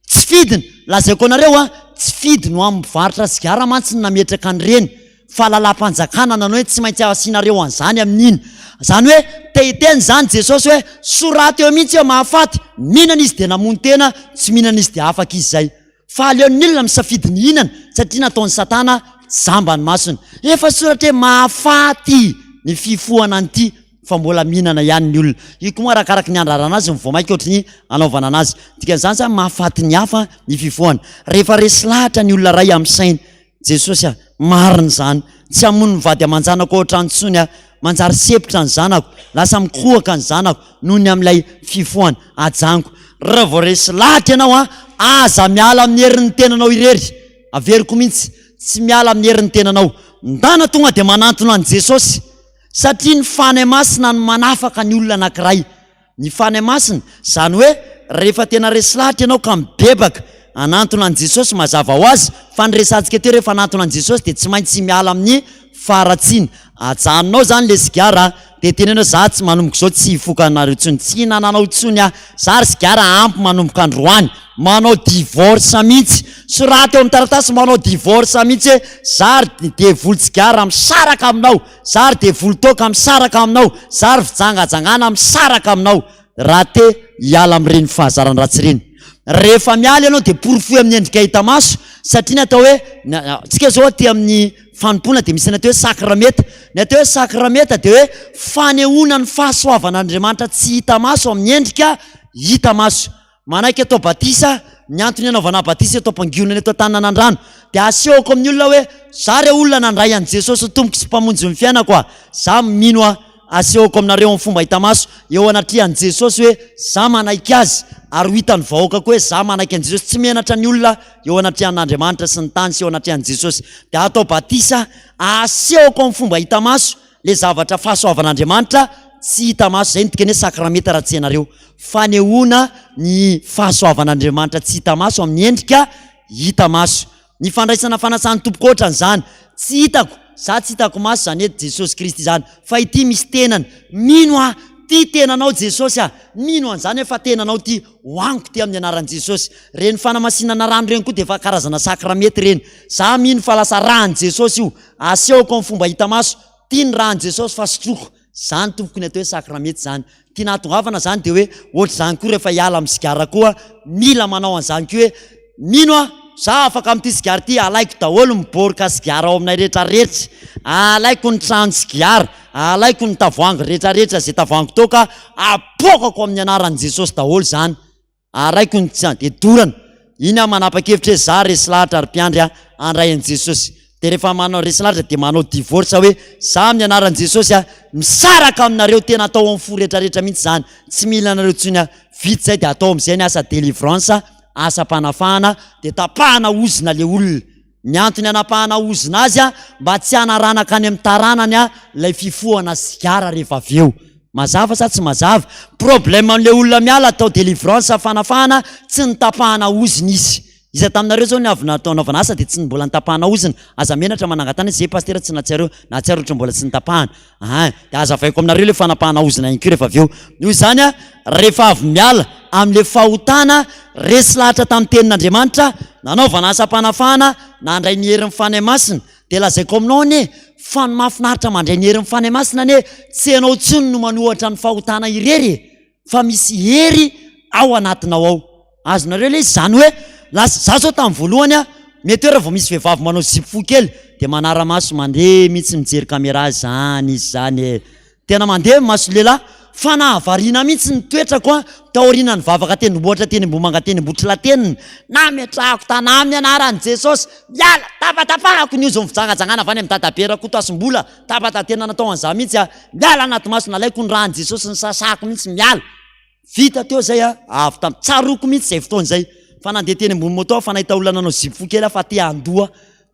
tsy fidiny, lazaiko anareo a, tsy fidiny ho amin'ny mpivarotra sigara mantsy ny nametraka an'ireny. Fahalalam-panjakana nanao hoe tsy maintsy asianareo an'izany amin'iny. Izany hoe te hiteny izany Jesosy hoe soraty eo mihitsy hoe mahafaty, mihinana izy dia namono tena, tsy mihinana izy dia afaka izy izay. Fa aleon'ny olona misafidy ny hihinana satria nataon'i Satana jamba ny masony. Efa soratra hoe mahafaty ny fifohana an'ity fa mbola mihinana ihany ny olona. Io koa moa arakaraky ny andrarana azy no vao mainka ohatry ny anaovana anazy. Dikan'izany izany mahafaty ny hafa ny fifohana. Rehefa resy lahatra ny olona iray amin'ny sainy, Jesosy a! Marina izany. Tsy hamono ny vady aman-janako ao an-trano intsony aho. Manjary sempotra ny zanako. Lasa mikohaka ny zanako noho ny amin'ilay fifohana. Ajanoko. Raha vao resy lahatra ianao an, aza miala amin'ny herin'ny tenanao irery. Averiko mihitsy, tsy miala amin'ny herin'ny tenanao. Ndana tonga dia manantona an'i Jesosy. Satria ny Fanahy Masina no manafaka ny olona anankiray. Ny Fanahy Masina, izany hoe rehefa tena resy lahatra ianao ka mibebaka hanantona an'i Jesosy, mazava ho azy fa ny resahantsika teo rehefa hanantona an'i Jesosy dia tsy maintsy miala amin'ny faharatsiana. Ajanonao izany ilay sigara dia teneno hoe za tsy manomboka izao tsy hifoka anareo intsony, tsy hihinana anao intsony aho, za ry sigara ampy manomboka androany, manao divorce mihitsy, soraty eo amin'ny taratasy manao divorce mihitsy hoe za ry devoly tsigara misaraka aminao. Za ry devoly toaka misaraka aminao, za ry fijangajangana misaraka aminao, raha te hiala amin'ireny fahazaran-dratsy ireny. Rehefa miala ianao dia porofoy amin'ny endrika hita maso, satria ny atao hoe, tsika zao aty amin'ny fanompoana dia misy ny atao hoe sakrameta. Ny atao hoe sakrameta dia hoe fanehoana ny fahasoavan'Andriamanitra tsy hita maso amin'ny endrika hita maso. Manaiky atao batisa, ny antony anaovana batisa eto am-pangonana eto Antananandrano dia asehoko amin'ny olona hoe za re olona nandray an'i Jesosy ho Tompoko sy Mpamonjy ny fiainako a! za mino a! asehoko aminareo amin'ny fomba hita maso eo anatrehan'i Jesosy hoe za manaiky Azy ary ho hitan'ny vahoaka koa hoe za manaiky an'i Jesosy, tsy menatra ny olona eo anatrehan'Andriamanitra sy ny tany sy eo anatrehan'i Jesosy dia atao batisa asehoko amin'ny fomba hita maso le zavatra fahasoavan'Andriamanitra tsy hita maso, zay no dikany hoe sakramenta raha tsy hainareo, fanehoana ny fahasoavan'Andriamanitra tsy hita maso amin'ny endrika hita maso. Ny fandraisana fanasan'ny Tompo koa ohatran'izany, tsy hitako, za tsy hitako maso zany hoe Jesosy Kristy zany, fa ity misy tenany, mino aho, ty tenanao Jesosy a, mino an'izany aho fa tenanao ty, hohaniko ty amin'ny anaran'i Jesosy. Reny fanamasinana rano reny koa dia efa karazana sakramety reny, za mino fa lasa ràn'i Jesosy io, Asehoko amin'ny fomba hita maso, tia ny ràn'i Jesosy fa sotroiko. Zany tompoko ny atao hoe sakramety zany. Tiana hahatongavana zany dia hoe ohatr'izany koa rehefa hiala amin'ny sigara koa mila manao an'izany koa hoe mino aho za afaka amin'ity sigara ity, alaiko daholo ny boroka sigara ao aminay rehetra rehetra, alaiko ny trano sigara, alaiko ny tavoahangy rehetra rehetra izay tavoahangy toaka, apoakako amin'ny anaran'i Jesosy daholo zany. Araiko ny tsy dia dorana. Iny aho manapa-kevitra hoe za resy lahatra ry mpiandry a, handray an'i Jesosy. Dia rehefa manao resy lahatra dia manao divorce hoe za amin'ny anaran'i Jesosy a, misaraka aminareo, tena atao amin'ny fo retraretra mihitsy izany, tsy mila anareo intsony aho. Vita izay dia atao amin'izay ny asa délivrance, asam-panafahana, dia tapahana ozona le olona. Ny antony anapahana ozona azy mba tsy hanaranaka any amin'ny taranany ilay fifohana sigara rehefa avy eo. Mazava sa tsy mazava? Problème an'ilay olona miala atao délivrance fanafahana tsy nitapahana ozona izy. Iza taminareo zao ny avy natao naovana asa dia tsy mbola nitapahana ozona? Aza menatra manangan-tanana izy, zay pasitera tsy nahatsiaro nahatsiaro ohatran'ny mbola tsy nitapahana. Aa dia hazavaiko aminareo ilay fanapahana ozona ihany koa rehefa avy eo. Noho izany a, rehefa avy miala amin'ilay fahotana, resy lahatra tamin'ny tenin'Andriamanitra, nanaovana asam-panafahana, nandray ny herin'ny Fanahy Masina, dia lazaiko aminao anie fa ny mahafinaritra mandray ny herin'ny Fanahy Masina anie tsy ianao intsony no manohatra ny fahotana irery e! fa misy hery ao anatinao ao. Azonareo ilay izy? Izany hoe lasa, za zao tamin'ny voalohany a, mety hoe raha vao misy vehivavy manao zipo fohy kely dia manara-maso mandeha mihitsy mijery caméra izany izy izany e. Tena mandeha ny mason'ny lehilahy fa nahavariana mihitsy ny toetrako a, taoriana nivavaka tendrombohitra teny Ambohimanga teny Ambohitrilatenina, nametrahako tanà amin'ny anaran'i Jesosy, miala, tapatapahako ny ozon'ny fijangajangana avy any amin'i Dadabe Rakotoasimbola, tapata tena natao an'izany mihitsy a, miala anaty maso, nalaiko ny ràn'i Jesosy nisasahako mihitsy miala. Vita teo zay a, avy tam, tsaroako mihitsy zay fotoana zay, fa nandeha teny ambony moto aho fa nahita olona nanao zipo fohy kely aho fa te handoa,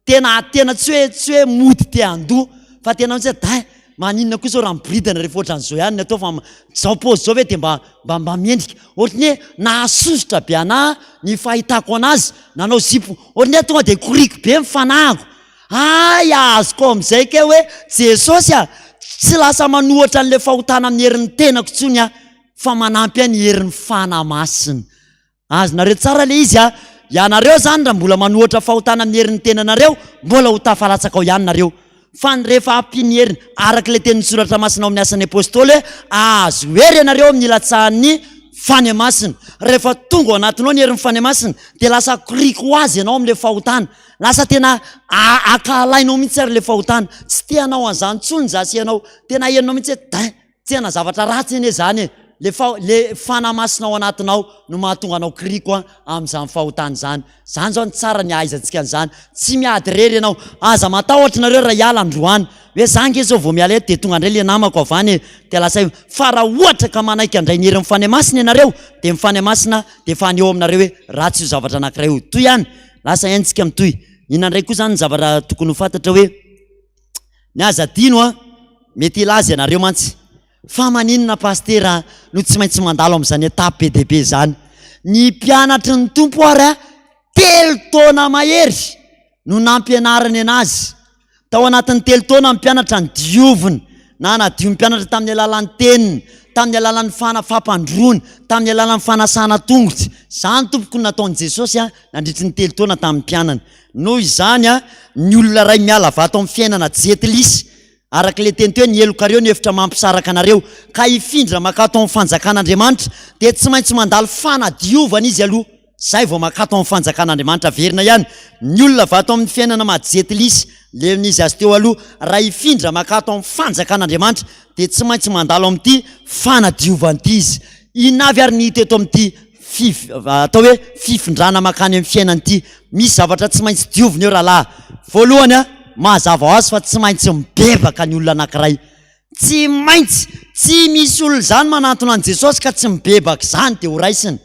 tena tena tsy hoe tsy hoe mody te handoa fa tena mihitsy hoe dai maninona koa zao raha miboridana rehefa ohatran'izao ihany ny atao fa zao paozy zao ve de mba mba mba mendrika, ohatran'ny hoe nahasosotra be anah ny fahitako anazy nanao zipo, ohatran'ny hoe tonga de koriko be ny fanahiko, Hay azoko amin'izay kay hoe Jesosy a! Tsy lasa manohatra an'ilay fahotana amin'ny herin'ny tenako intsony aho fa manampy ahy ny herin'ny Fanahy Masina. Azonareo tsara ilay izy a! Ianareo izany raha mbola manohatra fahotana amin'ny herin'ny tenanareo, mbola ho tafalatsaka ao ihany nareo. Fa ny rehefa ampian'ny heriny, araka ilay tenin'ny Soratra Masina ao amin'ny Asan'ny Apostoly hoe, Hahazo hery ianareo amin'ny ilatsahan'ny Fanahy Masina. Rehefa tonga ao anatinao ny herin'ny Fanahy Masina, dia lasa koriako ho azy ianao amin'ilay fahotana. Lasa tena ankahalainao mihitsy ary ilay fahotana. Tsy te hanao an'izany intsony zasy ianao. Tena henonao mihitsy hoe, dain, tena zavatra ratsy anie izany e. Le fa, le Fanahy Masina ao anatinao no mahatonga anao kiriko amin'izany fahotana izany. Izany izao no tsara ny hahaizantsika an'izany. Tsy miady irery ianao. Aza matahotra nareo raha hiala androany. Hoe za ange izao vao miala eto dia tonga indray le namako avy any e. Dia lasa eo. Fa raha ohatra ka manaiky handray ny herin'ny Fanahy Masina ianareo, dia ny Fanahy Masina dia efa haneho aminareo hoe ratsy io zavatra anankiray io. Toy ihany. Lasa ihany tsika mitohy. Inona indray koa izany ny zavatra tokony ho fantatra hoe ny aza adino an, mety hilaza ianareo mantsy. Fa maninona Pasitera no tsy maintsy mandalo amin'izany étape be dia be izany? Ny mpianatry ny Tompo ary telo taona mahery no nampianarany anazy. Tao anatin'ny telo taona ny mpianatra nodioviny na nadio ny mpianatra tamin'ny alalan'ny teniny, tamin'ny alalan'ny fana fampandroana, tamin'ny alalan'ny fanasana tongotra. Izany tompoko no nataon'i Jesosy nandritry ny telo taona tamin'ny mpianany. Noho izany, ny olona iray miala vato amin'ny fiainana jentilisa Araka ilay teny teo hoe ny helokareo no efitra mampisaraka anareo, ka hifindra mankato amin'ny fanjakan'Andriamanitra, dia tsy maintsy mandalo fanadiovana izy aloha, izay vao mankato amin'ny fanjakan'Andriamanitra. Averina ihany, ny olona vato amin'ny fiainana maha-jentilisa, leon'izy azy teo aloha, raha hifindra mankato amin'ny fanjakan'Andriamanitra, dia tsy maintsy mandalo amin'ity fanadiovana ity izy. Inona avy ary ny hita eto amin'ity fif, atao hoe fifindrana mankany amin'ny fiainana ity. Misy zavatra tsy maintsy diovina eo rahalahy. Voalohany a, mazava ho azy fa tsy maintsy mibebaka ny olona anankiray. Tsy maintsy, tsy misy olona izany manantona an'i Jesosy ka tsy mibebaka izany dia ho raisina.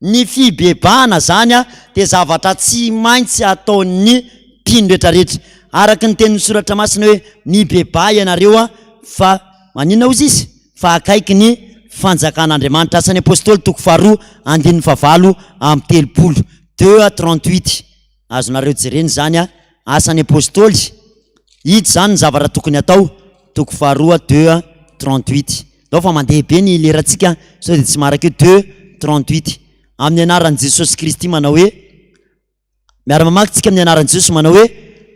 Ny fibebahana izany a dia zavatra tsy maintsy ataon'ny mpino rehetrarehetra. Araka ny tenin'ny soratra masina hoe mibebaha ianareo a fa maninona hozy izy? fa akaiky ny fanjakan'Andriamanitra. Asan'ny Apostoly toko faharoa andininy fahavalo amby telopolo, deux à 38. Azonareo jerena izany a. Asan'ny Apostoly, ito izany ny zavatra tokony atao, toko faharoa deux à 38. Ndao fa mandeha be ny lerantsika sao dia tsy maharaka eo, deux 38. Amin'ny anaran'i Jesosy Kristy manao hoe Miara-mamaky tsika amin'ny anaran'i Jesosy manao hoe,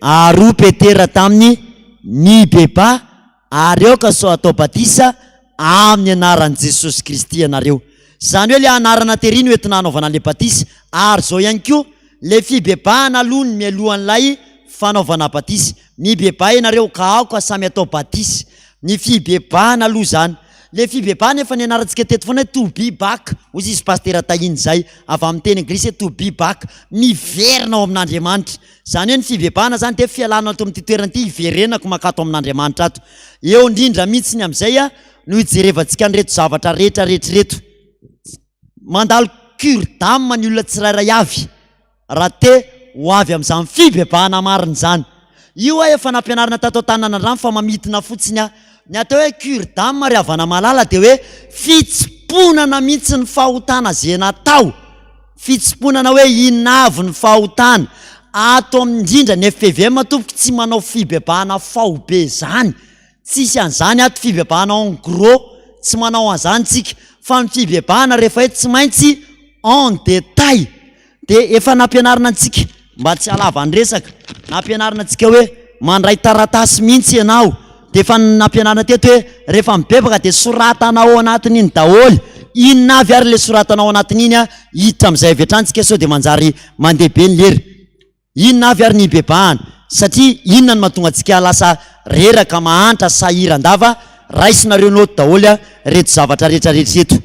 Ary hoy Petera taminy, Mibebaha, ary aoka sao hatao batisa amin'ny anaran'i Jesosy Kristy ianareo. Izany hoe ilay anarana tery no entina hanaovana an'ilay batisa, ary izao ihany koa, ilay fibebahana aloha no mialohan'ilay fanaovana batisa. Mibebaha ianareo ka aoka samy hatao batisa. Ny fibebahana aloha izany. Ilay fibebahana efa nianarantsika teto foana hoe to be back, hoy izy Pasitera Tahiana izay, avy amin'ny teny anglisy hoe to be back, miverina ao amin'Andriamanitra. Izany hoe ny fibebahana izany dia fialana ato amin'ity toerana ity hiverenako mankato amin'Andriamanitra ato. Eo indrindra mihitsy ny amin'izay no hijerevantsika an'ireto zavatra rehetra rehetra ireto. Mandalo cure d'âme ny olona tsirairay avy raha te ho avy amin'izany fibebahana marina izany. Io aho efa nampianarina tato Antananandrano fa mamintina fotsiny aho. Ny atao hoe cure d'âme ry havana malala dia hoe fitsimponana mihitsy ny fahotana izay natao. Fitsimponana hoe inona avy ny fahotana. Ato amin'ny indrindra ny FPVM tompoko tsy manao fibebahana faobe izany. Tsisy an'izany ato fibebahana en gros, tsy manao an'izany tsika, fa ny fibebahana rehefa hoe tsy maintsy en détail dia efa nampianarina antsika, mba tsy halava ny resaka, nampianarina antsika hoe mandray taratasy mihitsy ianao, dia efa nampianarina teto hoe rehefa mibebaka dia soratana ao anatin'iny daholo, inona avy ary ilay soratana ao anatin'iny an, hiditra amin'izay avy hatrany tsika sao dia manjary mandeha be ny lera. Inona avy ary ny hibebahana? Satria inona no mahatonga antsika lasa reraka, mahantra, sahiran-dava? Raisinareo note daholo reto zavatra rehetra rehetra reto.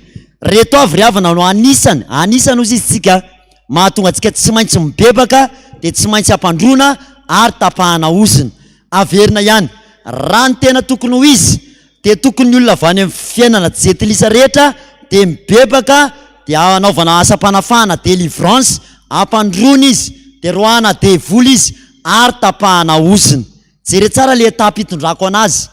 Reto avy ry havana no anisany, anisany hozy izy tsika, mahatonga antsika tsy maintsy mibebaka dia tsy maintsy ampandroana ary tapahana ozona. Averina ihany, raha ny tena tokony ho izy dia tokony ny olona avy any amin'ny fiainana jentilisa rehetra dia mibebaka dia anaovana asam-panafahana, délivrance, ampandroana izy, dia roahana devoly izy ary tapahana ozona. Jereo tsara le étape itondrako anazy.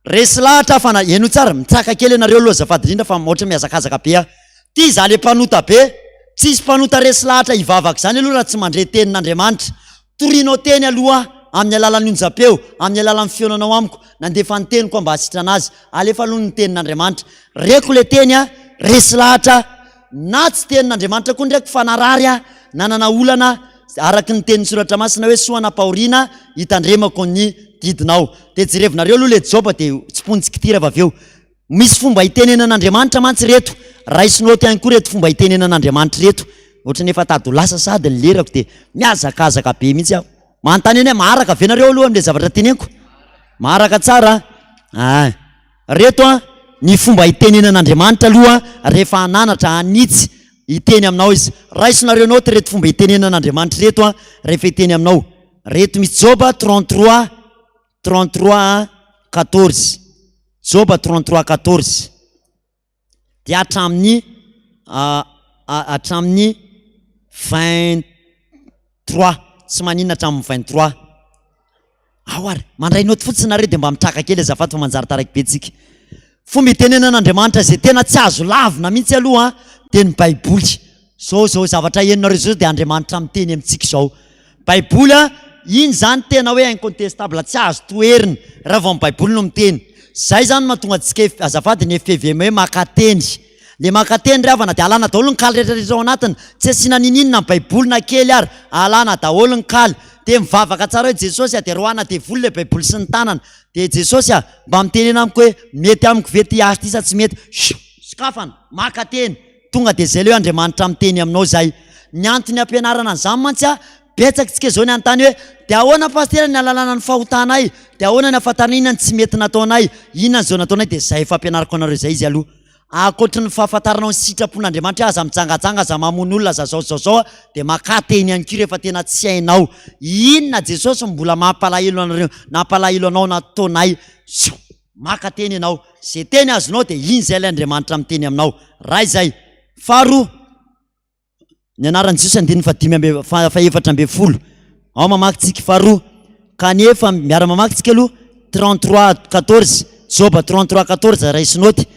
Resy lahatra aho fa na, henoy tsara, mitsaka kely ianareo aloha azafady indrindra fa ohatran'ny mihazakazaka be aho. Ty za le mpanota be, tsisy mpanota resy lahatra hivavaka izany aloha raha tsy mandre tenin'Andriamanitra. Torianao teny aloha aho, amin'ny alalan'ny onjam-peo, amin'ny alalan'ny fihaonanao amiko, nandefa ny teniko aho mba hahasitrana azy. Alefa aloha ny tenin'Andriamanitra. Reko ilay teny aho, resy lahatra aho. Na tsy tenin'Andriamanitra koa ndraiky fa narary aho, nanana olana aho, araka ny tenin'ny Soratra Masina hoe soa nampahoriana hitandremako ny didinao. Dia jerevinareo aloha ilay Joba dia tsiponintsika ity rehefa avy eo. Misy fomba itenenan'Andriamanitra mantsy ireto. Raiso note ihany koa ireto fomba itenenan'Andriamanitra ireto. Ohatran'ny efa tady ho lasa sahady ny lerako dia mihazakazaka be mihitsy aho. Manontany eny hoe maharaka ve nareo aloha amin'ilay zavatra teneniko? Maharaka tsara an? Ah. Reto an, ny fomba itenenan'Andriamanitra aloha rehefa hananatra, hanitsy, hiteny aminao Izy. Raisonareo note ireto fomba itenenan'Andriamanitra ireto an, rehefa hiteny aminao. Reto misy Joba 33, 33 14. Joba 33 14. Dia hatramin'ny hatramin'ny 23. Tsy maninona hatramin'ny 23. Ao ary, mandray note fotsiny nareo dia mba mitraka kely azafady fa manjary taraiky be tsika. Fomba itenenan'Andriamanitra izay tena tsy azo lavina mihitsy aloha dia ny Baiboly. Zao zao zavatra henonareo zao dia Andriamanitra miteny amintsika izao. Baiboly a, iny zany tena hoe incontestable, tsy azo toherina raha vao ny Baiboly no miteny. Zay zany mahatonga antsika azafady ny FPVM hoe maka teny. Le maka teny ry havana dia alana daholo ny kaly rehetra rehetra ao anatiny, tsy asiana niniana ny Baiboly na kely ary, alana daholo ny kaly. Dia mivavaka tsara hoe Jesosy a, dia roahana devoly le Baiboly sy ny tanana. Dia Jesosy a, mba mitenena amiko hoe mety amiko ve ty asa ty sa tsy mety. Sokafana, maka teny. Tonga dia izay ilay hoe Andriamanitra miteny aminao izay. Ny antony ampianarana an'izany mantsy a, betsaka tsika izao ny hanontany hoe, dia ahoana pasitera ny ahalalana ny fahotanay? Dia ahoana ny ahafantarana inona ny tsy mety nataonay? Inona ny izao nataonay? Dia izay fampianarako anareo izay izy aloha. Ankoatry ny fahafantaranao ny sitrapon'Andriamanitra hoe aza mijangajanga, aza mamono olona, aza zao zao zao, dia makà teny ihany koa rehefa tena tsy hainao. Inona Jesosy no mbola mampalahelo anareo, nampalahelo anao nataonay? Maka teny ianao. Izay teny azonao dia iny izay ilay Andriamanitra miteny aminao. Ray izay. Faharoa, ny anaran'i Jesosy andininy fahadimy amby fahefatra ambin'ny folo. Ao mamaky tsika faharoa. Kanefa miara-mamaky tsika aloha 33 14 Joba 33 14 raiso note.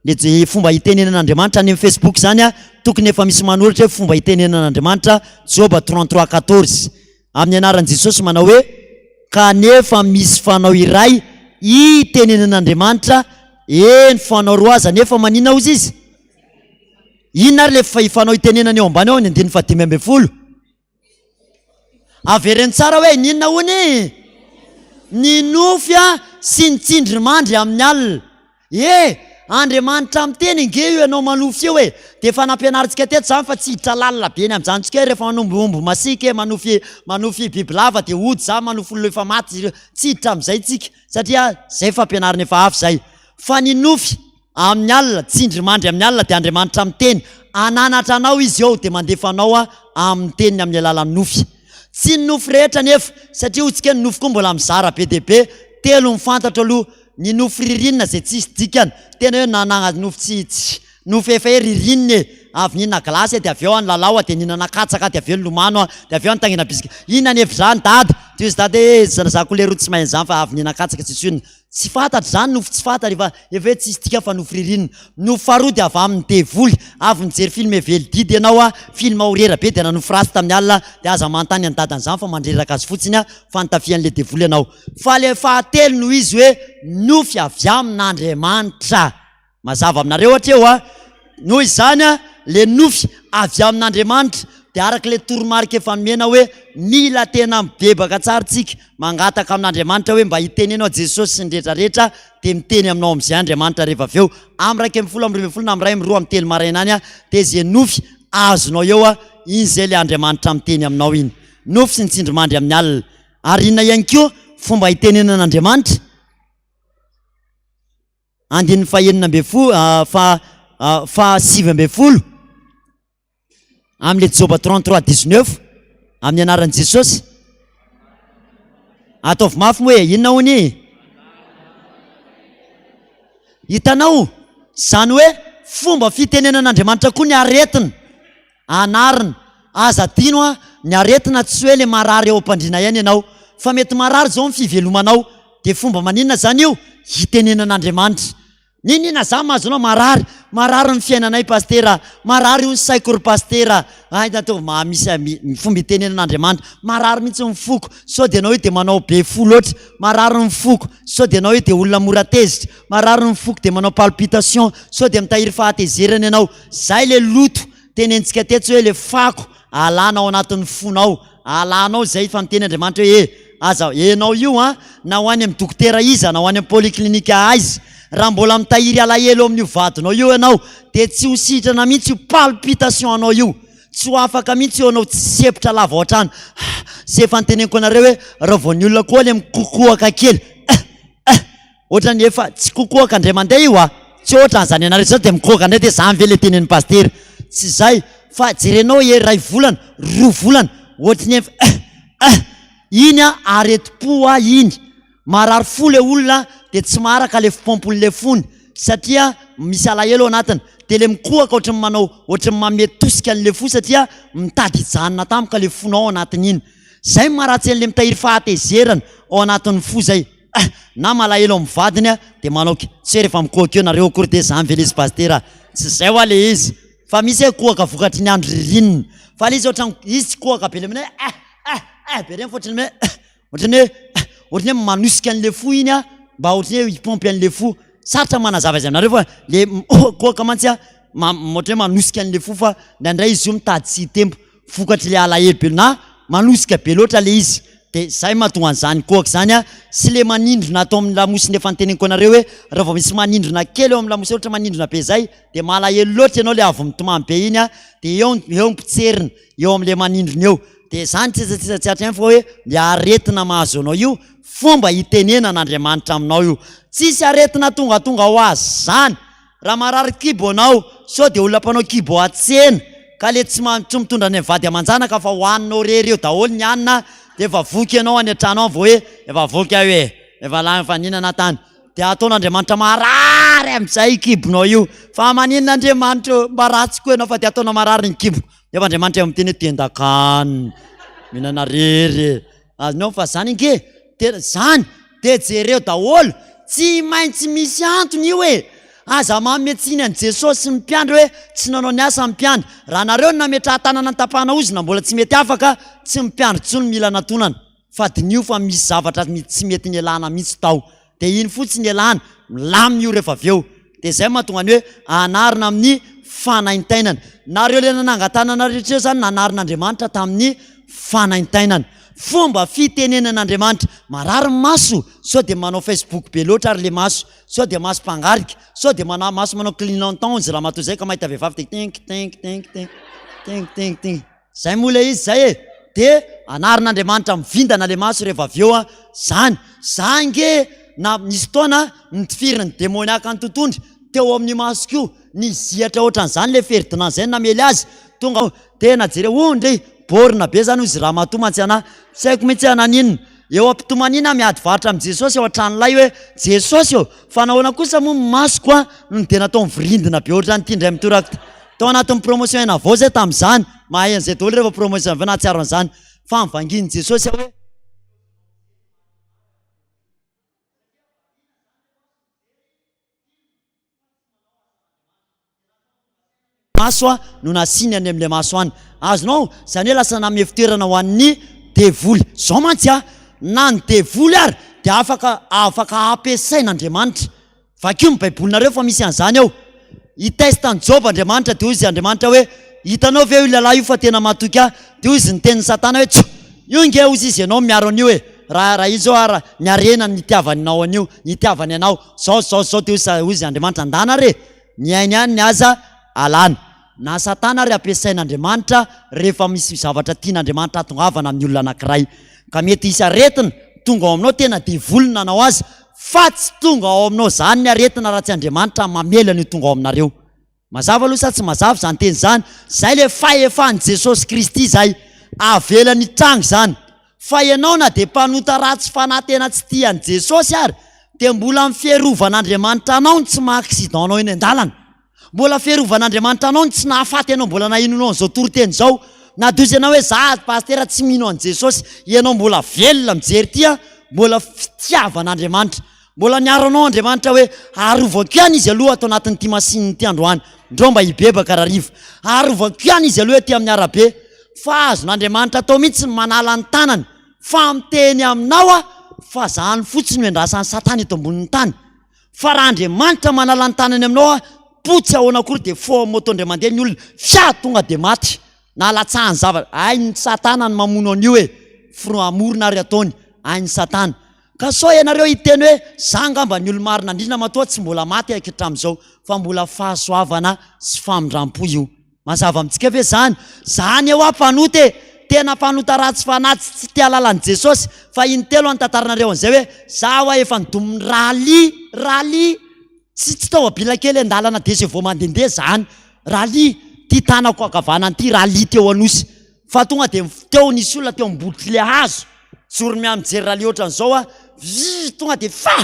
Le fomba itenenan'Andriamanitra any amin'ny Facebook izany a, tokony efa misy manoratra hoe fomba itenenan'Andriamanitra Joba 33 14. Amin'ny anaran'i Jesosy manao hoe, Kanefa misy fanao iray itenenan'Andriamanitra, eny, fanao roa aza, nefa maninona hozy izy? Inona ary ilay fanao itenenany eo ambany ao amin'ny andininy fahadimy ambin'ny folo? Avereno tsara hoe, N'inona hono e? Ny nofy sy ny tsindrimandry amin'ny alina. E! Andriamanitra miteny ange io ianao manofy io e! Dia efa nampianarintsika teto izany fa tsy hiditra lalina be ny amin'izany tsika hoe rehefa manombo omby masiaka e, manofy manofy bibilava dia hody za manofy olona efa maty, tsy hiditra amin'izay tsika satria izay fampianarana efa hafa izay. Fa ny nofy amin'ny alina, tsindrimandry amin'ny alina dia Andriamanitra miteny, hananatra anao Izy eo dia mandefa anao amin'ny teniny amin'ny alalan'ny nofy. Tsy ny nofy rehetra anefa satria hoy tsika ny nofy koa mbola mizara be dia be, telo ny fantatro aloha, Ny nofy ririnina izay tsisy dikany, tena hoe nanagna nofy tsy tsy nofy efa hoe ririnina e, avy nihinana glace dia avy eo aho nilalao aho dia nihinana katsaka aho dia avy eo nilomano aho dia avy eo aho nitaingina bisikileta, inona ny hevitr'izany dada? Dia hoy izy dada hoe za za koa leroa tsy mahay an'izany fa avy nihinana katsaka tsisy inona. Tsy fantatra izany nofy tsy fantatra efa efa hoe tsisy dikany fa nofy ririnina. Nofy faharoa dia avy amin'ny devoly, avy nijery film velididy ianao a, film horera be dia nanofy ratsy tamin'ny alina dia aza manontany an'i dada an'izany fa mandreraka azy fotsiny a, fa nitafian'ilay devoly ianao. Fa ilay fahatelo no izy hoe nofy avy amin'Andriamanitra. Mazava aminareo hatreo a? Noho izany a, le nofy avy amin'Andriamanitra dia araka ilay toromarika efa nomena hoe mila tena mibebaka tsara tsika, mangataka amin'Andriamanitra hoe mba hiteneno aho Jesosy sy ny rehetra rehetra dia miteny aminao amin'izay Andriamanitra rehefa avy eo amin'ny 11 amin'ny 12 na amin'ny iray amin'ny roa amin'ny telo maraina any a, dia izay nofy azonao eo a, iny izay ilay Andriamanitra miteny aminao iny. Nofy sy ny tsindrimandry amin'ny alina. Ary inona ihany koa fomba hitenenan'Andriamanitra? Andininy fahenina ambin'ny folo, faha faha 19 amin'ilay Joba 33 19 amin'ny anaran'i Jesosy. Ataovy mafy moa e, inona hono e? Hitanao, izany hoe fomba fitenenan'Andriamanitra koa ny aretina. Anarina. Aza adino a, ny aretina tsy hoe le marary eo am-pandriana ihany ianao, fa mety marary izao ny fivelomanao, dia fomba maninona izany io? Hitenenan'Andriamanitra. N'inon'inona za mahazo anao marary, marary ny fiainanay Pasitera, marary io ny saiko ry Pasitera, hay ataovy maha misy ny fomba hitenenan'Andriamanitra, marary mihitsy ny foko, sao dia ianao io dia manao be fo loatra, marary ny foko, sao dia ianao io dia olona mora tezitra, marary ny foko dia manao palpitation, sao dia mitahiry fahatezerana ianao, Zay le loto tenenitsika tetsy hoe le fako alana ao anatin'ny fonao, alanao zay fa miteny Andriamanitra hoe e! Aza, enao io an, na ho any amin'ny dokotera iza, na ho any amin'ny polyclinique aiza, raha mbola mitahiry alahelo amin'io vadinao io ianao, dia tsy ho sitrana mihitsy io palpitation anao io. Tsy ho afaka mihitsy io anao tsy sempotra lava ao an-trano. Sy efa noteneniko anareo hoe raha vao ny olona koa le mikokoaka kely, Ohatran'ny efa tsy kokoaka indray mandeha io a! Tsy ohatran'izany ianareo izao dia mikoaka indray dia zany ve le tenenin'i Pasitera? Tsy izay fa jerenao iray volana, roa volana, ohatry ny efa eh! Eh! Iny a aretim-po a iny! Marary fo le olona dia tsy maharaka le fipompon'le fony satria misy alahelo ao anatiny dia le mikohaka ohatry ny manao ohatry ny manome tosika an'le fo satria mitady hijanona tampoka le fonao ao anatin'iny. Zay no maharatsy an'le mitahiry fahatezerana ao anatin'ny fo zay. Ah! Na malahelo amin'ny vadiny ah dia manao k, tsy hoe rehefa mikohaka eo nareo akory dia zany ve le izy pasitera ah! Tsy zay hoa le izy fa misy hoe kohaka vokatry ny andro ririnina fa le izy ohatran'ny izy tsy kohaka be le hoe ah! Ah! Ah! Be reny fa ohatran'ny hoe ah! Ohatran'ny hoe ah! Ohatran'ny hoe manosika an'le fo iny ah mba ohatran'ny hoe hi-pompe an'le fo, sarotra ny manazava azy aminareo fa le kohaka mantsy ah ma- ohatran'ny hoe manosika an'le fo fa indraindray izy io mitady tsy hitempo. Vokatry le alahelo be na manosika be loatra le izy de zay mahatonga an'izany kohaka zany a, sy le manindrona ato amin'ny lamosina efa noteneniko anareo hoe raha vao misy manindrona kely eo amin'ny lamosina ohatra manindrona be zay de malahelo loatra ianao le avy mitomany be iny a, de eo eo ny potserina eo am'le manindrona eo, de zany tsitsatsitsa tsy hatreny fa hoe le aretina mahazo anao io fomba itenenan'Andriamanitra aminao io, tsisy aretina tongatonga ho azy zany. Raha marary kibo anao, sao dia olona mpanao kibo atsena, ka le tsy tsy mitondra any vady aman-janaka fa hohaninao rery eo daholo ny hanina, dia efa voky ianao any an-trano any vao hoe efa voky aho e, efa lany efa nihinana aho tany. Dia ataon'Andriamanitra marary amin'izay kibonao io. Fa maninona Andriamanitra ô, mba ratsy koa ianao fa dia ataonao marary ny kiboko. Nefa Andriamanitra eo miteny hoe tendan-kanina, mihinana rery e. Azonao fa zany ange tena zany de jereo daholo tsy maintsy misy antony io e! Aza manome tsiny an'i Jesosy sy ny mpiandry hoe tsy nanao ny asa ny mpiandry. Raha nareo no nametraha-tanana nitapahana ozona mbola tsy mety afaka, tsy ny mpiandry tsony mila natonana fa diniho fa misy zavatra tsy mety nialana mihitsy tao. Dia iny fotsiny ialana, milamina io rehefa avy eo. Dia izay mahatonga ny hoe anarina amin'ny fanaintainana. Nareo ilay nanangan-tanana rehetra eo izany nanarin'Andriamanitra tamin'ny fanaintainana. Fomba fitenenan'Andriamanitra. Marary ny maso, sao dia manao Facebook be loatra ary ilay maso, sao dia maso mpangarika, sao dia mana- maso manao clignotant izy ramatoa izay ka mahita vehivavy dia tink tink tink tink tink tink tink. Zay moa ilay izy zay e! De anarin'Andriamanitra mivindana le maso rehefa avy eo a! Zany! Za ange na nisy fotoana nitifirin'ny demoniaka ny tontondry teo amin'io masoko io, nizihatra ohatran'izany le Ferdinand zay namely azy, tonga tena jereo, oh ndry! Borne be zany hozy ramatoa mantsy anah, tsy haiko mihitsy hoe naninona, eo am-pitomaniana aho miady varotra amin'i Jesosy ao an-tranolay hoe Jesosy ô! Fa nahoana kosa moa ny masoko a no dia natao mivirindina be ohatran'ity indray mitoraka ity? Tao anatin'ny promotion Enavao zay tamin'izany, mahay an'izay daholo rehefa promotion avy eo nahatsiaro an'izany. Fa nivangian'i Jesosy aho hoe. Maso a no nasiany any amin'ilay maso any. Azonao? Izany hoe lasa nanome fitoerana ho an'ny devoly. Izao mantsy a, na ny devoly ary dia afaka afaka ampiasain'Andriamanitra. Vakio ny baibolinareo fa misy an'izany ao. Hi-test an'i Joba Andriamanitra dia hoy izy Andriamanitra hoe, hitanao ve io lehilahy io fa tena matoky ahy? Dia hoy izy niteny Satana hoe, tjo! Io nge hozy izy ianao miaro an'io e! Raha raha izy zao ara ny harena ny nitiavanao an'io, nitiavany anao, zao zao zao dia hoy izy Andriamanitra andana re! Ny ainy ihany ny aza alana. Na Satana ary ampiasain'Andriamanitra rehefa misy zavatra tian'Andriamanitra hatongavana amin'ny olona anankiray. Ka mety hisy aretina tonga ao aminao tena devoly no nanao azy fa tsy tonga ao aminao zany ny aretina raha tsy Andriamanitra mamela an'io tonga ao aminareo. Mazava aloha sa tsy mazava izany teny izany? Zay le fahefan'i Jesosy Kristy zay. Avelany hitranga izany. Fa ianao na dia mpanota ratsy fanahy tena tsy tia an'i Jesosy ary dia mbola ny fiarovan'Andriamanitra anao no tsy maha accident anao eny an-dalana. Mbola fiarovan'Andriamanitra anao no tsy nahafaty anao mbola nahenoanao an'izao toriteny izao. Na dia hozy ianao hoe za pasitera tsy mino an'i Jesosy, ianao mbola velona mijery ity an, mbola fitiavan'Andriamanitra. Mbola niaro anao Andriamanitra hoe arovako ihany izy aloha ato anatin'ity machine ity androany, ndrao mba hibebaka rahariva. Arovako ihany izy aloha ety amin'ny arabe. Fa azon'Andriamanitra atao mihitsy ny manala ny tanany fa miteny aminao aho fa zany fotsiny no endrasan'i satana eto ambonin'ny tany. Fa raha Andriamanitra manala ny tanany aminao aho, potsy ahoana akory dia fo moto indray mandeha ny olona, fia tonga dia maty. Na latsahany zavatra, hain'i satana ny mamono an'io e, fro hamorona ary ataony. Hain'i Satana. Ka sao ianareo hiteny hoe, za angamba ny olo-marina indrindra matoa tsy mbola maty aky hatramin'izao, fa mbola fahasoavana sy famindram-po io. Mazava amintsika ve izany? Za anie hoa mpanota e! Tena mpanota ratsy fanahy tsy tsy te hahalala an'i Jesosy, fa intelo aho nitantaranareo an'izay hoe, za hoa efa nidomin'ny rallye, rallye, tsy tsy tômôbila kely an-dalana deux chevaux mandehandeha zany, rallye, ty tanako ankavanana ty rallye teo Anosy, fa tonga de teo nisy olona teo ambodin'le hazo, joro miha mijery rallye ohatran'izao aho, vii tonga de fa!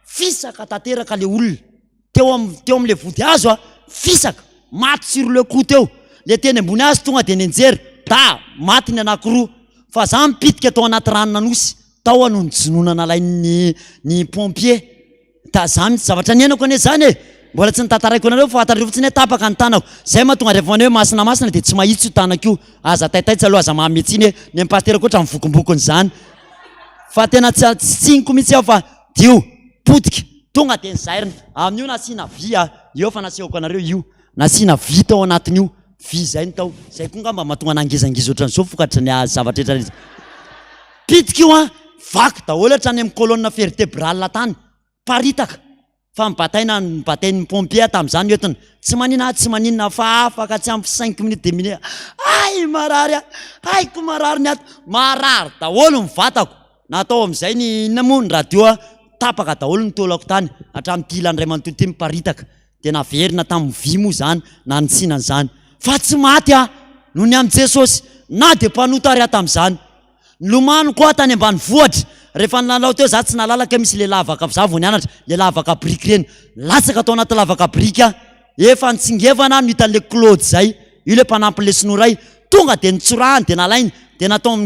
Fisaka tanteraka le olona. Teo am teo am'le vody hazo a, fisaka, maty sur le coup teo. Le teny ambony hazo tonga de nianjera, da maty ny anakiroa. Fa za mipitika tao anaty ranon'Anosy, tao aho no nijonona nalain'ny ny pompier. Da za mihitsy, zavatra niainako anie zany e! Mbola tsy notantaraiko anareo fa fantatrareo fotsiny hoe tapaka ny tanako. Zay mahatonga rehefa manao hoe masina masina de tsy mahitsy io tanako io. Aza taitaitra aloha, aza manome tsiny hoe ny an'i pasitera koa ohatran'ny vokombokony zany. Fa tena tsy tsy tsiniko mihitsy aho fa dio, potika, tonga dia nizairina. Amin'io nasiana vy a, eo fa nasehoko anareo io, nasiana vy tao anatin'io, vy izay no tao. Izay koa angamba mahatonga nangezangeza ohatran'izao vokatry ny zavatra rehetra rehetra. Pitika io an, vaky daholo hatrany amin'ny colonne vertébrale tany, paritaka. Fa nibataina nibatain'ny pompier tamin'izany ny entina. Tsy maninona ah, tsy maninona fa afaka tsy ampy cinq minutes dix minutes. Hay marary ah, haiko marary ny ato. Marary daholo ny vatako. Natao amin'izay ny inona moa ny radio ah, tapaka daholo ny taolako tany hatramin'ity ilany iray manontolo ity miparitaka. Dia naverina tamin'ny vy moa izany nanitsiana an'izany. Fa tsy maty aho noho ny amin'i Jesosy na dia mpanota ary aho tamin'izany. Nilomano koa tany ambanivohitra, rehefa nilalao teo za tsy nahalala kay misy le lavaka za vao nianatra, le lavaka biriky reny, latsaka tao anaty lavaka biriky aho, efa nitsingevana aho no hitan'le Claude zay, io le mpanampy le sinoa ray, tonga de nitsorahany de nalainy de natao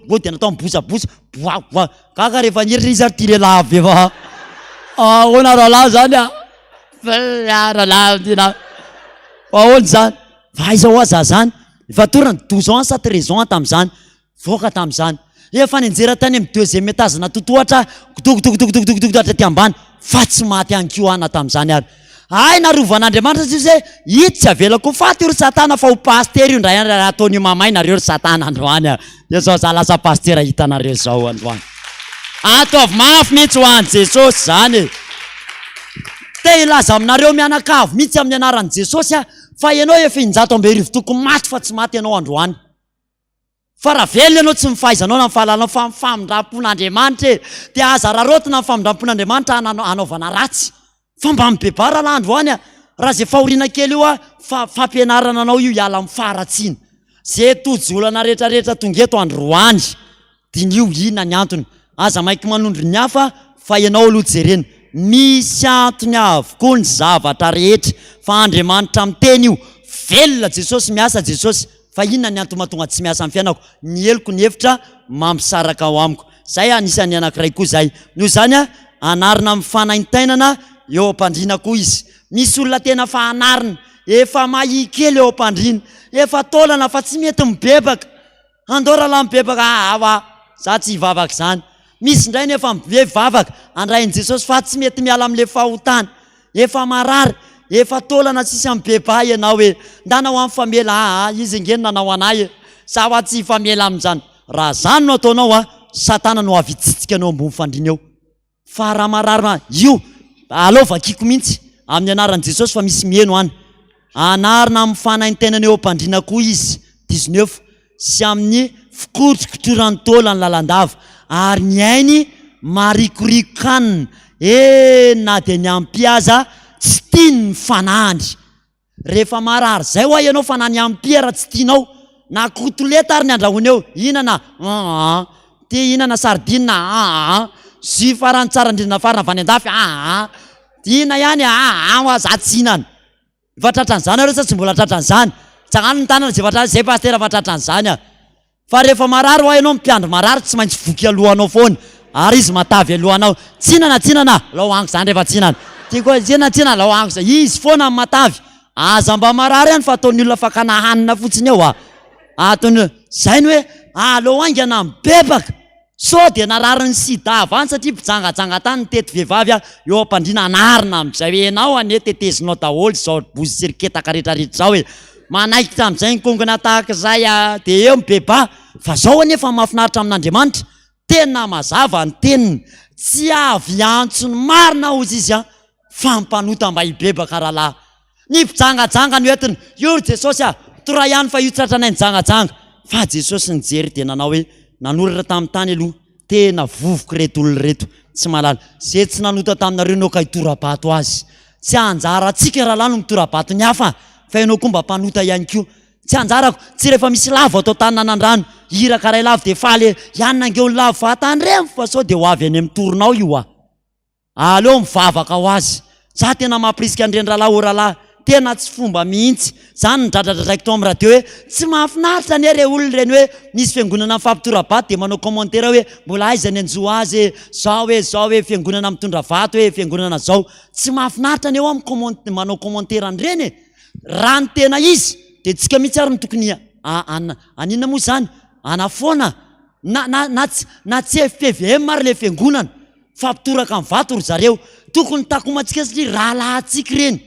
bo de natao mibosabosa, boa boa, gaga rehefa nieritra izy ary ty lehilahy be fa ahoana rahalahy zany a, rahalahy ty na, fa ahoana zany, fa aiza hoa za zany, Efa torana, douze ans sa treize ans tamin'izany, voaka tamin'izany. Efa nianjera tany amin'ny deuxième étage na totohatra, godogodogodogodogodogodo hatraty ambany, fa tsy maty ihany koa aho na tamin'izany ary. Hay narovan'Andriamanitra satria hoe ito tsy avelako ho faty io ry satana fa ho pasitera io indray andro raha ataon'io mamay nareo ry satana androany a. Dia zao za lasa pasitera hitanareo zao androany. Ataovy mafy mihitsy ho an'i Jesosy izany e. Te hilaza aminareo mianakavy mihitsy amin'ny anaran'i Jesosy aho Fa ianao efa 11 tokony maty fa tsy maty ianao androany. Fa raha velona ianao tsy ny fahaizanao na ny fahalalanao fa ny famindrampon'Andriamanitra e! Dia aza araraotina ny famindrampon'Andriamanitra hanaovana ratsy. Fa mba mibebaha rahalahy androany a! Raha izay fahoriana kely io a, fa fampianarana anao io hiala amin'ny faharatsiana. Izay tojo olana rehetra rehetra tonga eto androany. Diniho inona ny antony. Aza maiky manondro ny hafa fa ianao aloha jerena. Misy antony avokoa ny zavatra rehetra fa Andriamanitra miteny io. Velona Jesosy, miasa Jesosy. Fa inona ny antony mahatonga tsy miasa amin'ny fiainako? Ny heloko ny hevitra mampisaraka ao amiko. Zay anisan'ny anankiray koa zay. Noho izany anarina amin'ny fanaintainana eo am-pandriana koa izy. Misy olona tena fa anarina, efa mahia kely eo am-pandriana, efa taolana fa tsy mety mibebaka. Andao rahalahy mibebaka ah awa za tsy hivavaka izany. Misy indray nefa mivavaka handray an'i Jesosy fa tsy mety miala amin'ilay fahotana. Efa marary, efa taolana tsisy mibebaha ianao e. Ndana hoa mifamela ah ah izy ange no nanao anay e. Za hoa tsy hifamela amin'izany. Raha zany no ataonao a, satana no avy hitsitsika anao ambony fandriana eo. Fa raha marary ma io, aleo vakiko mihitsy amin'ny anaran'i Jesosy fa misy miheno any. Anarina amin'ny fanaintainana eo am-pandriana koa izy, dix-neuf, sy amin'ny fikotrokotroran'ny taolany lalandava, ary ny ainy marikoriko hanina, eny na dia ny ampia aza tsy tiany ny fanahiny. Rehefa marary zay hoa ianao fa na ny ampia raha tsy tianao na kotoleta ary ny andrahoina eo hinana aa te hihinana sardine aa jus farany tsara indrindra nafarana avy any andafy aa inona ihany aa hoa za tsy hihinana efa tratran'izany nareo sa tsy mbola tratran'izany tsangano ny tanana zay efa tratra zay pasitera efa tratran'izany a Fa rehefa marary hoa ianao, mpiandry marary tsy maintsy voky alohanao foana, ary izy matavy alohanao. Tsinana tsinana, alao haniko zany rehefa tsinana. Tiako hoe tsinana tsinana, alao haniko zany. Izy foana no matavy. Aza mba marary ihany fa ataon'ny olona fakana hanina fotsiny eo a. Ataon'ny olona, zay ny hoe aleo haingana mibebaka. Sao dia nararin'ny sida avy any satria mpijangajanga tany nitety vehivavy aho eo am-pandriana anarina amin'izay hoe ianao anie tetezinao daholo izao bozy sy ry ketaka rehetrarehetra izao e! Manaikitra amin'izay ny kongona tahaka izay a! Dia eo mibebaha! Fa izao anefa ny mahafinaritra amin'Andriamanitra, Tena mazava ny teniny, tsy avy hiantso ny marina hozy izy an, fa ny mpanota mba hibebaka rahalahy. Ny mpijangajanga no entiny, io ry Jesosy a, tora ihany fa io tratranay nijangajanga. Fa Jesosy nijery dia nanao hoe, nanoratra tamin'ny tany aloha, tena vovoka ireto olona ireto, tsy mahalala. Ze tsy nanota taminareo no ka hitora-bato azy. Tsy anjarantsika rahalahy no mitora-bato ny hafa, fa ianao koa mba mpanota ihany koa. Tsy anjarako, tsy rehefa misy lavo ato an-taninanandrano, iraka iray lavo dia faly e, ianona ange ho lavo fa tandremo fa sao dia ho avy any amin'ny torinao io a! Aleo mivavaka ho azy. Za tena mampirisika an'ireny rahalahy ô rahalahy, tena tsy fomba mihitsy. Zany no dradradradraiko tao amin'ny radio hoe tsy mahafinaritra anie re olona ireny hoe misy fiangonana mifampitora-bato dia manao commentaire hoe mbola aiza ny hanjo azy e, zao e, zao e, fiangonana mitondra vato e, fiangonana zao. Tsy mahafinaritra anie hoa mi-comment, manao commentaire an'ireny e. Raha ny tena izy dia tsika mihitsy ary no tokony haninona moa izany? Hanafoana na na na tsy na tsy FPVM ary ilay fiangonana fa mpitoraka ny vato ry zareo. Tokony takomantsika satria rahalahintsika ireny.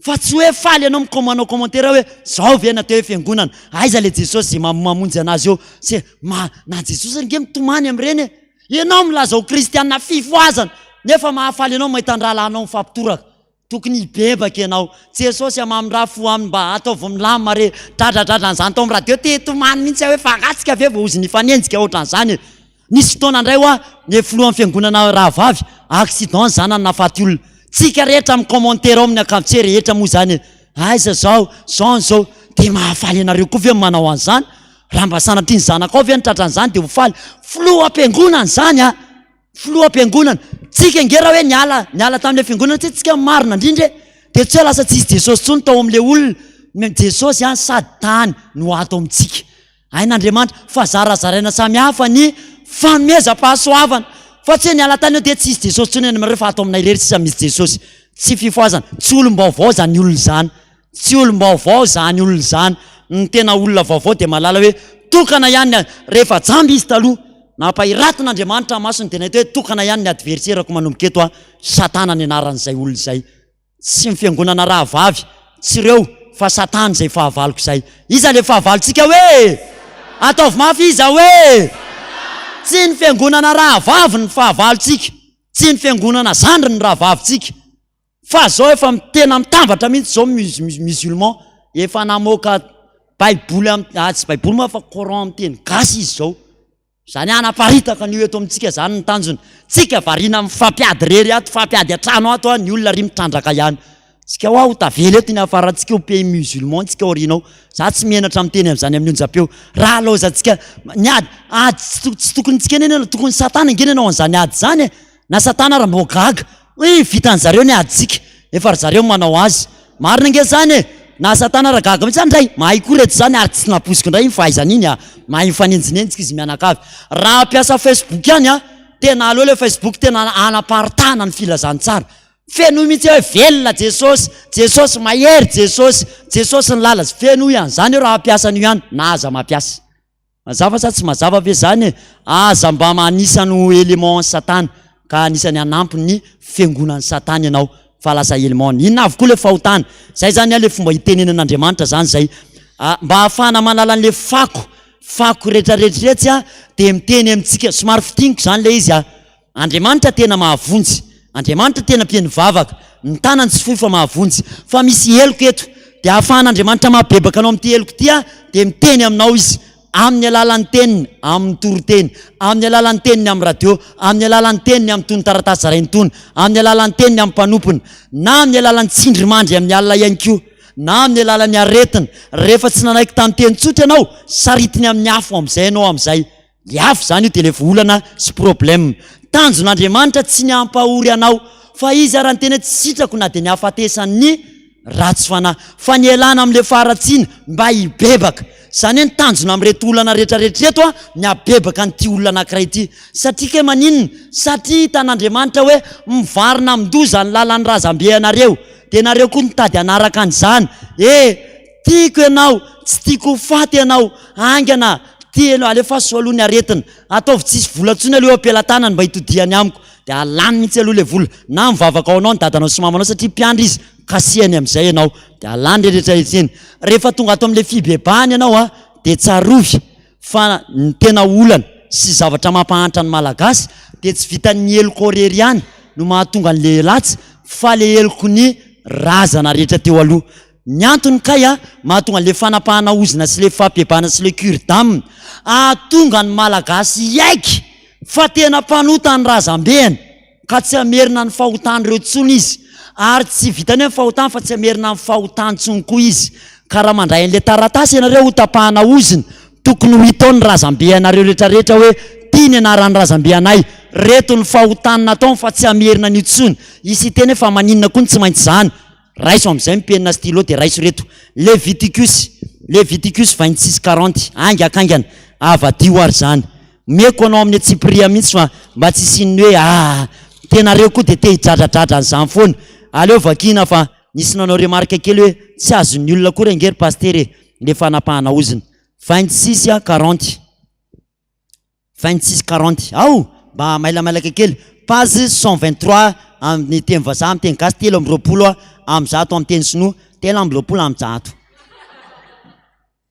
Fa tsy hoe faly ianao miko manao commentaire hoe zao ve natao hoe fiangonana? Aiza ilay Jesosy izay mamonjy anazy eo? Se ma na Jesosy ange mitomany amin'ireny e. Ianao milaza ho kristiana fifohazana nefa mahafaly anao mahita ny rahalahinao mifampitoraka. Tokony hibebaka ianao. Jesosy a mamindrà fo aminy mba ataovy milamina re. Dradradradra an'izany tao amin'ny radio te hitomany mihitsy aho hoe fa angaha tsika ve vao ozy nifanenjika ohatran'izany e. Nisy fotoana indray hoa ny filohan'ny fiangonana rahavavy accident ny zanany nahafaty olona. Tsika rehetra mi commenter ao amin'ny ankavitse rehetra moa izany e. Aiza zao, zao ny zao. Dia mahafaly anareo koa ve ny manao an'izany? Raha mba sanatria ny zanakao ve no tratran'izany dia ho faly. Filoham-piangonana izany a! Filoham-piangonana. Tsika ange raha hoe niala niala tamin'ilay fiangonana tsy tsika marina indrindra e. Dia tsy hoe lasa tsisy Jesosy intsony tao amin'ilay olona. Jesosy an sady tany no ato amintsika. Hain'Andriamanitra fa zarazaraina samy hafa ny fanomezam-pahasoavana. Fa tsy hoe niala tany eo dia tsisy Jesosy intsony any aminareo fa ato aminay irery sisa misy Jesosy. Tsy fifohazana. Tsy olom-baovao izany olona izany. Tsy olom-baovao izany olona izany. Ny tena olona vaovao dia mahalala hoe tokana ihany ny rehefa jamba izy taloha, nampahiratin'Andriamanitra ny masony dia nahita hoe tokana ihany ny adversaire-ko manomboka eto aho, Satana ny anaran'izay olona izay. Tsy ny fiangonana rahavavy, tsy ireo, fa Satana izay fahavaloko izay. Iza ilay fahavalontsika hoe? Ataovy mafy iza hoe? Tsy ny fiangonana rahavavy ny fahavalontsika, tsy ny fiangonana zandry ny rahavavintsika. Fa zao efa tena mitambatra mihitsy zao musulman efa namoaka baiboly am ah tsy baiboly moa fa coran amin'ny teny gasy izy zao. Zany hanaparitaka an'io eto amintsika zany ny tanjony. Tsika variana mifampiady rery ato, fampiady an-trano ato an, ny olona ry mitrandraka ihany. Tsika hoa ho tavela eto ny hafarantsika ho pays musulman tsika aoriana ao. Za tsy menatra miteny an'izany amin'ny onjam-peo. Raha laozantsika ny ady, ady tsy tokony tsika anie tokony satana ange ny hanao an'izany ady izany e. Na satana ary mbô gaga hoe vitan-zareo ny adintsika efa ry zareo manao azy. Marina ange zany e! Na satana ary gaga mihitsy any ndray mahay koa reto zany ary tsy nampoiziko ndray iny fahaizany iny a! Mahay mifanenjinenjika izy mianakavy. Raha hampiasa facebook ihany a, tena aleo le facebook tena hanaparitahana ny filazantsara. Fenoy mihitsy hoe velona Jesosy, Jesosy mahery Jesosy, Jesosy ny lalana, fenoy an'izany eo raha hampiasa an'io ihany na aza mampiasa. Mazava sa tsy mazava ve zany e? Aza mba anisany ho élément satana ka anisany hanampy ny fiangonan'i satana ianao fa lasa élément ny inona avy koa le fahotana? Zay zany le fomba itenenan'Andriamanitra zany zay. Mba hahafahana manala an'le fako fako retraretra retsy a dia miteny amintsika somary fintiniko zany le izy a. Andriamanitra tena mahavonjy. Andriamanitra tena mpihaino vavaka. Ny tanany tsy fohy fa mahavonjy. Fa misy heloka eto. Dia ahafahan'Andriamanitra mahabebaka anao amin'ity heloka ity dia miteny aminao Izy. Amin'ny alalan'ny teniny, amin'ny toriteny, amin'ny alalan'ny teniny amin'ny radio, amin'ny alalan'ny teniny amin'itony taratasy zarainy itony, amin'ny alalan'ny teniny amin'ny mpanompony, na amin'ny alalan'ny tsindrimandry amin'ny alina ihany koa, na amin'ny alalan'ny aretina. Rehefa tsy nanaiky tamin'ny teny tsotra ianao, saritiny amin'ny afo amin'izay ianao amin'izay. Ny afo izany io dia ilay olana sy problème. Tanjon'Andriamanitra tsy ny hampahory anao fa Izy ara niteny hoe tsy sitrako na dia ny hahafatesan'ny ratsy fanahy fa ny hialana amin'ilay faharatsiana mba hibebaka. Izany hoe ny tanjona amin'ireto olana rehetra rehetra ireto an, ny habebaka an'ity olona anankiray ity. Satria kay maninona? Satria hitan'Andriamanitra hoe mivarina amin-doza ny lalan'ny razambe anareo dia nareo koa nitady hanaraka an'izany. E! Tiako ianao, tsy tiako ho faty ianao, haingana, tia ianao, alefaso aloha ny aretina, ataovy tsisy vola intsony aloha eo am-pelatanany mba hitodihany amiko, dia alany mihitsy aloha ilay vola, na mivavaka ho anao ny dadanao sy mamanao satria mpiandry izy, kasihany amin'izay ianao, dia alany rehetra rehetra iny. Rehefa tonga ato amin'ilay fibebahana ianao dia tsarovy fa ny tena olana. sy zavatra mampahantra ny Malagasy dia tsy vitan'ny helokao irery ihany no mahatonga an'le ratsy fa le heloky ny razana rehetra teo aloha. Ny antony kay a, mahatonga an'le fanapahana ozona sy le fampihebana sy le cure d'âme hahatonga ny Malagasy hiaiky fa tena mpanota ny razambeny ka tsy hamerina ny fahotan'ireo intsony izy ary tsy vitan'ny hoe ny fahotany fa tsy hamerina ny fahotany intsony koa izy ka raha mandray an'le taratasy ianareo ho tapahana ozona tokony ho hita ao ny razambe anareo rehetra rehetra hoe ty ny anaran'ny razambe anay reto ny fahotany nataony fa tsy hamerina an'io intsony hisy hiteny hoe fa maninona koa no tsy maintsy izany Raiso amin'izay ny penina stylo dia raiso ireto, Leviticus, Leviticus 26 40, haingankaingana, avadiho ary izany. Omeko anao amin'ny antsipiriany mihitsy fa mba tsy hisian'ny hoe ah, tenareo koa dia te hidradradradra an'izany foana. Aleo vakiana fa nisy nanao remarque kely hoe tsy azon'ny olona akory ange ry pasitera e, le fanapahana ozona. 26 40. 26 40 ao mba mailamailaka kely page 123 amin'ny teny vazaha amin'ny teny gasy 123 amin'ny teny sinoa 123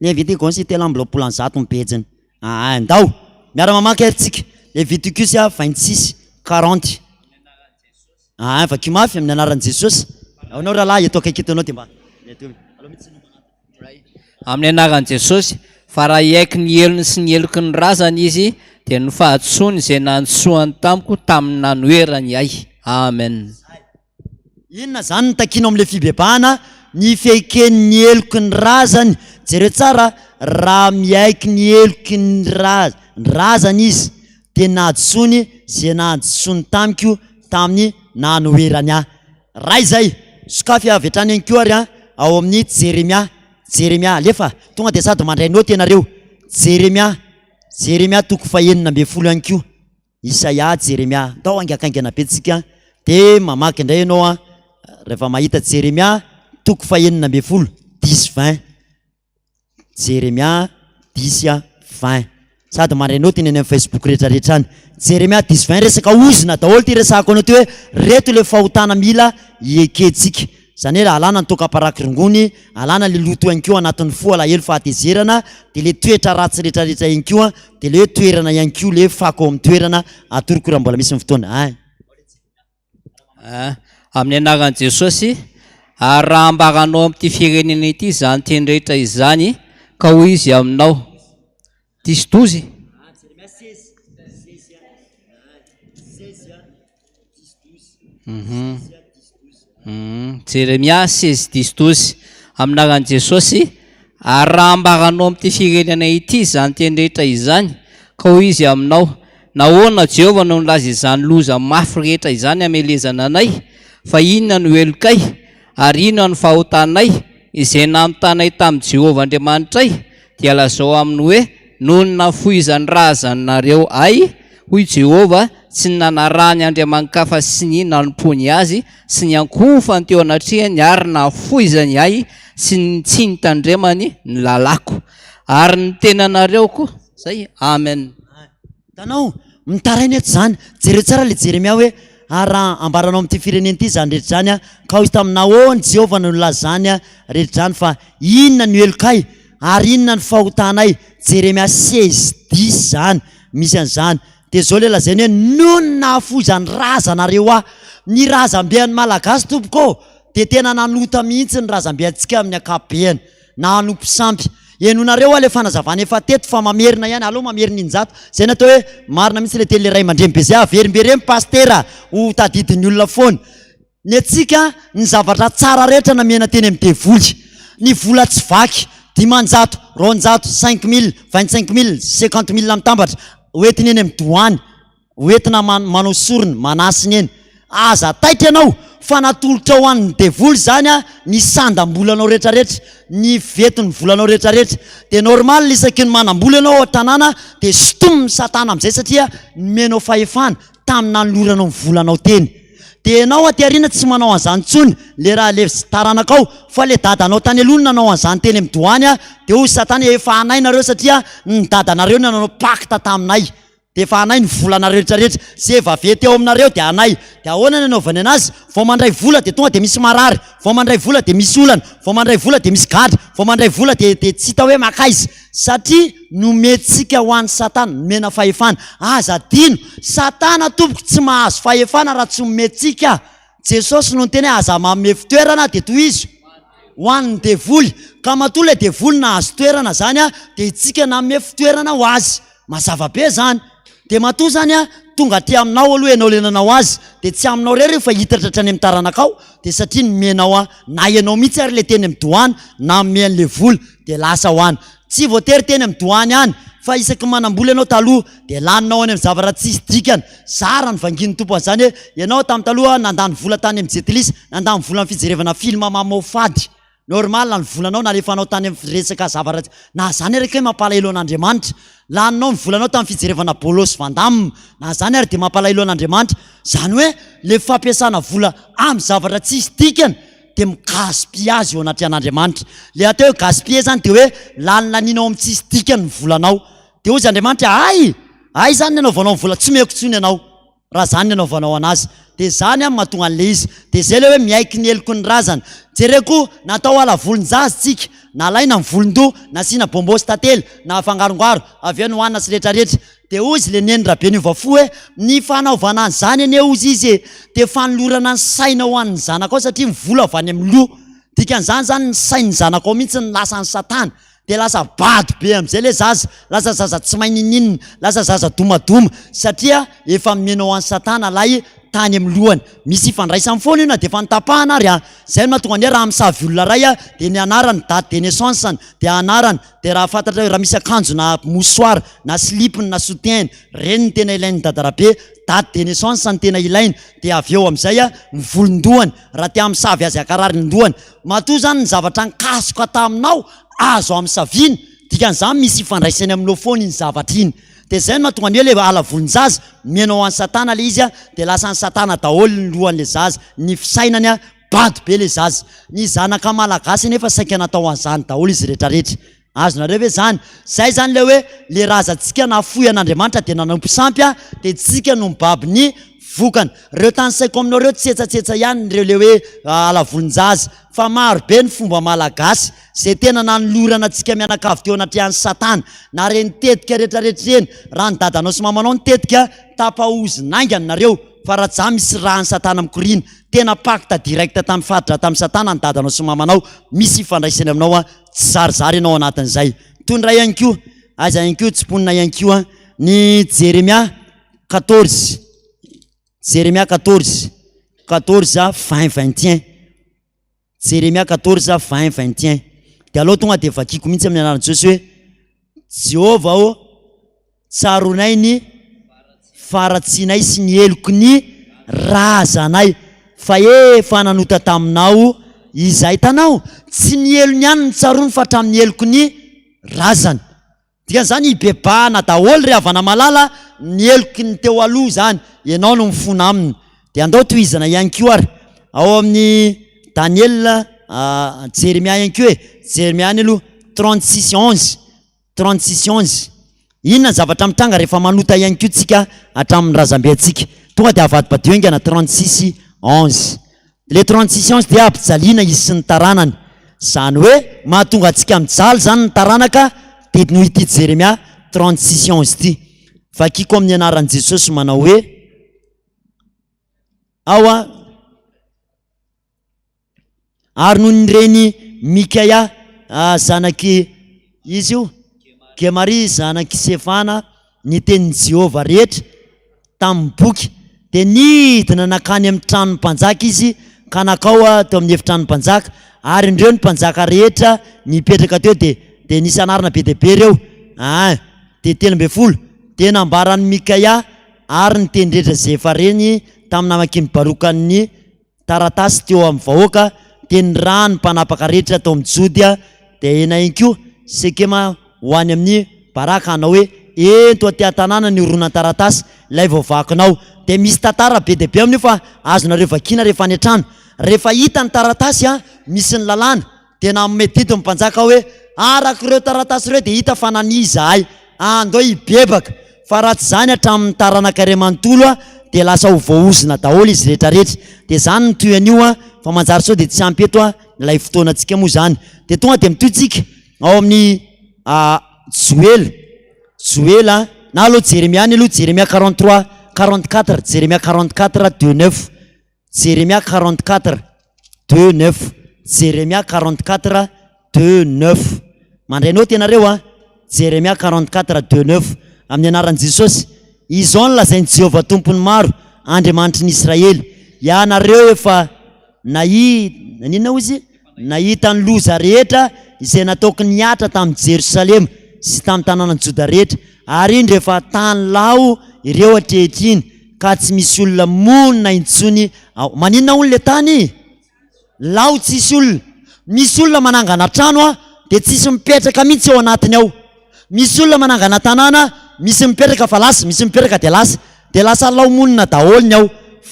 Leviticus 123 ny pejiny ah ndao miara-mamaky ary tsika Leviticus 26 40 ah vakio mafy amin'ny anaran'i Jesosy anao rahalahy eto akaiky eto anao dia mba Amin'ny anaran'i Jesosy, fa raha hiaiky ny helony sy ny heloky ny razany izy, dia ny fahadisoany izay nandisoany tamiko tamin'ny nanoherany ahy. Amen. Inona izany no takiana ao amin'ilay fibebahana? Ny fiaikeny ny heloky ny razany. Jereo tsara, raha miaiky ny heloky ny ra- ny razany izy, dia ny nahadisoany izay nahadisoany tamiko tamin'ny nanoherany ahy. Ray izay! Sokafy avy hatrany ihany koa ary an, ao amin'ny Jeremia. Jeremia, alefa! Tonga dia sady mandray naoty ianareo. Jeremia, Jeremia toko fahenina ambin'ny folo ihany koa. Isaia, Jeremia. Ndao haingakaingana be tsika dia mamaky indray ianao an, rehefa mahita Jeremia toko fahenina ambin'ny folo, dix vingt. Jeremia dix vingt. Sady mandray naoty ny any amin'ny Facebook rehetra rehetra any. Jeremia dix vingt resaka ozona daholo ity resahako anao ity hoe reto le fahotana mila iekentsika. Izany hoe alana ny toaka paraky rongony, alana le loto ihany koa anatin'ny fo, alahelo, fahatezerana, dia le toetra ratsy rehetra rehetra ihany koa, dia le hoe toerana ihany koa le fako ao amin'ny toerana atoroko raha mbola misy ny fotoana. Ein. Ah, amin'ny anaran'i Jesosy, ary raha ambaranao amin'ity firenena ity izany teny rehetra izany, ka hoy izy aminao, Diso dozy. Mhm. Mhm. Jeremia 16 dix douze, amin'ny anaran'i Jesosy, ary raha ambaranao amin'ity firenena ity izany teny rehetra izany, ka hoy izy aminao, Nahoana Jehovah no nilaza izany loza mafy rehetra izany hamelezana anay? Fa inona no helokay, ary inona no fahotanay, izay nanotanay tamin'i Jehovah Andriamanitray? Dia lazao aminy hoe, Noho ny nahafoizan'ny razanareo ahy, hoy Jehovah, tsy ny nanarahany andriamani-kafa sy ny nanompoany azy, sy ny ankohofany teo anatrehany ary nahafoizany ahy sy ny tsy nitandremany ny lalàko. Ary ny tenanareo koa. Zay. Amen. Hitanao? Mitaraina eto izany. Jereo tsara ilay Jeremia hoe, Ary raha ambaranao amin'ity firenena ity izany rehetra izany, ka hoy izy taminy, Nahoana Jehovah no nilaza izany rehetra izany, fa inona no helokay, ary inona no fahotanay? Jeremia 16, dix izany, misy an'izany. Dia izao ilay lazainy hoe, Noho ny nahafoizan'ny razanareo ahy. Ny razambe an'ny Malagasy tompoko ô, dia tena nanota mihitsy ny razambe antsika amin'ny ankapobeny. na hanompo sampy. Henonareo aho le fanazavana efa teto fa mamerina ihany, aleo mamerina injato. Zay natao hoe marina mihitsy le teny le ray aman-dreny be zay, averimbereno pasitera ho tadidin'ny olona foana. Ny antsika ny zavatra tsara rehetra namena teny amin'ny devoly. Ny vola tsy vaky, 500, 200, 5000, 25000, 50000 mitambatra, hoentina eny amin'ny doany. Hoentina manao sorona, manasina eny. Aza taitra ianao fa natolotrao ho an'ny devoly izany ny sandam-bolanao rehetrarehetra, ny ventin'ny volanao rehetrarehetra. Dia normal isaky ny manam-bola ianao ao an-tanàna dia sintomin'ny satana amin'izay satria nomenao fahefana tamin'ny nanoloranao ny volanao teny. Dia ianao aty aoriana tsy manao an'izany intsony, le raha le taranakao, fa le dadanao tany aloha no nanao an'izany teny amin'ny doany dia hoy satana efa anay nareo satria ny dadanareo no nanao pacte taminay. Dia efa anay ny volanareo rehetra rehetra, ze vaventy eo aminareo dia anay. Dia ahoana ny anaovany anazy? Vao mandray vola dia tonga dia misy marary, vao mandray vola dia misy olana, vao mandray vola dia misy gadra, vao mandray vola dia dia tsy hita hoe makaiza. Satria nomentsika ho an'i Satana, nomena fahefana. Aza adino, Satana tompoko tsy mahazo fahefana raha tsy omentsika. Jesosy no niteny hoe aza manome fitoerana dia tohizo ho an'ny devoly. Ka matoa ilay devoly nahazo toerana zany dia itsika nanome fitoerana ho azy. Mazava be zany. Dia matoa zany tonga aty aminao aloha ianao ilay nanao azy dia tsy aminao irery io fa hitatra hatrany amin'ny taranakao dia satria nomenao na ianao mihitsy ary ilay teny amin'ny doany nanome an'ilay vola dia lasa ho any. Tsy voatery teny amin'ny doany ihany fa isaky ny manam-bola ianao taloha dia laninao any amin'ny zavatra tsisy dikany. Zara ny vangin'ny Tompo an'izany hoe ianao tamin'ny taloha nandany vola tany amin'ny Jetlis, nandany vola amin'ny fijerevana film mamoafady. Normal ny volanao nalefanao tany amin'ny resaka zavatra na izany ary kay mampalahelo an'Andriamanitra. Laninao ny volanao tamin'ny fijerevana Bolo sy Van Damme, na izany ary dia mampalahelo an'Andriamanitra. Izany hoe ilay fampiasana vola amin'ny zavatra tsisy dikany dia mi-gaspillage eo anatrehan'Andriamanitra. Ilay atao hoe gaspiller izany dia hoe lanilaniana ao amin'ny tsisy dikany ny volanao. Dia hoy izy Andriamanitra, hay! Hay izany ny anaovanao ny vola, tsy omeko intsony ianao raha izany ny anaovanao anazy. Dia izany an mahatonga an'ilay izy. Dia izay ilay hoe miaiky ny heloky ny razana. Jereo koa, natao ala volon-jaza tsika, nalaina ny volon-doha, nasiana bonbon sy tantely, na afangarongaro, avy eo nohanina sy retraretra. Dia hozy le neny Rabeniova fo hoe, ny fanaovana an'izany anie hozy izy e, dia fanolorana ny saina ho an'ny zanakao satria ny vola avy any amin'ny loha. Dikan'izany izany ny sain'ny zanakao mihitsy no lasan'i satana. Dia lasa bado be amin'izay le zaza, lasa zaza tsy mahay ninininona, lasa zaza domadoma satria efa nomenao an'i satana lay tany amin'ny lohany. Misy ifandraisany foana io na dia efa notapahana ary an! Izay no mahatonga ny hoe raha misavy olona iray dia ny anarany, date de naissance-ny, dia anarany, dia raha fantatra hoe raha misy akanjo na mouchoir na slip-ny na soutien-ny, ireny no tena ilain'ny dadarabe, date de naissance no tena ilaina, dia avy eo amin'izay ny volon-dohany, raha te hamisavy azy hankarary ny lohany. Matoa izany ny zavatra nikasoka taminao azo amisaviana, dikan'izany misy ifandraisany aminao foana iny zavatra iny. Dia izay no mahatonga ny hoe ilay ala volon-jaza, omena ho an'i satana ilay izy dia lasan'i satana daholo ny lohan'ilay zaza, ny fisainany, bado be ilay zaza. Ny zanaka malagasy anefa saika natao an'izany daholo izy rehetra rehetra. Azonareo ve izany? Izay izany ilay hoe ilay razantsika nahafoy an'Andriamanitra dia nanompo sampy dia tsika no mibaby ny vokany. Ireo tanisaiko aminao ireo tsetsatsetsa ihany ireo ilay hoe ala volon-jaza fa maro be ny fomba malagasy izay tena nanolorana antsika mianakavy teo anatrehan'i satana na ireny tetika rehetra rehetra ireny. Raha ny dadanao sy mamanao ny tetika tapahozy naingana nareo fa raha za misy rahan'i satana mikoriana. Tena pacte direct tamin'ny faritra tamin'i satana ny dadanao sy mamanao misy ifandraisany aminao an, tsy zarizary ianao anatin'izay. Toy ny iray ihany koa, aiza ihany koa tsimponina ihany koa ny Jeremia 14, Jeremia 14, 14 20 21. Jeremia 14 20 21. Dia aleo tonga dia vakiko mihitsy amin'ny anaran'i Jesosy hoe Jehovah ô, tsaronay ny faharatsianay sy ny heloky ny razanay, fa efa nanota taminao izahay. Hitanao, tsy ny helony ihany no tsaroany fa hatramin'ny heloky ny razany. Dikan'izany hibebahana daholo ry havana malala ny heloky ny teo aloha izany, ianao no mifona aminy. Dia andao tohizana ihany koa ary ao amin'ny Daniela, Jeremia ihany koa e, Jeremia ihany aloha, 36 11, 36 11. Inona ny zavatra mitranga rehefa manota ihany koa tsika hatramin'ny razambe antsika? Tonga dia avadibadio haingana 36 11. Le 36 ans dia ampijaliana izy sy ny taranany. Izany hoe mahatonga antsika mijaly izany ny taranaka dia noho ity Jeremia 36 ans ity. Vakiko amin'ny anaran'i Jesosy manao hoe ao a ary noho ny reny Mikaia zanak'i izy io Gemaria zanak'i Sefana ny tenin'i Jehovah rehetra tamin'ny boky. Dia nidina nankany amin'ny tranon'ny mpanjaka izy ka nankao teo amin'ny efitranon'ny mpanjaka, ary indreo ny mpanjaka rehetra nipetraka teo, dia dia nisy anarana be dia be ireo, ah, dia 13. Dia nambaran'i Mikaia ary ny teny rehetra izay efa reny tamin'ny namakian'i Baroka ny taratasy teo amin'ny vahoaka, dia nirahan'ny mpanapaka rehetra tao amin'ny Jodia, dia ena koa Sekema ho any amin'i Baraka hanao hoe, Ento aty an-tanàna ny horonan-taratasy, ilay voavakinao. Dia misy tantara be dia be amin'io fa azonareo vakiana rehefa any an-trano. Rehefa hita ny taratasy misy ny lalàna, dia nanome didy ny mpanjaka hoe, Araka ireo taratasy ireo dia hita fa nania izahay, andao hibebaka. Fa raha tsy izany hatramin'ny taranaka iray manontolo a dia lasa ho voaozona daholo izy rehetra rehetra. Dia izany no toy an'io a, fa manjary sao dia tsy ampy eto a ilay fotoanantsika moa izany. Dia tonga dia mitohy tsika ao amin'ny Joela, Joela na aloha Jeremia any aloha, Jeremia 43, 44, Jeremia 44 2 9. Jeremia 44, 2, 9 Jeremia 44, 2, 9 Mandray naoty ianareo a! Jeremia 44, 2, 9 Amin'ny anaran'i Jesosy, izao no lazain'i Jehovah Tompon'ny maro, Andriamanitry ny Israely, Ianareo efa nahi, naninona hoy izy? Nahita ny loza rehetra izay nataoko nihatra tamin'i Jerosalema sy tamin'ny tanànan'i Joda rehetra, ary indro efa tany lao ireo ankehitriny, ka tsy misy olona monina intsony ao. Maninona hono ilay tany? Lao tsisy olona. Misy olona manangana trano dia tsisy mipetraka mihitsy ao anatiny ao. Misy olona manangana tanàna, misy mipetraka fa lasa, misy mipetraka dia lasa. Dia lasa lao monina daholo ny ao,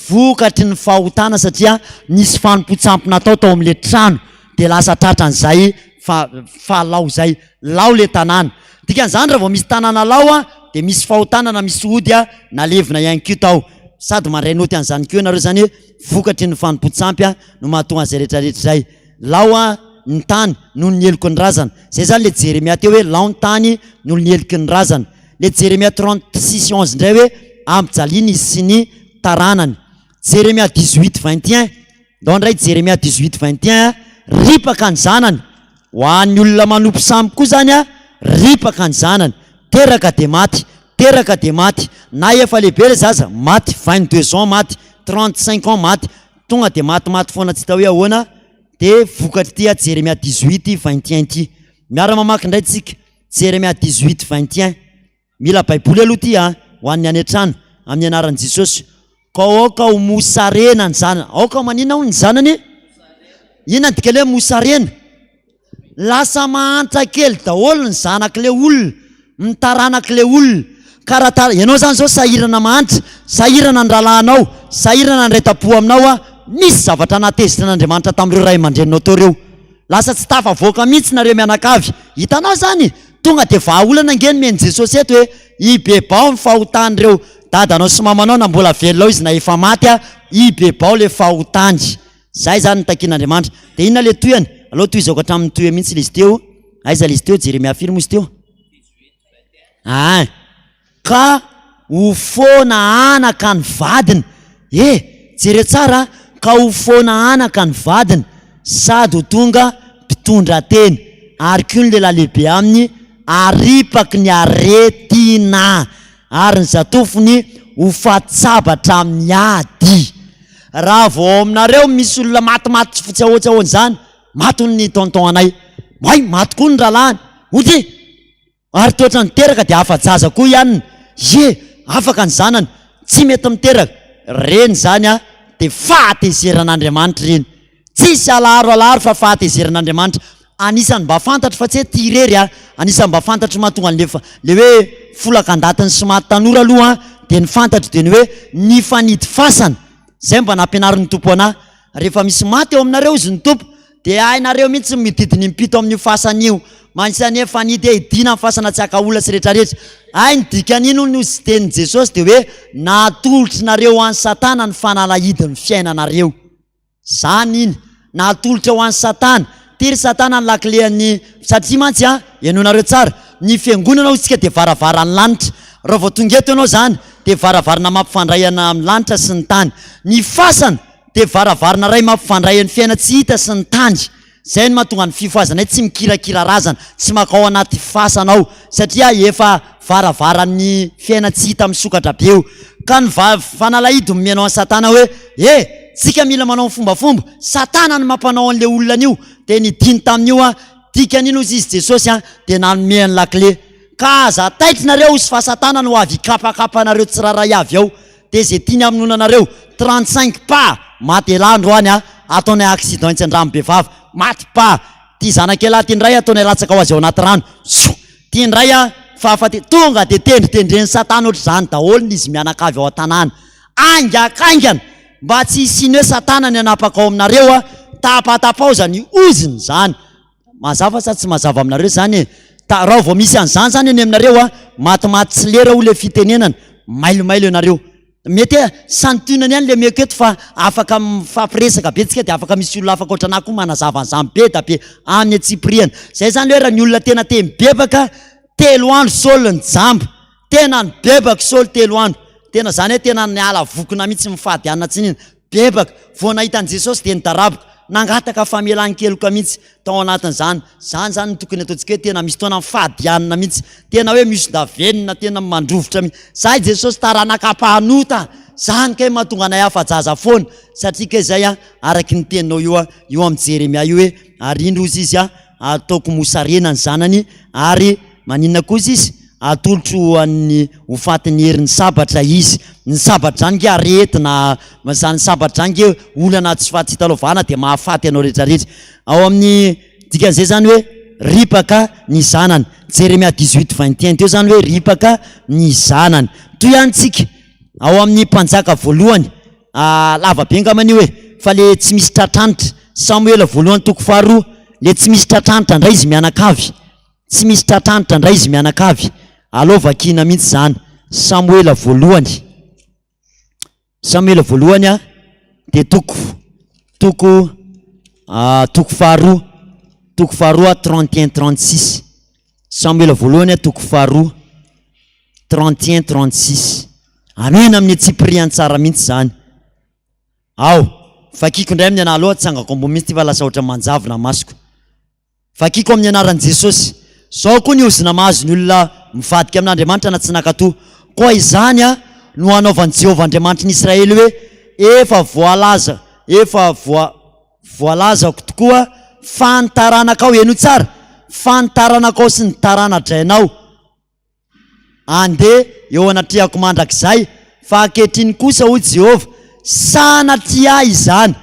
vokatry ny fahotana satria nisy fanompoan-tsampy natao tao amin'ilay trano, dia lasa tratran'izay fa fa lao izay. Lao ilay tanàna. Dikan'izany raha vao misy tanàna lao an, dia misy fahotana na misy ody an, nalevina ihany koa tao. Sady mandray naoty an'izany koa ianareo izany hoe vokatry ny fanompoan-tsampy an no mahatonga an'izay rehetra rehetra izay. Lao an ny tany noho ny heloky ny razana. Zay zany le Jeremia teo hoe lao ny tany noho ny heloky ny razana. Le Jeremia 36 11 indray hoe ampijaliana izy sy ny taranany. Jeremia 18 21, ndao indray Jeremia 18 21, ripaka ny zanany. Ho an'ny olona manompo sampy koa zany an, ripaka ny zanany. Teraka dia maty, teraka dia maty. Na efa lehibe le zaza, maty, 22 ans maty, 35 ans maty. Tonga dia matimaty foana tsy hita hoe ahoana. Dia vokatr'ity a Jeremia 18 21 ity. Miara-mamaky indray tsika. Jeremia 18 21. Mila Baiboly aloha ity a, ho an'ny any an-trano, amin'ny anaran'i Jesosy. Ka aoka ho mosarena ny zanany. Aoka maninona hono ny zanany? Inona ny dikan'ilay hoe mosarena? Lasa mahantra kely daholo ny zanak'ilay olona, ny taranak'ilay olona. Ka raha ta, ianao izany izao sahirana mahantra, sahirana ny rahalahinao, sahirana ny iray tampo aminao a, misy zavatra nahatezitra an'Andriamanitra tamin'ireo ray aman-dreninao teo ireo. Lasa tsy tafavoaka mihitsy nareo mianakavy. Hitanao izany? Tonga dia vahaolana ange nomen'i Jesosy eto e, ibebaho ny fahotan'ireo dadanao sy mamanao na mbola velona ao izy na efa maty a, ibebaho ilay fahotany. Zay zany ny takian'Andriamanitra. Dia inona le tohiny? Aleo tohizako hatramin'ny tohiny mihitsy ilay izy teo. Aiza ilay izy teo? Jeremia firy moa izy teo? Ah, ka ho foana anaka ny vadiny. Eh, jereo tsara, ka ho foana anaka ny vadiny sady ho tonga mpitondra tena, ary koa ny lehilahy lehibe aminy haripaky ny aretina, ary ny zatovony ho faty-tsabatra amin'ny ady. Raha vao ao aminareo misy olona matimaty tsy fotsy ahoa tsy ahoana izany, maty hono ny tonton anay, hay maty koa ny rahalahiny, ody ary toa ohatran'ny niteraka dia afa-jaza koa i anona, ie afaka ny zanany, tsy mety miteraka, ireny izany an dia fahatezeran'Andriamanitra ireny, tsisy alaharo alaharo fa fahatezeran'Andriamanitra, anisan'ny mba fantatro fa tsy hoe tia irery an, anisan'ny mba fantatro mahatonga an'le fa le hoe folaka an-datiny sy maty tanora aloha an, dia ny fantatro dia ny hoe ny fanidy fasana, zay mba nampianarin'ny Tompo anah, rehefa misy maty eo aminareo hozy ny Tompo dia hainareo mihitsy ny mididy ny impito amin'io fasana io, mantsy anie fanidy hoe hidiana ny fasana tsy haka olona sy rehetra rehetra, hay ny dikan'iny hono hozy tenin'i Jesosy dia hoe natolotrinareo ho an'i Satana ny fanalahidin'ny fiainanareo. Zany iny. Natolotra ho an'i Satana. Ty ry Satana ny lakilean'ny, satria mantsy an, henoinareo tsara, ny fiangonana hoy isika dia varavaran'ny lanitra. Raha vao tonga eto ianao izany dia varavarana mampifandray ana amin'ny lanitra sy ny tany. Ny fasana dia varavarana iray mampifandray ny fiaina tsy hita sy ny tany. Zay no mahatonga ny fifohazanay tsy mikirakira razana, tsy makao anaty fasana ao satria efa varavaran'ny fiaina tsy hita misokatra be io. Ka ny va fanalahidy omenao an'i satana hoe e! tsika mila manao ny fombafomba, satana no mampanao an'le olona an'io, dia nidiny tamin'io an, dikan'iny hozy izy Jesosy an, dia nanome an'i lakile. Ka aza taitra nareo hozy fa satana no avy hikapakapa anareo tsirairay avy ao. Dia ze tiany hamonoana anareo, 35 pa! Maty elah androany a! Ataonay accident etsy Andranobevava, maty pa! Ty zanak'elah ty ndray ataonay latsaka ho azy ao anaty rano, soo! Ty ndray a! Fahafate, tonga dia tendritendren'i satana ohatr'izany daholo ny izy mianakavy ao an-tanàna. Haingakaingana! Mba tsy hisian'ny hoe satana ny hanapaka ao aminareo a! Tapatapaho zany ozona zany! Mazava sa tsy mazava aminareo zany e? Ta, raha vao misy an'izany zany eny aminareo a, matimaty tsy lera hoy le fitenenana, mailomailo ianareo. Mety hoe santionany ihany le omeko eto fa afaka mifampiresaka be tsika dia afaka misy olona afaka ohatranà koa manazava an'izany be da be amin'ny antsipiriany. Zay zany hoe raha ny olona tena te mibebaka, telo andro Saoly nijamba. Tena nibebaka Saoly telo andro. Tena zany hoe tena niala vokona mihitsy mifady hanina tsy nihinana. Bebaka. Vao nahita an'i Jesosy dia nidaraboka. Nangataka famelan-keloka mihitsy tao anatin'izany. Izany izany no tokony ataontsika hoe tena misy fotoana mifady hanina mihitsy. Tena hoe mihoso-davenona, tena mandrovitra mihitsy. Izahay Jesosy taranaka mpanota. Izany kay mahatonga anay afa-jaza foana. Satria kay izay an, araky ny teninao io an, io amin'i Jeremia io hoe, ary indro hozy izy an, ataoko mosarena ny zanany, ary maninona kosa izy? Atolotro ho an'ny ho fatin'ny herin'ny sabatra izy. Ny sabatra izany nge aretina, izany sabatra izany nge olana tsy faty hitalovana dia mahafaty anao rehetra rehetra. Ao amin'ny dikan'izay izany hoe ripaka ny zanany. Jeremia 18 21 teo izany hoe ripaka ny zanany. Toy ihany tsika ao amin'ny mpanjaka voalohany, lava be angambany io e, fa le tsy misy tratranitra. Samoela voalohany toko faharoa, le tsy misy tratranitra indray izy mianakavy. Tsy misy tratranitra ndray izy mianakavy, aleo vakiana mihitsy zany, Samoela voalohany, Samoela voalohany a, dia toko toko toko faharoa, toko faharoa 31 36, Samoela voalohany a toko faharoa 31 36, amena amin'ny antsipiriany tsara mihitsy zany. Ao, vakiko indray amin'ny anah aloha, atsangako ambony mihitsy ity fa lasa ohatran'ny manjavona masoko. Vakiko amin'ny anaran'i Jesosy. Zao koa ny ozona mahazo ny olona mivadika amin'Andriamanitra na tsy nankatò. Koa izany no hanaovan'i Jehovah Andriamanitry ny Israely hoe, Efa voalaza, efa voa, voalazako tokoa fa ny taranakao, henoy tsara, fa ny taranakao sy ny tarana-drainao, Andeha eo anatrehako mandrakizay, fa ankehitriny kosa, hoy Jehovah, sanatria ahy izany,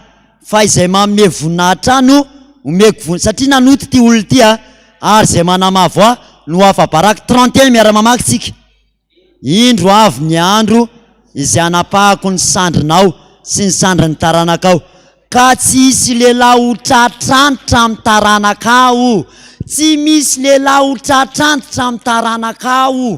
fa izay manome voninahitra ahy no omeko voninahitra, satria nanota ity olona ity, ary izay manamavo ahy no ho afa-baraka. 31 miara-mamaky tsika. Indro avy ny andro izay hanapahako ny sandrinao sy ny sandrin'ny taranakao, Ka tsy hisy lehilahy ho tratrantitra amin'ny taranakao. Tsy misy lehilahy ho tratrantitra amin'ny taranakao.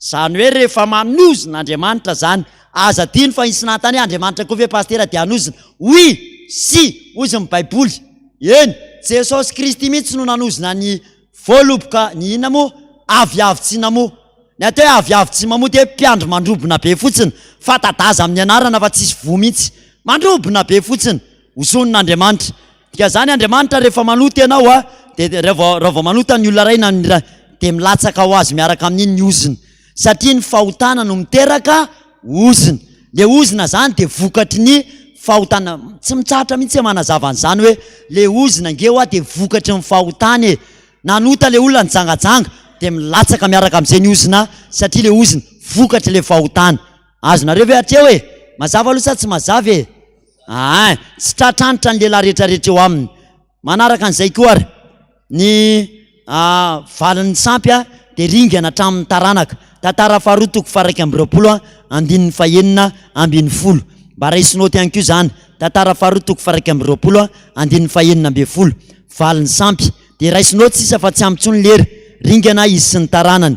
Izany hoe rehefa manozona Andriamanitra izany, aza adino fa hisy nanontany hoe Andriamanitra koa ve Pasitera dia hanozona? Oui! Si! Hozy ny Baiboly. Eny, Jesosy Kristy mihitsy no nanozona ny voaloboka, ny inona moa? Aviavy tsy namoa. Ny atao hoe aviavy tsy mamoa dia hoe mpiandry mandrobona be fotsiny, fanta-daza amin'ny anarana fa tsisy voa mihitsy. Mandrobona be fotsiny. Hosonin'Andriamanitra. Dikan'izany Andriamanitra rehefa manota ianao a, dia raha vao raha vao manota ny olona iray na ny iray dia milatsaka ho azy miaraka amin'iny ny ozona. Satria ny fahotana no miteraka ozona. Le ozona zany dia vokatry ny fahotana. Tsy mitsahatra mihitsy aho manazava an'izany hoe le ozona ange hoa dia vokatry ny fahotana e. Nanota le olona nijangajanga dia milatsaka miaraka amin'izay ny ozona satria le ozona vokatry le fahotana. Azonareo ve hatreo e? Mazava aloha sa tsy mazava e? Aa, tsy tratranitra ny lehilahy rehetrarehetra eo aminy. Manaraka an'izay koa ary ny valin'ny sampy dia ringana hatramin'ny taranaka. Tantara faharoa toko faha-21 andininy fahenina ambin'ny folo. Mba raiso naoty ihany koa izany. Tantara faharoa toko faha-21 andininy fahenina ambin'ny folo. Valin'ny sampy. Dia raiso naoty sisa fa tsy ampy intsony lera. Ringana izy sy ny taranany.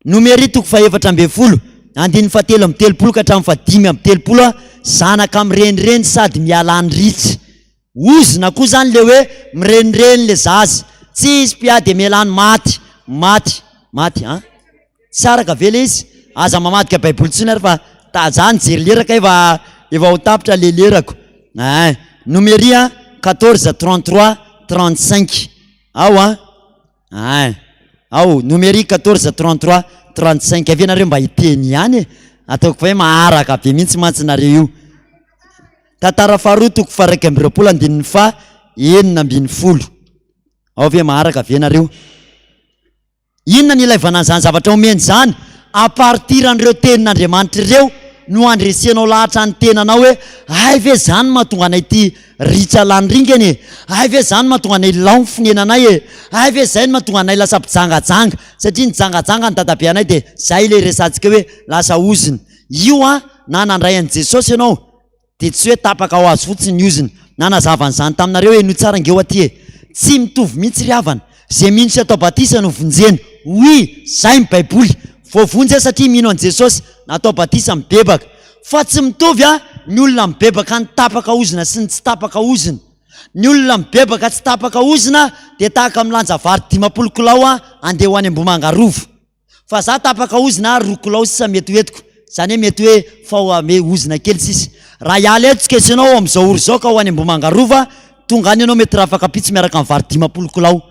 Nomery toko faha-14, andininy faha-33 ka hatramin'ny faha-35, Zanaka mirenireny sady miala ny ritra. Ozona koa izany le hoe mirenireny le zaza. Tsy izy mpiady dia mialà ny maty. Maty. Maty an? Tsy araka ve le izy? Aza mamadika baiboly intsony ary fa ta za nijery lera kay fa efa ho tapitra le lerako. Ein. Nomery an, 14, 33, 35. Ao an. Ein. Ao, Nomery 14, 33, 35. Avia nareo mba hiteny ihany e. Ataoko hoe maharaka be mihitsy mantsy nareo io. Tantara faharoa toko faha-21 andininy faha 16. Ao ve maharaka ve nareo? Inona ny ilaivana an'izany zavatra omeny izany? À partir an'ireo tenin'Andriamanitra ireo no handresenao lahatra ny tenanao hoe hay ve izany no mahatonga anay ity ritra lany ringana e? Hay ve izany no mahatonga anay lao ny fonenanay e? Hay ve izay no mahatonga anay lasa mpijangajanga? Satria nijangajanga ny dadabe anay dia izay ilay resahantsika hoe lasa ozona. Io an, na nandray an'i Jesosy ianao dia tsy hoe tapaka ho azy fotsiny ny ozona. Nanazava an'izany taminareo henoy tsara ange ho aty e! Tsy mitovy mihitsy ry havana. Izay mino sy atao batisa no vonjena. Oui, zay ny baiboly. Voavonjy aho satria mino an'i Jesosy, natao batisa mibebaka. Fa tsy mitovy a, ny olona mibebaka ny tapaka ozona sy ny tsy tapaka ozona. Ny olona mibebaka tsy tapaka ozona dia tahaka milanja vary 50 kilao a, andeha ho any Ambohimanga Rova. Fa za tapaka ozona ary roa kilao sisa mety ho entiko, zany hoe mety hoe fao ame ozona kely sisa. Raha hiala eto tsika sy ianao amin'izao ora izao ka ho any Ambohimanga Rova, tonga any ianao mety rafakampitso miaraka amin'ny vary 50 kilao.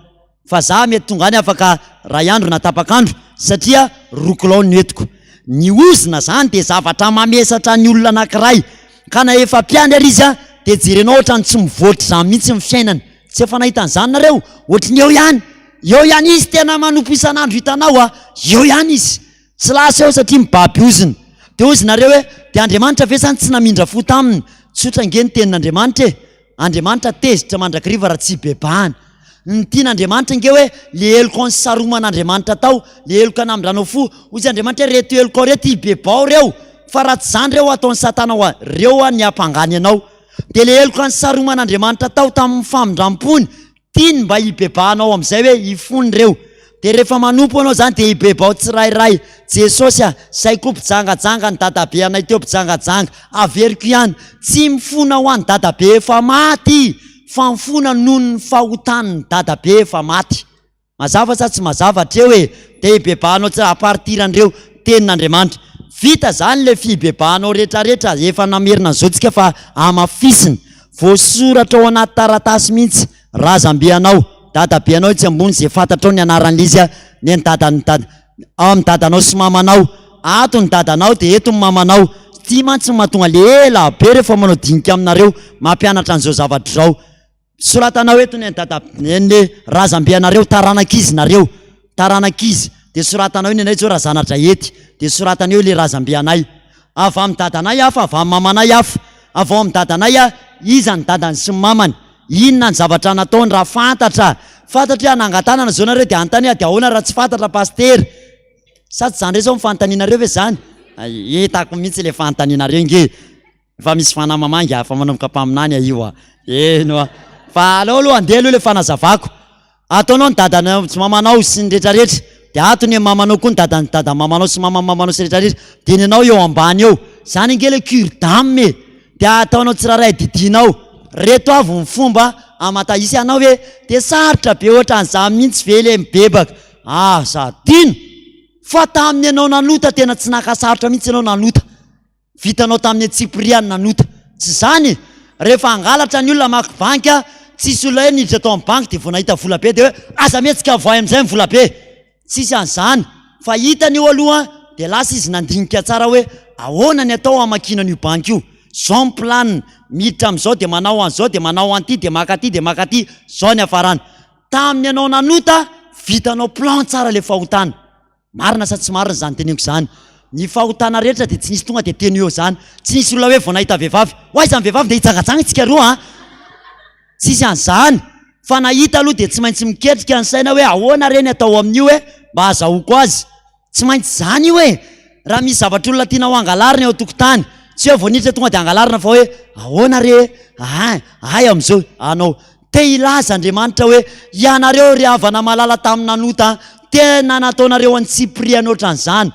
Fa za mety tonga any afaka ray andro na tapak'andro satria roa kilao no entiko. Ny ozona zany dia zavatra mamesatra ny olona anakiray ka na efa mpiandry ary izy dia jerenao ohatran'ny tsy mivoatra izany mihitsy ny fiainany. Tsy efa nahita an'izany nareo? Ohatry ny eo ihany. Eo ihany izy tena manompo isan'andro hitanao a! Eo ihany izy. Tsy lasa eo satria mibaby ozona. Dia hozy nareo hoe, dia Andriamanitra ve zany tsy namindra fo taminy? Tsotra ange ny tenin'Andriamanitra e! Andriamanitra tezitra mandrakariva raha tsy ibebahana. Ny tian'Andriamanitra ange hoe le heloka nisaroman'Andriamanitra tao, le heloka namindranao fo. Hozy Andriamanitra hoe reto helokao reto ibebao reo, fa raha tsy izany reo ataon'i Satana ho reo ny hampangany anao. Dia le heloka nisaroman'Andriamanitra tao tamin'ny famindram-pony, Tiany mba hibebahanao amin'izay hoe hifona ireo. Dia rehefa manompo anao izany dia hibebao tsirairay. Jesosy a, zay koa mpijangajanga ny dadabe anay teo mpijangajanga. Averiko ihany, tsy mifona ho an'i dadabe efa maty fa mifona noho ny fahotan'ny dadabe efa maty. Mazava sa tsy mazava hatreo e? Dia hibebahanao tsirairay à partir an'ireo tenin'Andriamanitra. Vita izany ilay fibebahanao retraretra, efa namerina an'izao tsika fa hamafisina. Voasoratra ao anaty taratasy mihitsy razambe anao, dadabe anao etsy ambony izay fantatrao ny anaran'ilay izy ny an'i dadan'ny dada ao amin'ny dadanao sy mamanao. Ato ny dadanao dia eto ny mamanao. Ity mantsy no mahatonga le ela be rehefa manao dinika aminareo mampianatra an'izao zavatra izao. Soratanao eto ny an'i dada ny razambe anareo, taranak'izy nareo. Taranak'izy. Dia soratanao eo ny anay zao Razanadrahety. Dia soratana eo ilay razambe anay. Avy amin'ny dadanay hafa, avy amin'ny mamanay hafa. Avy ao amin'ny dadanay a, iza ny dadany sy ny mamany? Inona ny zavatra nataony raha fantatra? Fantatra hoe hanangan-tanana zao nareo dia hanontany hoe dia ahoana raha tsy fantatra pasitera? Sa tsy zany ndray zao ny fanontanianareo ve zany? Hitako mihitsy ilay fanontanianareo nge. Efa misy fanahy mamangy a, efa manomboka mpaminany a io a. Eny oa. Fa aleo aloha andeha aloha ilay fanazavako. Ataonao ny dadanao sy mamanao sy ny retraretra, dia ato ny mamanao koa ny dadan'ny dadan'ny mamanao sy maman'ny mamanao sy retraretra, dia ny anao eo ambany eo. Zany ange ilay cure d'âme e. Dia ataonao tsirairay didianao. Reto avy ny fomba hamanta hisy anao hoe dia sarotra be ohatran'izany mihitsy ve ilay mibebaka. Aza adino fa tamin'ny ianao nanota tena tsy naka sarotra mihitsy ianao nanota. Vitanao tamin'ny antsipiriany nanota. Tsy izany e! Rehefa hangalatra ny olona hamaky banky, tsisy olona hoe niditra tao amin'ny banky dia vao nahita vola be dia hoe aza mihetsika avoahy amin'izay ny vola be! Tsisy an'izany fa hitany io aloha dia lasa izy nandinika tsara hoe ahoana ny atao hamakiana an'io banky io? Zao ny planina, miditra amin'izao dia manao an'izao dia manao an'ity dia maka aty dia maka aty, zao ny hiafarany. Tamin'ny ianao nanota, vitanao plan tsara ilay fahotana. Marina sa tsy marina izany teneniko izany? Ny fahotana rehetra dia tsy nisy tonga dia teny eo izany. Tsy nisy olona hoe vao nahita vehivavy, ho aiza ny vehivavy ndeha hijangajanga isika roa an! Tsisy an'izany. Fa nahita aloha dia tsy maintsy miketrika ny saina hoe ahoana re ny atao amin'io e mba hazahoako azy. Tsy maintsy izany io e! Raha misy zavatr'olona tianao hangalarina eo an-tokotany, tsy hoe vao niditra tonga dia hangalarina fa hoe ahoana re e? Ahay, ahay amin'izao anao. Te hilaza Andriamanitra hoe, Ianareo ry havana malala tamin'ny nanota, tena nataonareo antsipiriany ohatran'izany.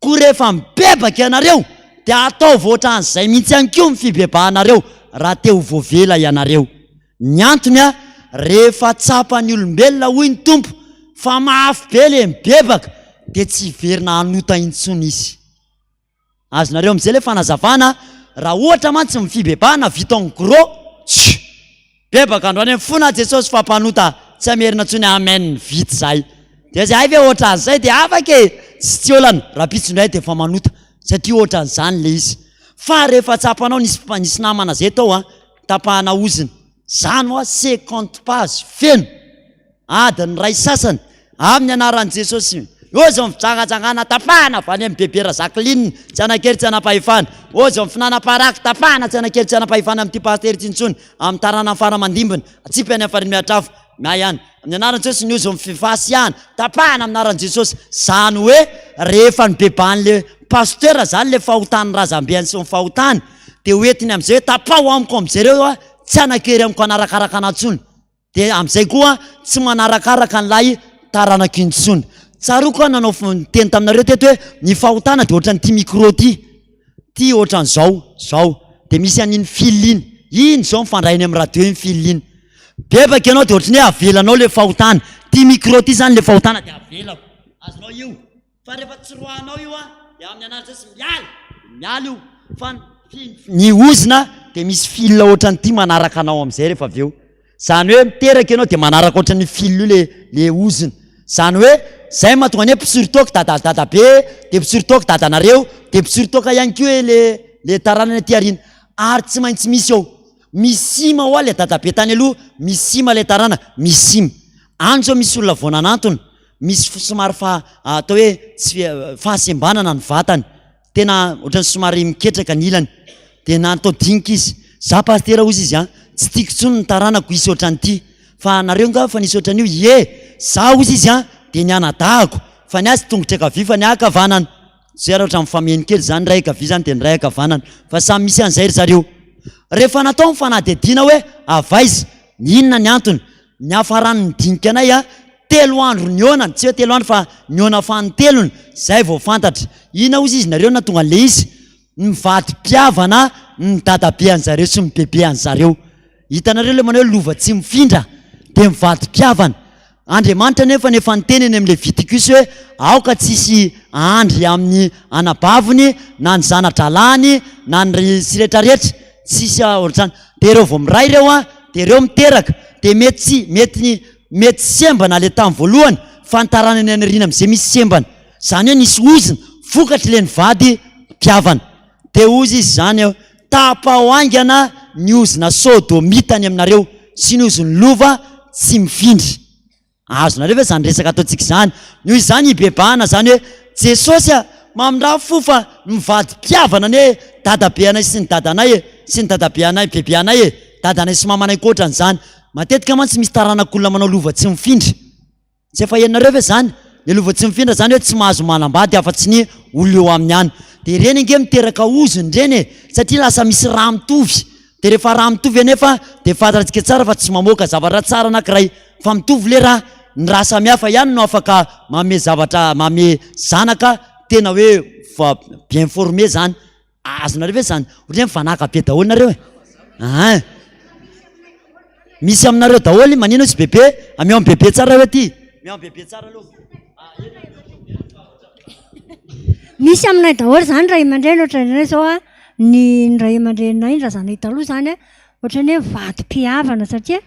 Koa rehefa mibebaka ianareo, dia ataovy ohatran'izay mihitsy ihany koa ny fibebahanareo, raha te ho voavela ianareo. Ny antony, rehefa tsapan'ny olombelona, hoy ny Tompo, fa mafy be ilay mibebaka, dia tsy hiverina hanota intsony izy. Azonareo amin'izay ilay fanazavana, raha ohatra mantsy ny fibebahana vita en gros, tsia! Bebaka androany amin'ny fona Jesosy fa mpanota tsy hamerina intsony amen vita izay. Dia izay hay ve ohatran'izay dia afaka e! Tsy tsy olana, rahampitso indray dia efa manota satria ohatran'izany ilay izy. Fa rehefa tsapanao nisy nisy namana izay tao an, tapahana ozona, zany hoa 50 pages feno. Adiny iray sasany, amin'ny anaran'i Jesosy. Ozy ny fijangajangana tapahana avy any amin'i Bebe Razakiline, tsy hanan-kery tsy hanam-pahefana. Ozy ny fihinanam-paraky tapahana tsy hanan-kery tsy hanam-pahefana amin'ity pasitera ity intsony, amin'ny taranany fara aman-dimbiny, atsipy any amin'ny farihy mihatrafo, miahy ihany. Amin'ny anaran'i Jesosy ny ozy ny fifasiahana, tapahana amin'ny anaran'i Jesosy. Izany hoe rehefa nibebahan'ilay pasitera izany ilay fahotan'ny razambeny sy ny fahotany, dia hoentiny amin'izay hoe tapaho amiko amin'izay ireo, tsy hanan-kery amiko hanarakaraka anà intsony. Dia amin'izay koa tsy manarakaraka an'ilay taranaka intsony. Tsaroako aho nanao niteny taminareo teto hoe ny fahotana dia ohatran'ity micro ity. Ity ohatran'izao, zao. Dia misy an'iny fil iny. Iny izao mifandray eny amin'ny radio iny fil iny. Bebaka ianao dia ohatran'ny hoe avelanao ilay fahotana. Ity micro ity izany ilay fahotana dia avelako. Azonao io. Fa rehefa tsy roahanao io an, dia amin'ny anaran'i Jesosy miala, miala io. Fa ny ozona dia misy fil ohatran'ity manaraka anao amin'izay rehefa avy eo. Izany hoe miteraka ianao dia manaraka ohatran'ny fil io le le ozona. Izany hoe zay mahatonga ny hoe mpisoro toaka dada dadabe, dia mpisoro toaka dadanareo, dia mpisoro toaka ihany koa hoe le le taranany aty aoriana. Ary tsy maintsy misy eo. Misy sima hoa le dadabe tany aloha, misy sima le taranaka, misy sima. Any zao misy olona vao nanantona, misy somary fa atao hoe tsy fahasembanana ny vatany, tena ohatran'ny somary miketraka ny ilany, dia natao dinika izy, za pasitera hozy izy an, tsy tiako intsony ny taranako hisy ohatran'ity, fa nareo nga efa nisy ohatran'io, ie, za hozy izy an, dia ny anadahako, fa ny azy tongotra ankavia fa ny ahy ankavanana, zay raha ohatran'ny mifameno kely zany, ny iray ankavia zany dia ny iray ankavanana, fa samy misy an'izay ry zareo. Rehefa natao ny fanadihadiana hoe avy aiza, inona ny antony, Niafaran'ny dinika anay a, telo andro nihaonana, tsy hoe telo andro fa nihaona fanintelony, zay vao fantatra. Inona hozy izy nareo nahatonga an'le izy? Mivady mpihavana ny dadabe an'zareo sy ny bebe an'zareo. Hitanareo le manao hoe lova tsy mifindra dia mivady mpihavana. Andriamanitra anefa efa niteny eny amin'ny Leviticus hoe aoka tsy hisy andry amin'ny anabaviny na ny zana-drahalahiny na ny sy rehetrarehetra. Tsisy ohatr'izany. Dia ireo vao miray ireo an, dia ireo miteraka. Dia mety tsy, mety ny, mety sembana ilay tamin'ny voalohany, fa ny taranany any aoriana amin'izay misy sembana. Izany hoe nisy ozona, vokatr'ilay nivady mpihavana. Dia hozy izy izany eo, tapaho haingana ny ozona sodomita any aminareo, sy ny ozon'ny lova tsy mifindra. Azonareo ve izany resaka ataontsika izany? Noho izany hibebahana izany hoe, Jesosy a, mamindrà fo fa mivadi-pihavana anie dadabe anay sy ny dadanay e, sy ny dadabe anay, bebe anay e, dadanay sy mamanay koa ohatran'izany. Matetika mantsy misy taranak'olona manao lova tsy mifindra. Tsy efa henonareo ve izany? Ny lova tsy mifindra izany hoe tsy mahazo manambady afa-tsy ny olona eo aminy ihany. Dia ireny ange miteraka ozona ireny e, satria lasa misy rà mitovy. Dia rehefa rà mitovy anefa dia fantatsika tsara fa tsy mamoaka zavatra tsara anankiray fa mitovy le rà, ny rà samihafa ihany no afaka manome zavatra manome zanaka tena hoe fa bien formé zany, azonareo ve zany? Ohatran'ny hoe mifanaka be daholo nareo e, ein! Misy aminareo daholo manino izy bebe, ameo an'i bebe tsara hoe ty, ameo an'i bebe tsara aloha. Misy aminay daholo zany ray aman-dreny ohatran'ireny zao a, ny ny ray aman-dreninay, ny razanay taloha zany a, ohatran'ny hoe mivadi-pihavana satria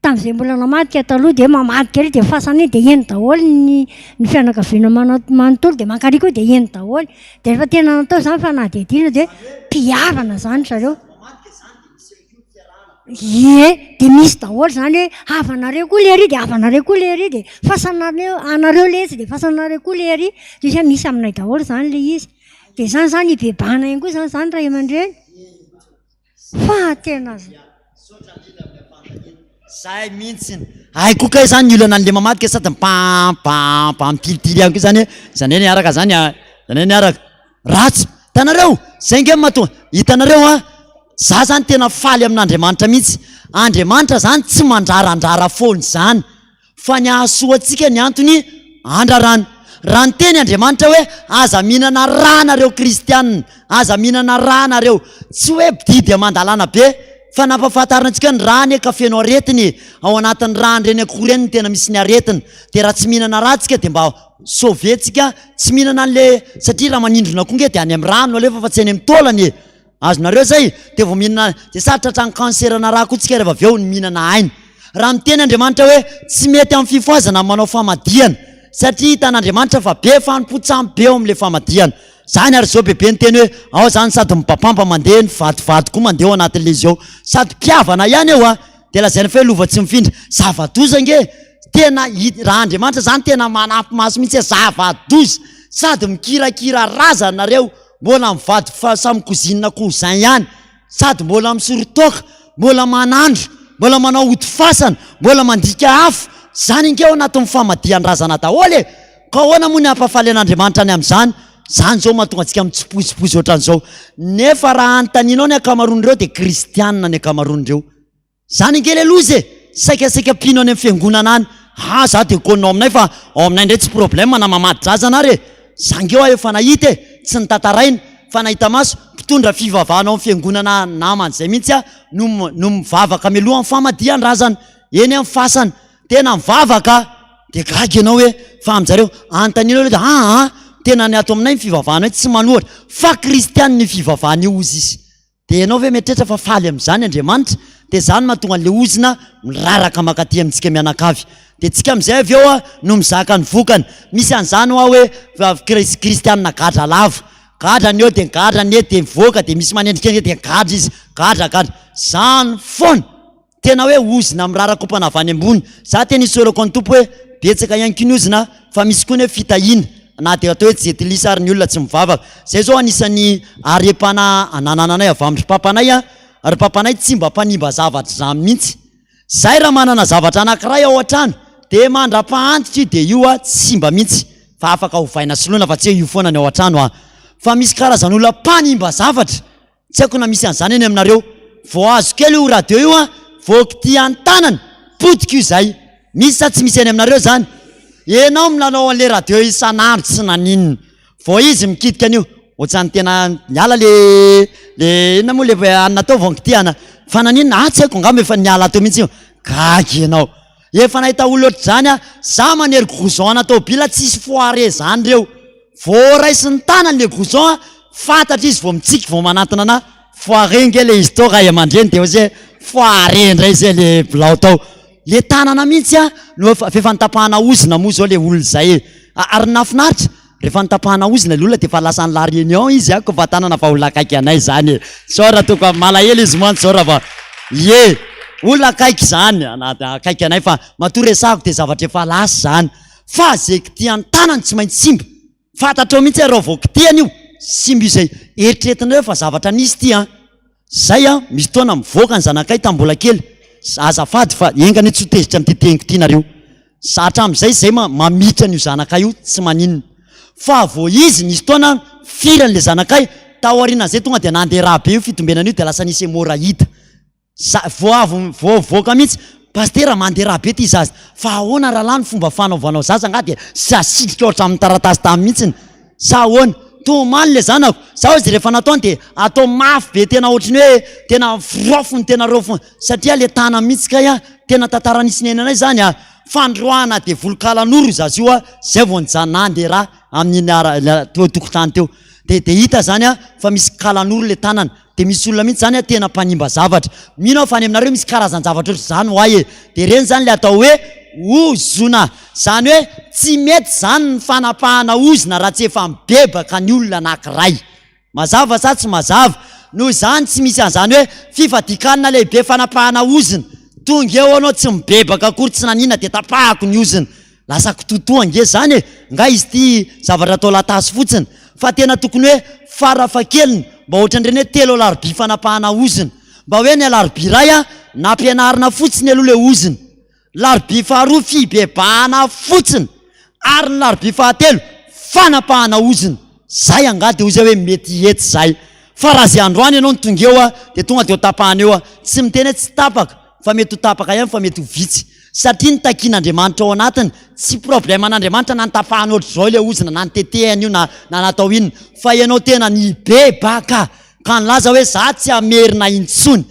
tamin'izay mbola namadika taloha dia mamadika ery dia fasana iny dia eny daholo ny ny fianakaviana mana- manontolo dia mankary koa dia eny daholo, dia rehefa tena natao izany fanadihadiana dia mpihavana zany zareo. Ie, dia misy daholo izany hoe havanareo koa le ary dia havanareo koa le ary dia fasanareo anareo le etsy dia fasanareo koa le ary, dia izay misy aminay daholo izany le izy. Dia izany izany hibebahana ihany koa izany izany ray aman-dreny. Fa tena Zay mihitsy. Hay koa kay zany ny olana an'le mamadika sady mipam pam pam mitilitily ihany koa zany hoe zany hoe niaraka zany a, zany hoe niaraka. Ratsy. Hitanareo? Zay nge no mahatonga, hitanareo an, za zany tena faly amin'Andriamanitra mihitsy. Andriamanitra zany tsy mandrarandrara foana izany. Fa ny hahasoa antsika ny antony andrarany. Raha niteny Andriamanitra hoe aza mihinana rà nareo kristianina, aza mihinana rà nareo, tsy hoe didy aman-dalàna be fa nampahafantarina antsika hoe ny rà anie ka feno aretina e, ao anatin'ny ràn'ireny akoho ireny no tena misy ny aretina, dia raha tsy mihinana rà tsika dia mba sauver tsika tsy mihinana an'le, satria raha manindrona koa nge dia any amin'ny rà no alefa fa tsy any amin'ny taolana e. Azonareo zay? Dia vao mihinana, dia sady tratran'ny cancer-na rà koa tsika rehefa avy eo ny mihinana aina. Raha miteny Andriamanitra hoe tsy mety amin'ny fifohazana ny manao famadihana, satria hitan'Andriamanitra fa be fanompoan-tsampy be ao amin'ilay famadihana. Zany ary zao bebe niteny hoe ao zany sady mipapampa mandeha, ny vadivady koa mandeha ao anatin'ilay izy ao. Sady mpihavana ihany eo a! Dia lazaina fa hoe lova tsy mifindra. Zava-doza ange! Tena raha Andriamanitra zany tena manampy maso mihitsy hoe zava-doza! Sady mikirakira razana nareo, mbola mivady fa samy cousine cousin ihany, sady mbola misoro toaka, mbola manandro, mbola manao ody fasana, mbola mandika afo, zany ange ao anatin'ny famadihan-drazana daholo e! Ka ahoana moa ny hampafaly an'Andriamanitra ny amin'izany? Izany izao mahatonga antsika mitsipozipozy ohatran'izao. Nefa raha anontanianao ny ankamaroan'ireo dia kristianina ny ankamaroan'ireo. Izany ange ilay loza e! Saikasaika mpino any amin'ny fiangonana any. Ah za dia kônina ao aminay fa ao aminay indray tsy problème na mamadi-drazana ary e! Za nge hoa efa nahita e! Tsy notantaraina fa nahita maso, mpitondra fivavahana ao amin'ny fiangonana namany izay mihitsy aho no no mivavaka mialoha ny famadihan-drazana eny amin'ny fasana. Tena mivavaka dia gaga ianao hoe fa amin-jareo anontanianao aloha dia aa tena ny ato aminay ny fivavahana hoe tsy manohatra fa kristianina io fivavahana io hozy izy. Dia ianao ve mieritreritra fa faly amin'izany Andriamanitra? Dia izany mahatonga an'ilay ozona miraraka mankaty amintsika mianakavy. Dia tsika amin'izay avy eo no mizaka ny vokany. Misy an'izany hoa hoe kristianina gadra lava. Gadra ny eo dia gadra ny eto dia mivoaka dia misy manendrikendrika dia gadra izy. Gadra gadra. Izany foana. Tena hoe ozona mirarakompana avy any ambony. Za tena isaorako ny Tompo hoe betsaka ihany koa ny ozona fa misy koa ny hoe fitahiana na dia atao hoe jentilisa ary ny olona tsy mivavaka. Zay zao anisan'ny harem-panahy ananananay avy amin-dry papanay a! Ry papanay tsy mba mpanimba zavatra izany mihitsy. Zay raha manana zavatra anankiray ao an-trano dia mandra-pahantitra io dia io a tsy simba mihitsy fa afaka ovaina soloina fa tsy hoe io foana ny ao an-trano a! Fa misy karazan'olona mpanimba zavatra. Tsy haiko na misy an'izany any aminareo. Vao azo kely io radio io an, vao kitihan'ny tanana, potika io izay. Misy sa tsy misy any aminareo izany? Ianao milalao an'ilay radio isan'andro tsy naninona. Vao izy mikitika an'io, ohatran'ny tena niala le le inona moa le anona teo vao nikitihana. Fa naninona? Ah tsy haiko angamba efa niala teo mihitsy io. Gaga ianao. Efa nahita olona ohatr'izany aho. Za manery grouson ana tôbila tsisy foire zany reo. Vao raisiny tanany le grouson a, fantatra izy vao mitsiky vao manantona anah, foire nge le izy tao ray aman-dreny de ozy foire ndray zay le bilao tao. Le tanana mihitsy a no efa f'efa notapahana ozona moa zao le olona zay e. Ary ny nahafinaritra, rehefa notapahana ozona le olona de efa lasa any La Réunion izy a, koa fa tanana fa olona akaiky anay zany e. Sao raha toa ka malahelo izy mantsy zao raha va ie, olona akaiky zany, akaiky anay fa matoa resahako de zavatra efa lasa zany. Fa ze kitihan'ny tanany tsy maintsy simba. Fantatrao mihitsy hoe raha vao kitihana io, simba io zay. Eritreretinareo fa zavatra nisy ity an. Zay an, misy fotoana mivoaka ny zanakay tamin'ny mbola kely. Azafady fa enga anie tsy ho tezitra amin'ity teniko ity nareo. Za hatramin'izay zay mamitra an'io zanakay io tsy maninona. Fa vao izy nisy fotoana firany le zanakay, tao aorianan'izay tonga dia nandeha ra be io fitombenana io dia lasa nisy hémorraïde. Za vao avy vao voaka mihitsy, Pasitera mandeha ra be ty zaza, fa ahoana rahalahy ny fomba fanaovanao zaza angaha dia tsy asitrika ao hatramin'ny taratasy tany mihitsiny sa ahoana? Tomany le zanako, za hozy rehefa nataony dia atao mafy be tena ohatry ny hoe tena raofiny tena raofiny satria le tanany mihitsy kay a, tena tantara nisy niainanay zany a, fandroahana devoly kalanoro io zaza io a, zay vao nijanona nandeha ra amin'iny ara teo an-tokotany teo, de de hita zany a fa misy kalanoro le tanana. Dia misy olona mihitsy izany tena mpanimba zavatra. Mino aho fa any aminareo misy karazan-javatra ohatr'izany ho ahy e. Dia ireny izany ilay atao hoe ozona. Izany hoe tsy mety izany ny fanapahana ozona raha tsy efa mibebaka ny olona anankiray. Mazava sa tsy mazava? Noho izany tsy misy an'izany hoe fifadian-kanina lehibe fanapahana ozona. Tonga eo ianao tsy mibebaka akory tsy naninona dia tapahako ny ozona. Lasa kitoatoa ange zany e! Nga izy ity zavatra atao latasy fotsiny? Fa tena tokony hoe farafahakeliny mba ohatran'ireny hoe telo alarobia fanapahana ozona. Mba hoe ny alarobia iray a, nampianarina fotsiny aloha ilay ozona. Larobia faharoa fibebahana fotsiny. Ary ny larobia fahatelo fanapahana ozona. Zay angaha dia hoy zay hoe mety hety zay. Fa raha zay androany ianao no tonga eo a, dia tonga dia ho tapahana eo a. Tsy miteny hoe tsy tapaka fa mety ho tapaka ihany fa mety ho vitsy. Satria ny takian'Andriamanitra ao anatiny, tsy problème an'Andriamanitra na nitapahana ohatr'izao ilay ozona na nitetehana io na na natao inona, fa ianao tena nibebaka ka nilaza hoe za tsy hamerina intsony.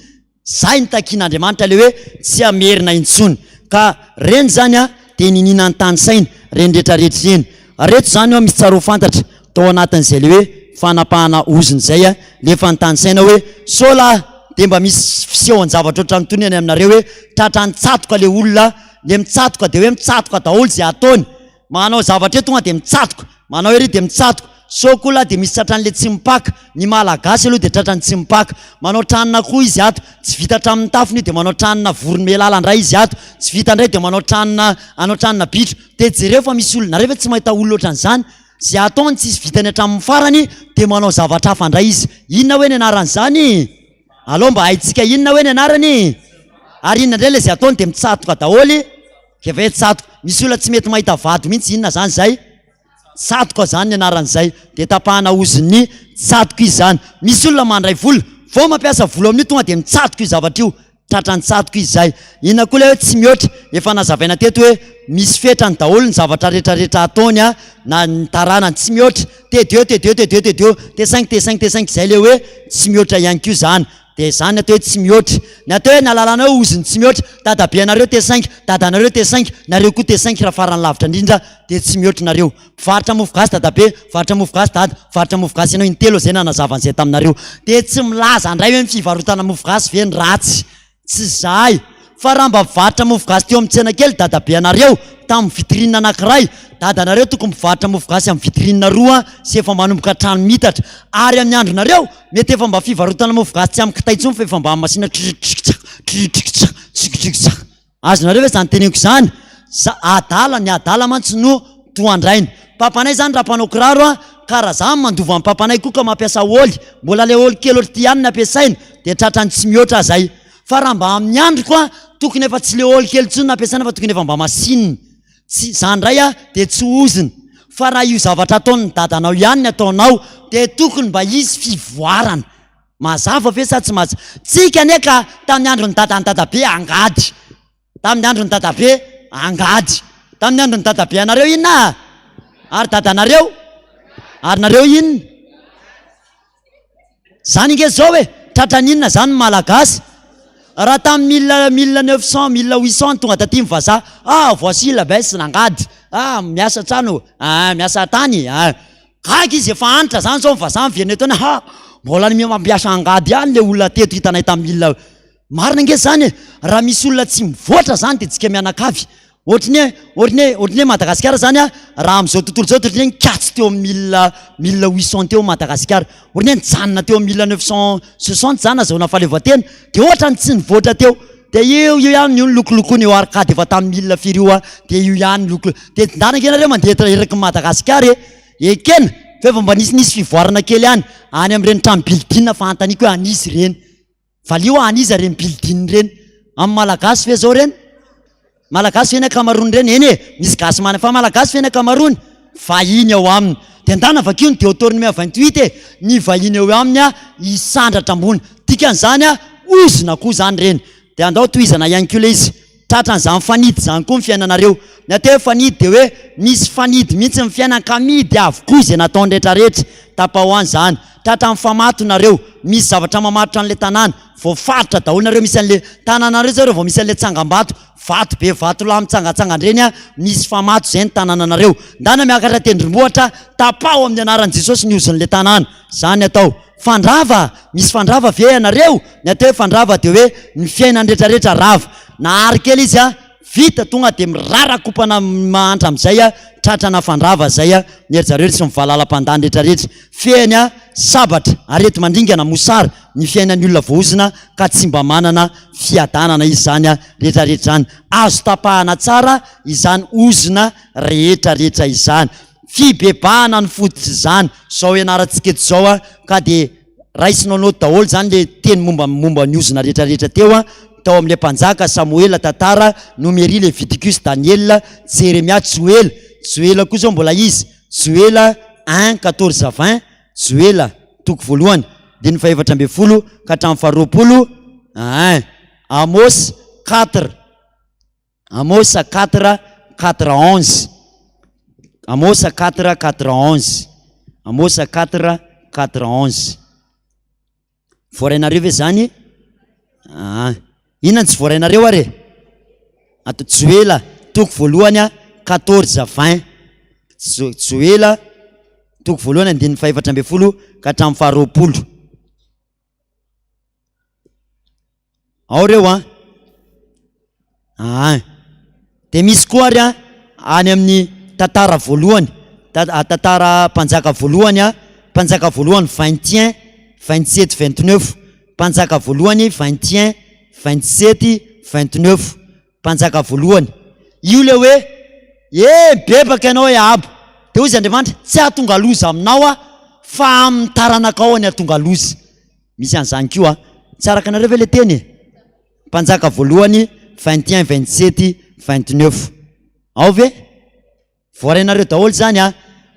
Zay ny takian'Andriamanitra ilay hoe tsy hamerina intsony. Ka reny izany a dia niniana nitanisaina reny rehetra rehetra ireny. Reto izany hoa misy tsaroa fantatra tao anatin'izay ilay hoe fanapahana ozona izay a, le efa nitanisaina hoe sao lahy dia mba misy fisehoan-javatra ohatran'itony any aminareo hoe tratran'ny tsatoka le olona, le mitsatoka dia hoe mitsatoka daholo izay ataony, manao zavatra eo tonga dia mitsatoka, manao ery dia mitsatoka, sao koa lahy dia misy tratran'le tsy mipaka, ny malagasy aloha dia tratran'ny tsy mipaka, manao tranon'akoho izy ato, tsy vita hatramin'ny tafony io dia manao tranona voromailala indray izy ato, tsy vita indray dia manao tranona hanao tranona bitro, dia jereo fa misy olona, nareo ve tsy mahita olona ohatran'izany? Izay ataony tsisy vitany hatramin'ny farany dia manao zavatra hafa indray izy. Inona hoe ny anaran'izany? Alao mba haintsika inona hoe ny anarany? Ary inona indray ilay izay ataony dia mitsatoka daholo? Efa hoe tsatoka. Misy olona tsy mety mahita vady mihitsy, inona izany izay? Tsatoka izany ny anaran'izay. Dia tapahana ozin'ny tsatoka izy izany. Misy olona mandray vola, vao mampiasa vola amin'io tonga dia mitsatoka io zavatra io. Tratran'ny tsatoka izy izay. Inona koa ilay hoe tsy mihoatra? Efa nazavaina teto hoe misy fetrany daholo ny zavatra rehetrarehetra ataony a, na ny taranany. Tsy mihoatra. T deux, T deux, T deux, T deux, T cinq, T cinq, T cinq, izay ilay hoe tsy mihoatra ihany koa izany. Dia izany ny atao hoe tsy mihoatra. Ny atao hoe ny alalana hoe ozony tsy mihoatra, dadabe anareo T cinq, dadanareo T cinq, nareo koa T cinq raha farany lavitra indrindra dia tsy mihoatra nareo. Mpivarotra mofo gasy dadabe, mpivarotra mofo gasy dada, mpivarotra mofo gasy ianao, intelo izay nanazava an'izay taminareo. Dia tsy milaza indray hoe ny fivarotana mofo gasy ve ny ratsy. Tsy izahay. Fa raha mba mpivarotra mofo gasy teo amin'ny tsena kely dadabe anareo, tamin'ny vitrine anankiray, dadanareo tokony mpivarotra mofo gasy amin'ny vitrine roa sy efa manomboka trano miitatra. Ary amin'ny andronareo, mety efa mba fivarotana mofo gasy tsy amin'ny kitay intsony fa efa mba amin'ny masina tritritrikitsak, tritritrikitsak, tritritrikitsak. Azonareo ve izany teneniko izany? Za adala, ny adala mantsy no toa an-drainy. Papanay izany raha mpanao kiraro a, ka raha za mandova an'i papanay koa ka mampiasa oly, mbola ilay oly kely ohatr'ity ihany no ampiasaina, dia tratran'ny tsy mihoatra aza ay. Fa raha mba amin'ny androko a, tokony efa tsy le oly kely intsony no ampiasaina fa tokony efa mba masinina. Tsy, za indray a, dia tsy ozona. Fa raha io zavatra ataon'ny dadanao ihany ny ataonao, dia tokony mba hisy fivoarana. Mazava ve sa tsy mazava? Tsika anie ka tamin'ny andron'ny dadan'i dadabe angady. Tamin'ny andron'i dadabe angady. Tamin'ny andron'i dadabe anareo inona a? Ary dadanareo? Ary nareo inona? Zany ange zao e, tratran'ny inona zany ny Malagasy? Raha tamin'ny mille mille neuf cent, mille huit cent tonga taty ny vazaha, ah voici la baisse l'angady, ah miasa trano, ah miasa tany, ah. Gaga izy efa antitra zany zao ny vazaha miverina eto ha mbola ny mampiasa angady ihany le olona teto hitanay tamin'ny mille marina ange zany e raha misy olona tsy mivoatra zany de tsika mianakavy ohatry ny hoe ohatry ny hoe ohatry ny hoe Madagasikara zany a raha amin'izao tontolo izao de ohatry ny hoe nikatso teo amin'ny mille mille huit cent teo Madagasikara ohatry ny hoe nijanona teo amin'ny mille neuf cent soixante zany nazahoana fahaleovantena de ohatry ny tsy nivoatra teo de io io ihany io ny lokolokony io arcade efa tamin'ny mille firy io a de io ihany ny loko de ndana ange nareo mandeha eto eraky ny Madagasikara e ekena fa efa mba nisinisy fivoarana kely ihany any amin'ireny trano building fa anontaniako hoe an'iza ireny valio hoe an'iza ireny building ireny amin'ny malagasy ve zao ireny Malagasy ve ny ankamaroany ireny? Eny e, misy gasy manana, fa malagasy ve ny ankamaroany? Vahiny ao aminy. Dia ndana vakio ny Deotornomia 28 e, ny vahiny eo aminy a, hisandratra ambony. Dikan'izany a, ozona koa izany ireny. Dia andao tohizana ihany koa ilay izy. Tratran'izany fanidy izany koa ny fiainanareo. Ny atao hoe fanidy dia hoe misy fanidy mihitsy ny fiainana ka amidy avokoa izay nataony rehetrarehetra. Tapaho any izany. Tratran'ny famato nareo. Misy zavatra mamatotra an'ilay tanàna. Voafaritra daholo nareo misy an'le tananareo zao reo vao misy an'le tsangambato vato be vato lahy mitsangatsangana reny a misy famato zay ny tanananareo ndana miakatra tendrombohitra tapaho amin'ny anaran'i Jesosy ny ozon'le tanàna zany atao fandrava misy fandrava ve ianareo ny atao hoe fandrava de hoe ny fiainany retraretra rava nahary kely izy a Vita tonga dia mirarakopana mahantra amin'izay a, tratrana fandrava zay a, ny ry zareo sy ny valala-mpandany retraretra. Fehiny a, sabatra, areti-mandringana, mosary, ny fiainan'ny olona voaozona ka tsy mba manana fiadanana izy zany a, retraretra zany. Azo tapahana tsara izany ozona rehetraretra izany. Fibebahana no fototr'izany. Zao ianarantsika eto zao a, ka dia. Raisinao note daholo zany le teny momba momba ny ozona retraretra teo a, tao amle mpanjaka, Samoela, tantara, Nomery, Leviticus, Daniela, Jeremia, Joela, Joela koa zao mbola izy, Joela un quatorze à vingt, Joela toko voalohany andininy fahefatra ambin'ny folo ka hatramin'ny faharoapolo, un, Amos quatre. Amosa quatre quatre onze Amosa quatre quatre onze Amosa quatre quatre onze Voarainareo ve zany? Ah, inona no tsy voarainareo ary e? Ato Joela toko voalohany a quatorze vingt Jo- Joela toko voalohany andininy fahefatra ambin'ny folo ka hatramin'ny faharoapolo. Ao reo an! Aa. Dia misy koa ary an, any amin'ny tantara voalohany, tantara mpanjaka voalohany an, mpanjaka voalohany vingt un, vingt sept, vingt neuf, mpanjaka voalohany vingt un, vingt sept, vingt neuf, mpanjaka voalohany. Io ilay hoe, eh mibebaka ianao e Ahaba. Dia hoy izy Andriamanitra, tsy hahatonga loza aminao aho, fa amin'ny taranakao aho no hahatonga loza. Misy an'izany koa. Tsy araka anareo ve ilay teny e? Mpanjaka voalohany 21, 27, 29. Ao ve? Voarainareo daholo izany a.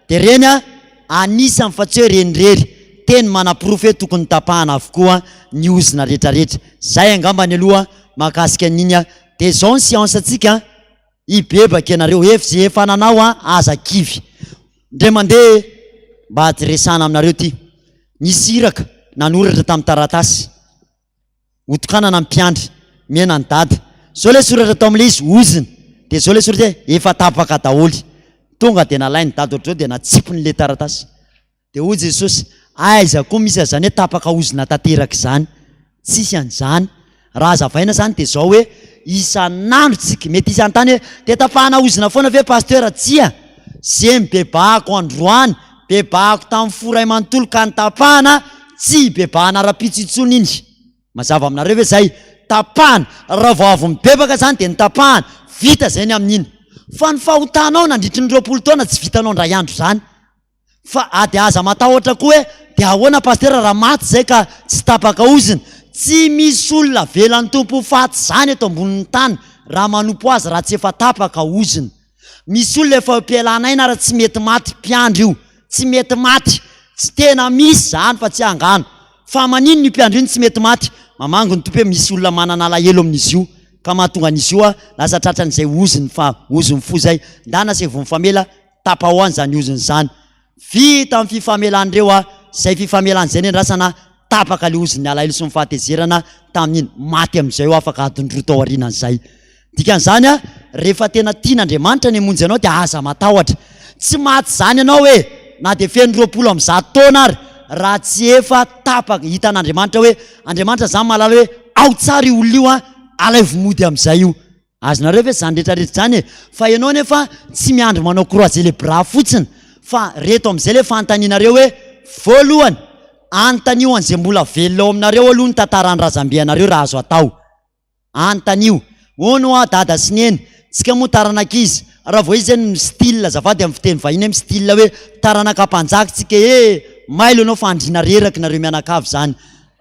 Dia ireny a, anisany fa tsy hoe ireny irery. Teny manaporofo hoe tokony tapahana avokoa ny ozona rehetrarehetra. Izay angambany aloha. mahakasika an'iny a. Dia izao ny séance antsika, hibebaka ianareo, efa izay efa nanao a, aza kivy. Indray mandeha mba adresana aminareo ity, nisy iraka nanoratra tamin'ny taratasy. Hotokanana ny mpiandry. Mihena ny dada. Zao ilay soratra tao amin'ilay izy, ozona. Dia zao ilay soratra hoe efa tapaka daholo. Tonga dia nalain'i dada ohatr'izao dia natsipiny ilay taratasy. Dia hoy Jesosy, aiza koa misy an'izany hoe tapaka ozona tanteraka izany. Tsisy an'izany. Raha hazavaina izany dia izao hoe isan'andro tsika, mety isan-tany hoe dia tapahana ozona foana ve pasteur? Tsia. Ze nibebahako androany, bebahako tamin'ny fo iray manontolo ka nitapahana, tsy hibebahana ara-pitso intsony iny. Mazava aminareo ve zay? Tapahana, raha vao avy mibebaka zany dia nitapahana, vita zay ny amin'iny. Fa ny fahotanao nandritry ny 20 taona tsy vitanao indray andro zany. Fa a dia aza matahotra koa hoe dia ahoana pasitera raha maty zay ka tsy tapaka ozona. Tsy misy olona avelan'ny Tompo ho faty zany eto ambonin'ny tany raha manompo azy raha tsy efa tapaka ozona. Misy olona efa eo am-pialana aina ary tsy mety maty mpiandry io. Tsy mety maty. Tsy tena misy zany fa tsy angano. Fa maninona io mpiandry io no tsy mety maty? Mamangy ny Tompo hoe misy olona manana alahelo amin'izy io ka mahatonga an'izy io lasa tratran'izay ozony fa ozony fo zay. Ndana asaivo mifamela, tapaho any zany ozony zany. Vita ny fifamelan'ireo a, zay fifamelana zay nendrasana, tapaka le ozon'ny alahelo sy ny fahatezerana tamin'iny, maty amin'izay io afaka adiny roa tao aorianan'izay. Dikan'izany a, rehefa tena tian'Andriamanitra ny hamonjy anao dia aza matahotra. Tsy maty izany ianao e, na dia feno 120 taona ary, raha tsy efa tapaka, hitan'Andriamanitra hoe, Andriamanitra izany mahalala hoe ao tsara io olona io a, alaivo mody amin'izay io. Azonareo ve izany rehetra rehetra izany e? Fa ianao nefa tsy miandry manao croiser les bras fotsiny fa reto amin'izay ilay fanontanianareo hoe, voalohany, anontanio an'izay mbola velona ao aminareo aloha ny tantaran'ny razambe anareo raha azo atao. Anontanio. Hono hoa dada sy neny, tsika moa taranak'iza? Raha vao izy zay no mi-style, azafady amin'ny fiteny vahiny hoe mi-style hoe taranaka mpanjaka tsika e! Mailo ianao fa andriana reraka nareo mianakavy izany.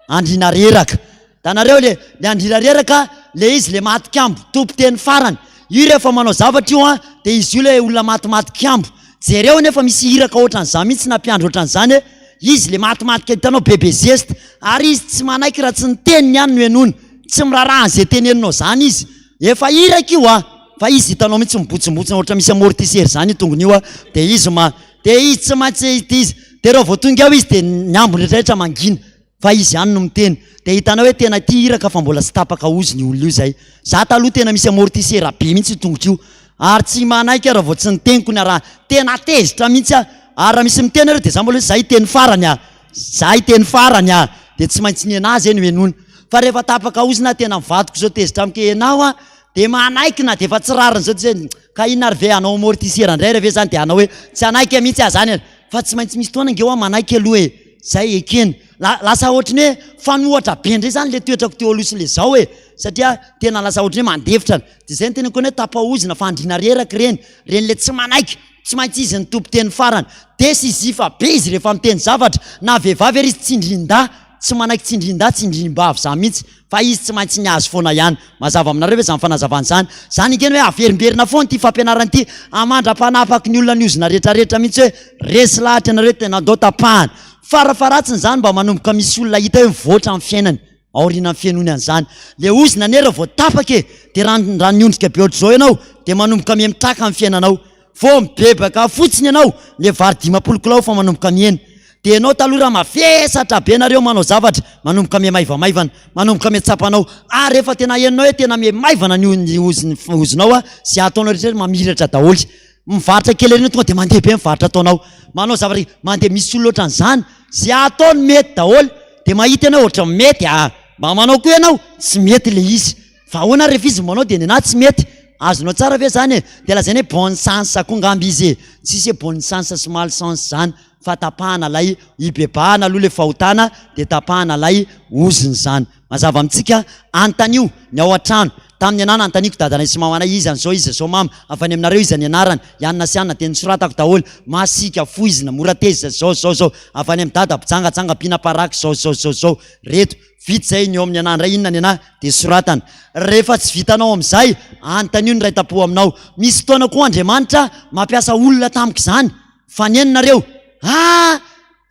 Andriana reraka. Hitanareo le le andriana reraka le izy le maty kambo, tompo teny farany. Io rehefa manao zavatra io an, de izy io le olona matimaty kambo. Jereo anefa misy iraka ohatran'izany mihitsy na mpiandry ohatran'izany e, izy le matimatika hitanao bebe zesta, ary izy tsy manaiky raha tsy ny teniny ihany no henoina. Tsy miraharaha an'izay teneninao zany izy. Efa iraka io a! Fa izy hitanao mihitsy mibotsimbotsina ohatra misy amortisseur zany io tongony io a, de izy ma, de izy tsy maintsy izy, de raha vao tonga ao izy de ny ambiny rehetrarehetra mangina. Fa izy ihany no miteny. Dia hitanao hoe tena ity iraka fa mbola tsy tapaka ozy ny olona io zay. Za taloha tena misy amortisseur be mihitsy io tongotro io. Ary tsy manaiky aho raha vao tsy ny teniko ny arahana. Tena tezitra mihitsy aho. Ary raha misy miteny nareo dia za mbola hoe za hiteny farany ah. Za hiteny farany ah. Dia tsy maintsy ny enahy zay no henoina. Fa rehefa tapaka ozona tena ny vadiko zao tezitra amiko hoe enao ah dia manaiky na dia efa tsy rariny zao dia ka inona ary ve hanao amortisseur indray ary ve zany dia hanao hoe tsy hanaiky aho mihitsy aho zany. Fa tsy maintsy misy fotoana ange hoa manaiky aloha e. Zay ekena. La, lasa ohatry ny hoe fanohatra be indray zany le toetrako teo aloha sy le zao e. Satria tena lasa ohatry ny hoe mandefitra. De zay no teneniko anao hoe tapaozina fa andriana reraka ireny. Ireny le tsy manaiky, tsy maintsy izy no tompon-teny farany. Décisif be izy rehefa miteny zavatra. Na vehivavy ary izy tsindrin-dahy, tsy manaiky tsindrin-dahy, tsindrim-bavy zany mihitsy. Fa izy tsy maintsy ny azy foana ihany. Mazava aminareo ve izany fanazavana izany? Izany ange ny hoe averimberina foana ity fampianarana ity amandra-panapaky ny olona ny ozona rehetrarehetra mihitsy hoe resy lahatra ianareo tena andao tapahana. Farafaharatsiny izany mba manomboka misy olona hita hoe mivoatra amin'ny fiainany aorianan'ny fihenoany an'izany. Ilay ozona anie raha vao tapaka e! Dia raha raha niondrika be ohatr'izao ianao dia manomboka miha mitraka ny fiainanao. Vao mibebaka fotsiny ianao, le vary 50 kilao fa manomboka mihena. Dia ianao taloha raha mavesatra be nareo manao zavatra, manomboka miha maivamaivana, manomboka miha tsapanao. Ary rehefa tena henonao hoe tena miha maivana ny ny ozony ozonao a, izay ataonao rehetra rehetra mamiratra daholo. Mivarotra kely ery tonga dia mandeha be ny varotra ataonao. Manao zavatra mandeha misy olona ohatran'izany, izay ataony mety daholo. Dia mahita ianao ohatran'ny mety a, mba manao koa ianao, tsy mety le izy. Fa ahoana ary rehefa izy manao dia nenaha tsy mety? Azonao tsara ve zany e? Dia lazaina hoe bonne chance koa ngamba izy e! Tsisy hoe bonne chance sy mal chance zany fa tapahana lay hibebahana aloha le fahotana dia tapahana lay ozona zany. Mazava amintsika? Anontanio ny ao an-trano. Tamin'ny anah nanontaniako dadanay sy mamanay iza an'izao iza izao mama, avy any aminareo iza ny anarany, i anona sy anona dia nosoratako daholo, masiaka, foizina, mora tezitra, zao zao zao, avy any amin'i dada mpijangajanga, mpihina-paraky, zao zao zao zao, reto. Vita izay, ny eo amin'ny anà indray, inona ny anà? Dia soratana. Rehefa tsy vitanao amin'izay, anontanio ny iray tampo aminao. Misy fotoana koa Andriamanitra mampiasa olona tamiko izany. Fa ny nenareo? Ah!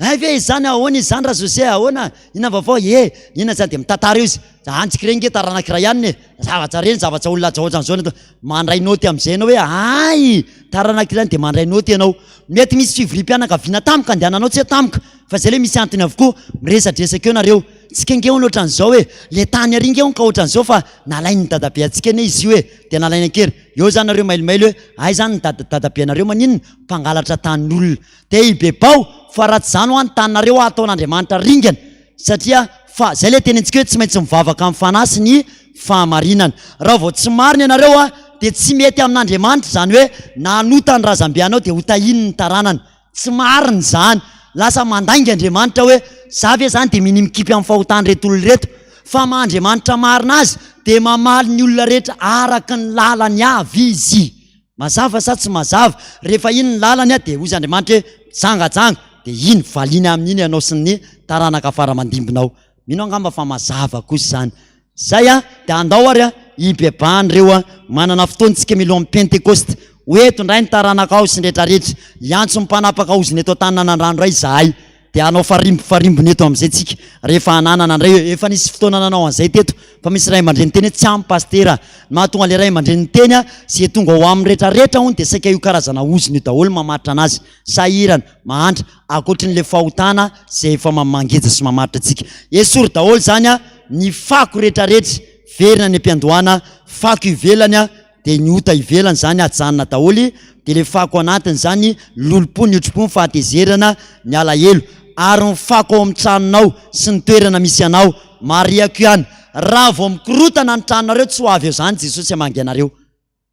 Hay ve izany ahoana izy izany Rajose ahoana inona ny vaovao ee inona izany dia mitantara eo izy za antsika ireny nge taranaka iray ihany e zavatra reny zavatra olona ohatran'izao ny atao mandray naoty amin'izay ianao hoe hay taranaka iray ihany dia mandray naoty ianao mety misy fivoriam-pianakaviana tampoka andehananao tsy hoe tampoka fa izay le misy antony avokoa miresadresaka eo nareo tsika nge hono ohatran'izao e le tany ary nge hono ka ohatran'izao fa nalain'ny dadabe antsika anie izy io e dia nalainy an-kery eo zany nareo mailomailo hoe hay zany ny dada dadabe anareo maninona mpangalatra tanin'olona Dia hibebaho fa raha tsy izany hoa ny taninareo hataon'Andriamanitra ringana satria fa zay ilay tenintsika hoe tsy maintsy mivavaka amin'ny fanahy sy ny fahamarinana. Raha vao tsy marina ianareo a dia tsy mety amin'Andriamanitra izany hoe nanota ny razambe anao dia hotahiany ny taranany. Tsy marina izany. Lasa mandainga Andriamanitra hoe za ve izany dia minia mikipy amin'ny fahotan'ireto olona ireto? Fa maha Andriamanitra marina azy dia mamaly ny olona rehetra araka ny lalany avy izy. Mazava sa tsy mazava? Rehefa iny ny lalany dia hozy Andriamanitra hoe mijangajanga, dia iny valiany amin'iny ianao sy ny taranaka fara aman-dimbinao. Mino angamba fa mazava kosa izany. Zay a, dia andao ary a, hibebahan'ireo a, manana fotoana isika mialohan'ny Pentekosta. Ho eto indray ny taranakao sy ny rehetrarehetra. Hiantso ny mpanapaka ozona eto an-tanin'Anandrano indray izahay. Dia hanao farimbo farimbony eto amin'izay tsika rehefa hananana indray hoe efa nisy fotoana nanao an'izay teto fa misy ray aman-dreny niteny hoe tsy ampy pasitera. Ny mahatonga ilay ray aman-dreny niteny a, izay tonga ao aminy rehetra rehetra hono dia saika io karazana ozona io daholo mamaritra anazy. Sahirana, mahantra, ankoatrin'ilay fahotana izay efa mangeja sy mamaritra antsika. Esory daholo izany a, ny fako rehetra rehetra, verina any am-piandohana, fako ivelany a, Dia ny ota ivelany izany ajanona daholo, dia ilay fako anatiny izany, lolompo, ny otripo, ny fahatezerana, ny alahelo, ary ny fako ao amin'ny tranonao sy ny toerana misy anao. Marihako ihany, raha vao mikorotana ny tranonareo tsy ho avy eo izany Jesosy hamangy anareo.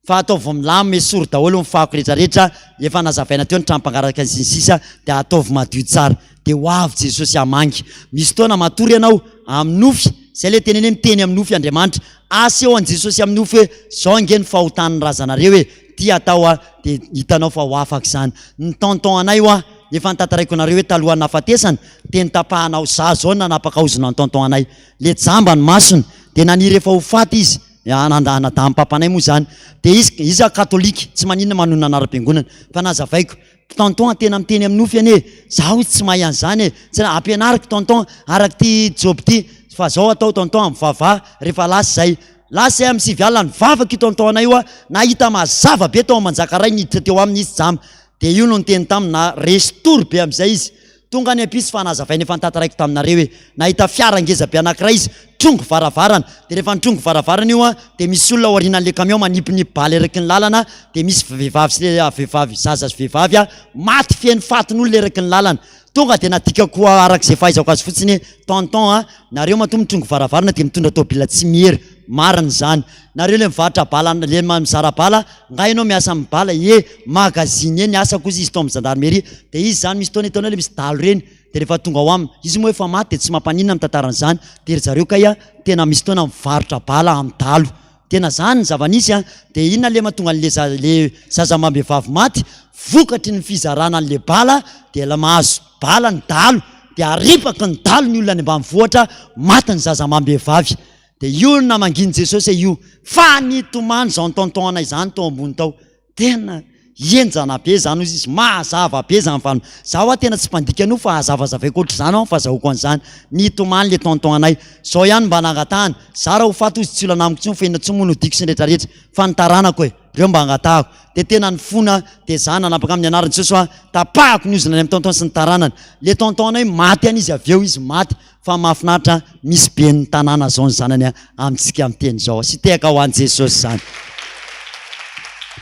Fa ataovy milamina, esory daholo ny fako rehetra rehetra, efa nazavaina teo ny trano mpangaraka sy ny sisa, dia ataovy madio tsara. Dia ho avy Jesosy hamangy. Misy fotoana matory ianao, amin'ny nofy, izay ilay teneny hoe miteny amin'ny nofy Andriamanitra. Aseho an'i Jesosy amin'ny nofy hoe zao ange ny fahotan'ny razanareo e, ty atao a, dia hitanao fa ho afaka izany. Ny tonton anay hoa, efa notantaraiko anareo hoe talohan'ny nahafatesany, dia notapahana ho za zao no nanapaka ozona ny tonton anay. Le jamba ny masony, dia naniry efa ho faty izy, anadahin'ny papanay moa izany, dia izy, izy katolika, tsy maninona manonona anaram-piangonana, fa nazavaiko, Tonton tena miteny amin'ny nofy anie zaho izy tsy mahay an'izany e! Tsy ampianariko tonton araka ity job ity fa zao atao tonton mivavaha rehefa lasa izay. Lasa izay amin'ny 9 alina nivavaka io tonton anay io a! Nahita mazava be tao Manjakaray niditra teo aminy izy jamba dia io no niteny taminy na resy tory be amin'izay izy. Tonga any am-pisy fa nazavaina efa notantaraiko taminareo hoe nahita fiara ngeza be anankiray izy trongy varavarana dia rehefa nitrongy varavarana io an dia misy olona ao aorianan'ilay camion manipinipy bala eraky ny lalana dia misy vehivavy sy vehivavy zaza sy vehivavy an maty feno fatin'olona eraky ny lalana tonga dia nadikako araka izay fahaizako azy fotsiny hoe tonton an nareo matoa mitrongy varavarana dia mitondra tôbila tsy miery marina izany nareo le mivarotra bala le mizara bala nga ianao miasa amin'ny bala ye magasinier ny asako ozy izy tao amin'ny gendarmerie dia izy izany misy fotoana hitanao le misy dalo ireny dia rehefa tonga ao aminy izy moa efa maty dia tsy mampaninona ny tantaran'izany dia ry zareo kay a tena misy fotoana mivarotra bala amin'ny dalo tena zany ny zava-nisy a dia inona le mahatonga an'le za le zaza amam-behivavy maty vokatry ny fizarana an'le bala dia la mahazo bala ny dalo dia aripaky ny dalo ny olona any ambanivohitra maty ny zaza amam-behivavy dia io no namangian'i Jesosy hoe io fa nitomany izao tonton anay izany tao ambony tao Tena henjana be zany ozy izy, mazava be zany fa za hoa tena tsy mpandika an'io fa azavazavaiko ohatr'izany aho ny fazahoako an'izany, nitomany le tonton anay, zao ihany mba nangatahany, za raha ho faty ozy tsy olana amiko tsony fa inona tsony moa no diako sy ny retraretra fa ny taranako e, reo mba angatahako, de tena nifona de za nanapaka amin'ny anaran'i Jesosy hoa tapahako ny ozona any amin'ny tonton sy ny taranany, le tonton anay maty ihany izy avy eo izy maty Fa mahafinaritra misy ben'ny tanàna zao ny zanany amintsika miteny zao. Asio tehaka ho an'i Jesosy zany.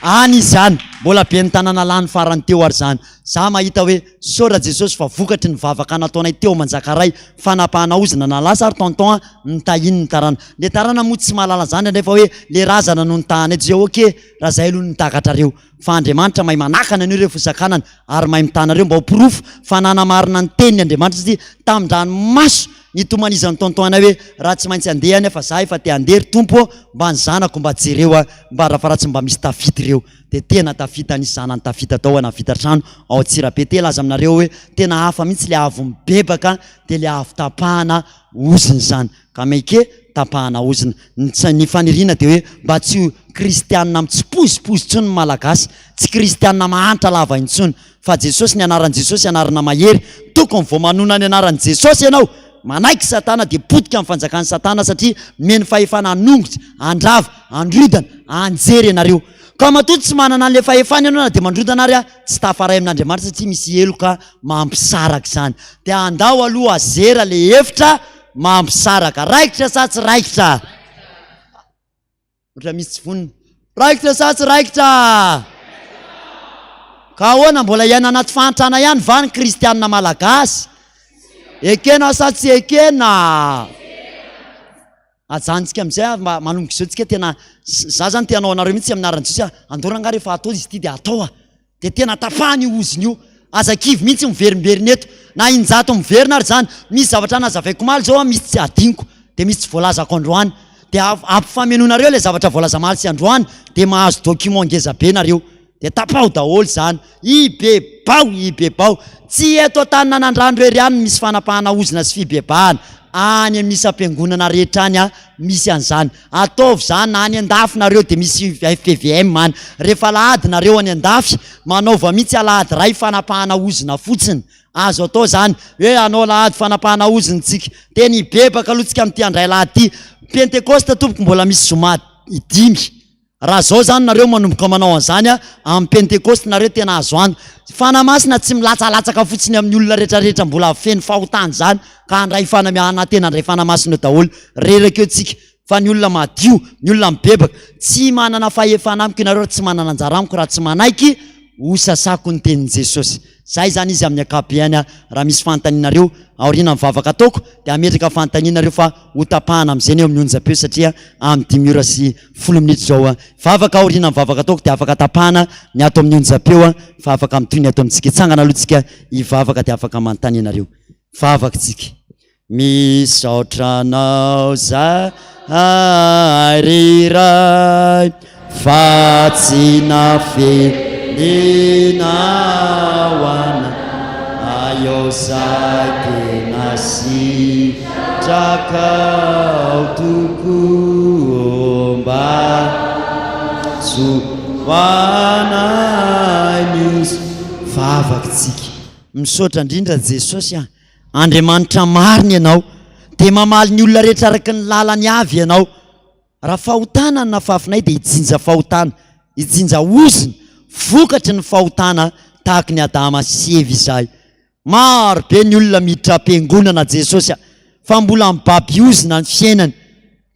Any izy any, mbola ben'ny tanàna lany farany teo ary zany. Za mahita hoe misaotra Jesosy fa vokatry ny vavaka nataonay teo Manjakaray, fanapahana ozona na lasa ary tonton a, nitahiany ny tarana. Le tarana moa tsy mahalala zany anefa hoe le razana no nitahanay, tsy hoe ok raha zay aloha no takatrareo. Fa Andriamanitra mahay manakana an'io rehefa ho sakanana ary mahay mitana anareo mba ho porofo fa nanamarina ny teniny Andriamanitra satria tamin-dranomaso nitomanizan'i tonton anay hoe raha tsy maintsy handeha anefa za efa te handeha ry Tompo ô mba ny zanako mba jereo a mba raha fa raha tsy mba misy tafita ireo dia tena tafita nisy zanany tafita tao nahavita trano ao Antsirabe te hilaza aminareo hoe tena hafa mihitsy le avo mibebaka dia le avo tapahana ozona izany ka maike tapahana ozona ny ny faniriana dia hoe mba tsy ho. kristianina mitsipozipozy intsony ny Malagasy, tsy kristianina mahantra lava intsony fa Jesosy, ny anaran'i Jesosy anarana mahery, tokony vao manona ny anaran'i Jesosy ianao, manaiky Satana dia potika ny fanjakan'i Satana satria nomeny fahefana hanongotra, handrava, handrodana, hanjery ianareo. Ka matoa tsy manana an'ilay fahefana ianao na dia mandrodana ary tsy tafaray amin'Andriamanitra satria misy heloka mampisaraka izany. Dia andao aloha azera ilay efitra mampisaraka. Raikitra sa tsy raikitra? Ohatra misy tsy vonona. Raikitra sa tsy raikitra? Ka ahoana mbola hiaina anaty fahantrana ihany va ny kristianina malagasy? Ekena sa tsy ekena? Ajanontsika amin'izay ary mba manomboka izao tsika tena za zany te hanao anareo mihitsy amin'ny anaran'i Jesosy ah, andao rangahy rehefa atao izy ity dia atao ah. Dia tena tapahana io ozona io. Aza kivy mihitsy miverimberina eto. Na injato miverina ary izany. Misy zavatra nazavaiko omaly izao an, misy tsy adinoko. Dia misy tsy voalazako androany. Dia ampifamenoinareo ilay zavatra voalaza omaly sy androany, dia mahazo document ngeza be nareo. Dia tapaho daholo izany. Ibebaho, ibebaho. Tsy eto Antaninanandrano irery ihany no misy fanapahana ozona sy fibebahana. Any amin'ny isam-piangonana rehetra any misy an'izany. Ataovy izany na any an-dafy nareo dia misy FPVM any. Rehefa alahady nareo any an-dafy, manaova mihitsy alahady iray fanapahana ozona fotsiny. Azo atao izany hoe hanao alahady fanapahana ozona tsika. Tena hibebaka aloha tsika amin'ity andray alahady ity. Pentekosta tompoko mbola misy zoma dimy. Raha zao zany nareo manomboka manao an'izany a, amin'ny Pentekosta nareo tena azo antoka. Fanahy Masina tsy milatsalatsaka fotsiny amin'ny olona rehetrarehetra mbola feno fahotana izany ka handray fanahy hanantena handray Fanahy Masina eo daholo. Reraka eo tsika. Fa ny olona madio, ny olona mibebaka, tsy manana fahefana amiko ianareo ary tsy manana anjara amiko raha tsy manaiky ho sasako ny tenin'i Jesosy. Zay zany izy amin'ny ankapobeny a, raha misy fanontanianareo aoriana ny vavaka ataoko dia hametraka fanontanianareo fa ho tapahana amin'izay ny eo amin'ny onjam-peo satria amin'ny dimy ora sy folo minitra izao a. Vavaka aoriana ny vavaka ataoko dia afaka tapahana ny ato amin'ny onjam-peo a, fa afaka mitohy ny ato amintsika. Hitsangana aloha tsika hivavaka dia afaka manontany ianareo. Vavaka tsika. Misaotra anao zahay ry Ray fa tsy nafeninao anay eo zay tena sitrakao tokoa mba zoanay ny vavakitsika. Misaotra indrindra Jesosy a! Andriamanitra marina Ianao, dia mamaly ny olona rehetra araka ny lalany avy Ianao. Raha fahotana no nafafinay dia hijinja fahotana, hijinja ozona vokatry ny fahotana tahaky ny Adama sy Eva izahay. Maro be ny olona miditra am-piangonana Jesosy a, fa mbola mibaby ozona ny fiainany.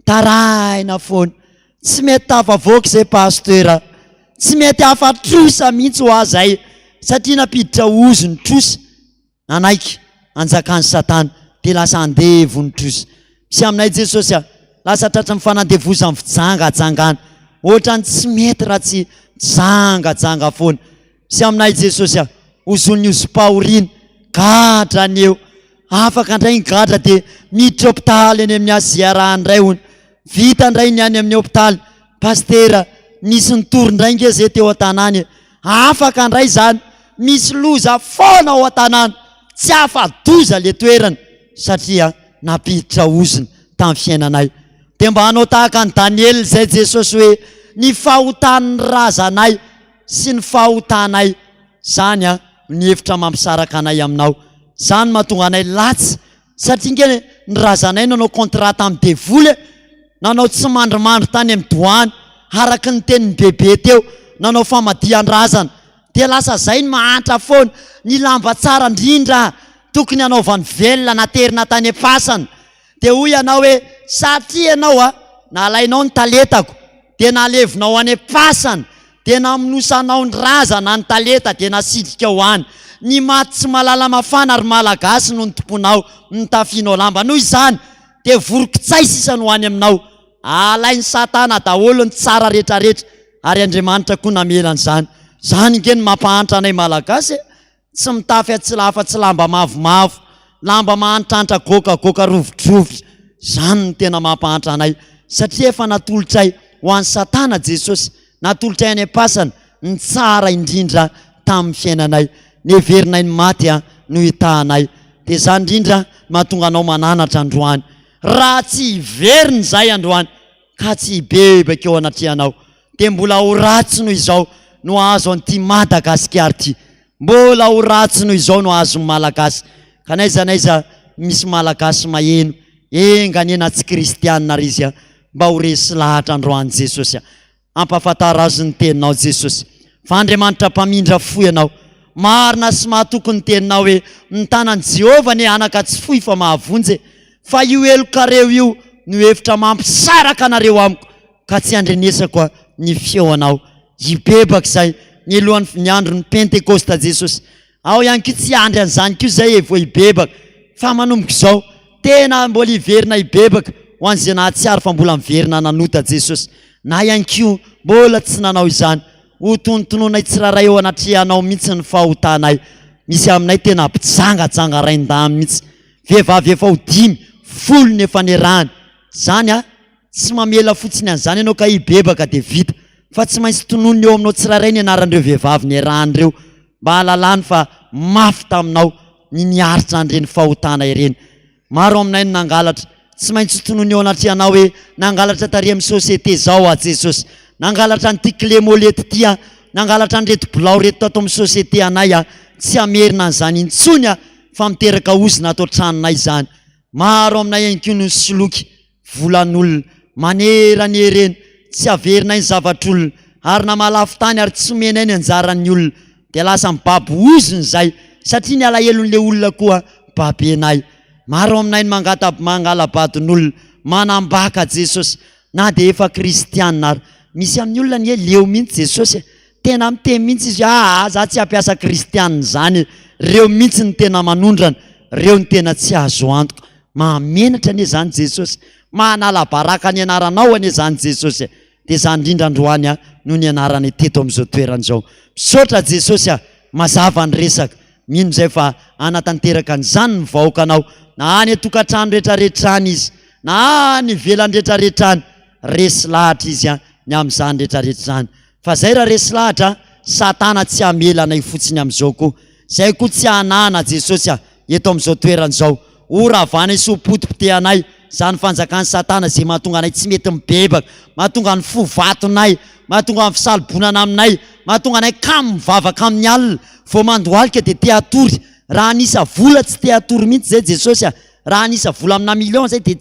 Taraina foana. Tsy mety tafavoaka izay Pasteur a. Tsy mety afa-trosa mihitsy hoa zay satria nampiditra ozony trosa. Nanaiky hanjakan'i Satana dia lasa andevo ny trosa. Misy aminay Jesosy a! Lasa tratry ny fanandevozan'ny fijangajangana. Ohatran'ny tsy mety raha tsy mijangajanga foana. Misy aminay Jesosy a! Ozon'ny ozom-pahoriana, gadra ny eo. Afaka indray ny gadra dia miditra hopitaly any amin'ny HJRA indray hono. Vita indray ny any amin'ny hopitaly. Pasitera, nisy nitory indray nge zay teo an-tanàna e! Afaka indray izany, misy loza foana ao an-tanàna, tsy afa-doza le toerana satria nampiditra ozona tamin'ny fiainanay. Dia mba hanao tahaka an'i Daniela izay Jesosy hoe, ny fahotan'ny razanay sy ny fahotanay, izany ny hevitra mampisaraka anay aminao, izany no mahatonga anay latsa Satria nge ny razanay nanao contrat tamin'ny devoly e! Nanao tsy mandrimandry tany amin'ny doany, araka ny tenin'i Bebe teo, nanao famadihan-drazana. Dia lasa zay ny mahantra foana. Ny lamba tsara indrindra tokony hanaovany velona naterina tany am-pasana. Dia hoy ianao hoe, satria ianao a, nalainao ny talentako, dia nalevinao any am-pasana. Dia namonosanao ny razana ny talenta dia nasitrikao any. Ny maty tsy malala mafana ry Malagasy no nitompoanao, nitafianao lamba. Noho izany dia vorokitsay sisa no any aminao. Alain'i Satana daholo ny tsara retraretra ary Andriamanitra koa namela an'izany. Izany ange no mampahantra anay Malagasy e! Tsy mitafy atsila afa-tsy lamba mavomavo, lamba mahantrantra goakagoaka rovidrovitra. Izany no tena mampahantra anay, satria efa natolotray ho an'i Satana Jesosy, natolotray any am-pasana ny tsara indrindra tamin'ny fiainanay. Neverinay ny maty no hitahanay. Dia izany indrindra no mahatonga anao mananatra androany. Raha tsy hiverina izahay androany, ka tsy hibebaka eo anatrehanao. dia mbola ho ratsy noho izao no hahazo an'ity Madagasikara ity. Mbola ho ratsy noho izao no hahazo ny Malagasy. Ka n'aiza n'aiza misy Malagasy maheno, enga anie na tsy kristianina ary izy mba ho resy lahatra androany Jesosy a. Ampahafantaro azy ny teninao Jesosy fa Andriamanitra mpamindra fo Ianao. Marina sy mahatoky ny teninao hoe ny tanan'i Jehovah anie anaka tsy fohy fa mahavonjy e. Fa io helokareo io no hevitra mampisaraka anareo amiko ka tsy andrenesako ny feonao. Hibebaka izay mialohan'ny ny andron'ny Pentekosta Jesosy. Ao ihany koa tsy hiandry an'izany koa izay e vao hibebaka fa manomboka izao tena mbola hiverina hibebaka ho an'izay nahatsiaro fa mbola miverina nanota Jesosy na ihany koa mbola tsy nanao izany ho tonontononay tsirairay eo anatrehanao mihitsy ny fahotanay misy aminay tena mpijangajanga rain-dahy mihitsy vehivavy efa ho dimy folo ny efa niarahany zany a Tsy mamela fotsiny an'izany ianao ka hibebaka dia vita, fa tsy maintsy tononina eo aminao tsirairay ny anaran'ireo vehivavy niarahana ireo mba hahalalany fa mafy taminao ny niaritra an'ireny fahotana ireny. Maro aminay no nangalatra. Tsy maintsy tononina eo anatrehanao hoe nangalatra tary amin'ny société izao aho Jesosy. Nangalatra an'ity clé molette ity aho. Nangalatra an'ireto bilao ireto tato amin'ny société anay aho. Tsy hamerina an'izany intsony aho fa miteraka ozona ato an-tranonay izany. Maro aminay ihany koa no nisoloky volan'olona manerana ireny, tsy averinay ny zavatr'olona, ary na mahalafo tany ary tsy omenay ny anjaran'ny olona, dia lasa mibaby ozona izay, satria ny alahelon'ilay olona koa babenay. Maro aminay ny mangata mangala-badin'olona, manambaka Jesosy, na dia efa kristiana ary. Misy amin'ny olona anie leo mihitsy Jesosy e! Tena miteny mihitsy izy hoe aa za tsy hampiasa kristiana izany e! Reo mihitsy no tena manondrana, reo no tena tsy azo antoka. Mahamenatra anie izany Jesosy, manala baraka ny anaranao anie izany Jesosy e! Dia izany indrindra androany aho no nianaranay teto amin'izao toerana izao. Misaotra Jesosy a! Mazava ny resaka. Mino izay fa hanatanteraka an'izany ny vahoakanao na any an-tokantrano rehetrarehetra any izy na any ivelany rehetrarehetra any. Resy lahatra izy ny amin'izany rehetrarehetra izany. Fa zay raha resy lahatra, satana tsy hamela anay fotsiny amizao koa. Zay koa tsy hanana Jesosy a, eto amizao toerana izao. Ho ravanay sy ho potipotehanay zany fanjakan'i satana zay mahatonga anay tsy mety mibebaka, mahatonga ny fo vatonay, mahatonga ny fisalobonana aminay, mahatonga anay kamo mivavaka amin'ny alina, vao mandohalika dia te hatory. Raha hanisa vola tsy te hatory mihitsy zay Jesosy a. Raha hanisa vola amina million zay dia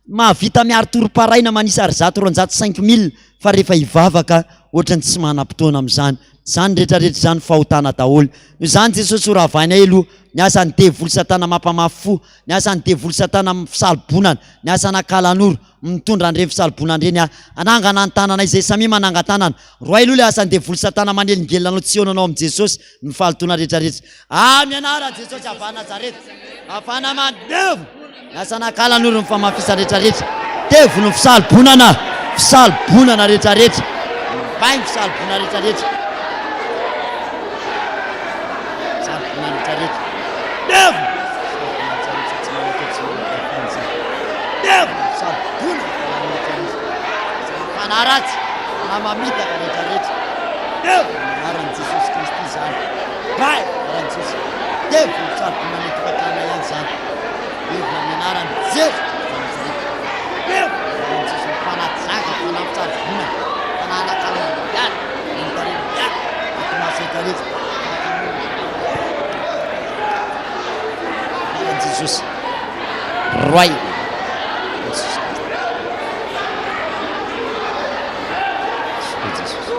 mahavita miary torim-paraina manisa ry zato 200 5000 fa rehefa hivavaka ohatrany tsy manam-potoana amin'izany. Izany rehetra rehetra izany fahotana daholo. Noho izany Jesosy ho ravainay aloha ny asan'ny devoly satana mampamafy fo, ny asan'ny devoly satana amin'ny fisalobonana, ny asan'akalanoro mitondra an'ireny fisalobonana ireny hanangana ny tananay izay samia manangan-tanana. Roahy aloha ilay asan'ny devoly satana manelingelina anao tsy hihaona anao amin'i Jesosy ny fahalotoana rehetra rehetra. Amin'ny anaran'i Jesosy avy any Nazareta, afahana mandevo ny asan'akalanoro ny famafisana rehetra rehetra. Devo ny fisalobonana, fisalobonana rehetra rehetra. Baingo fisalobonana rehetra rehetra. Fisalobonana rehetra rehetra. Devo! Fisalobonana rehetra rehetra tsy manakely tsy manakely izany. Devo! Fisalobonana rehetra rehetra. Fanahy ratsy, fanahy mamitaka rehetra rehetra. Devo! Amin'ny anaran'i Jesosy Kristy izany. Bay! Anaran'i Jesosy. Devo! Fisalobonana ny tokantrano ihany izany. Devo amin'ny anaran'i Jesosy Nazareta. Devo! Anaran'i Jesosy fanahy janga, fanahy fisalobonana, fanahy anakalana miala, mitarena miala, ato maso rehetra rehetra. Anaran'i Jesosy. Roay. Jesosy. Jesosy.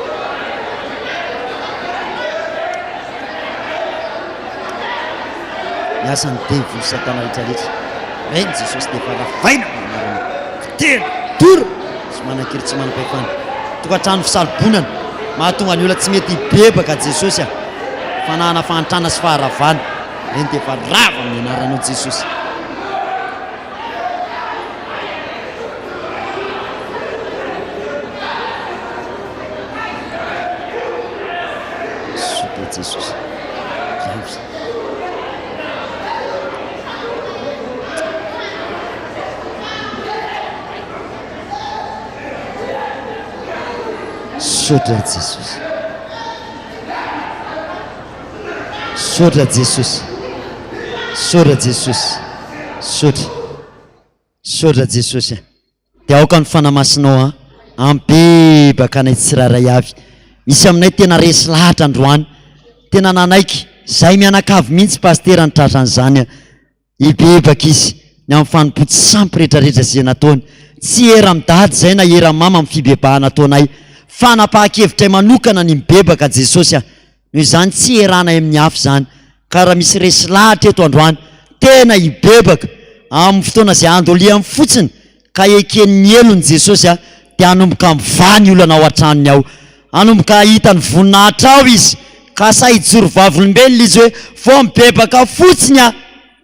Ny asan'ny devoly satana rehetra rehetra. Reny Jesosy dia efa ravaina ny anarana. Potehina, dorana, tsy manan-kery tsy manam-pahefana. Tokantrano fisalobonana, mahatonga ny olona tsy mety hibebaka Jesosy a. Fanahana fahantrana sy faharavana. Reny dia efa rava amin'ny anaranao Jesosy. Soa Jesosy. Misaotra Jesosy. Misaotra Jesosy. Misaotra Jesosy. Misaotra. Misaotra Jesosy. Dia aoka ny Fanahy Masinao an. Hampibebaka anay tsirairay avy. Misy aminay tena resy lahatra androany, tena nanaiky, zahay mianakavy mihitsy Pasitera no tratran'izany a. Hibebaka izy ny amin'ny fanompoan-tsampy rehetrarehetra izay nataony. Tsy era amin'i Dada izay na era amin'i Mama amin'ny fibebahana ataonay. Fanapahan-kevitray manokana ny mibebaka Jesosy a! Noho izany tsy eranay amin'ny hafa izany. Ka raha misy resy lahatra eto androany, tena hibebaka amin'ny fotoana izay andoliany fotsiny ka ekeny ny helony Jesosy a, dia hanomboka mivaha ny olana ao an-tranony ao. Hanomboka hahita ny voninahitrao izy, ka sahy hijoro vavolombelona izy hoe, vao mibebaka fotsiny aho,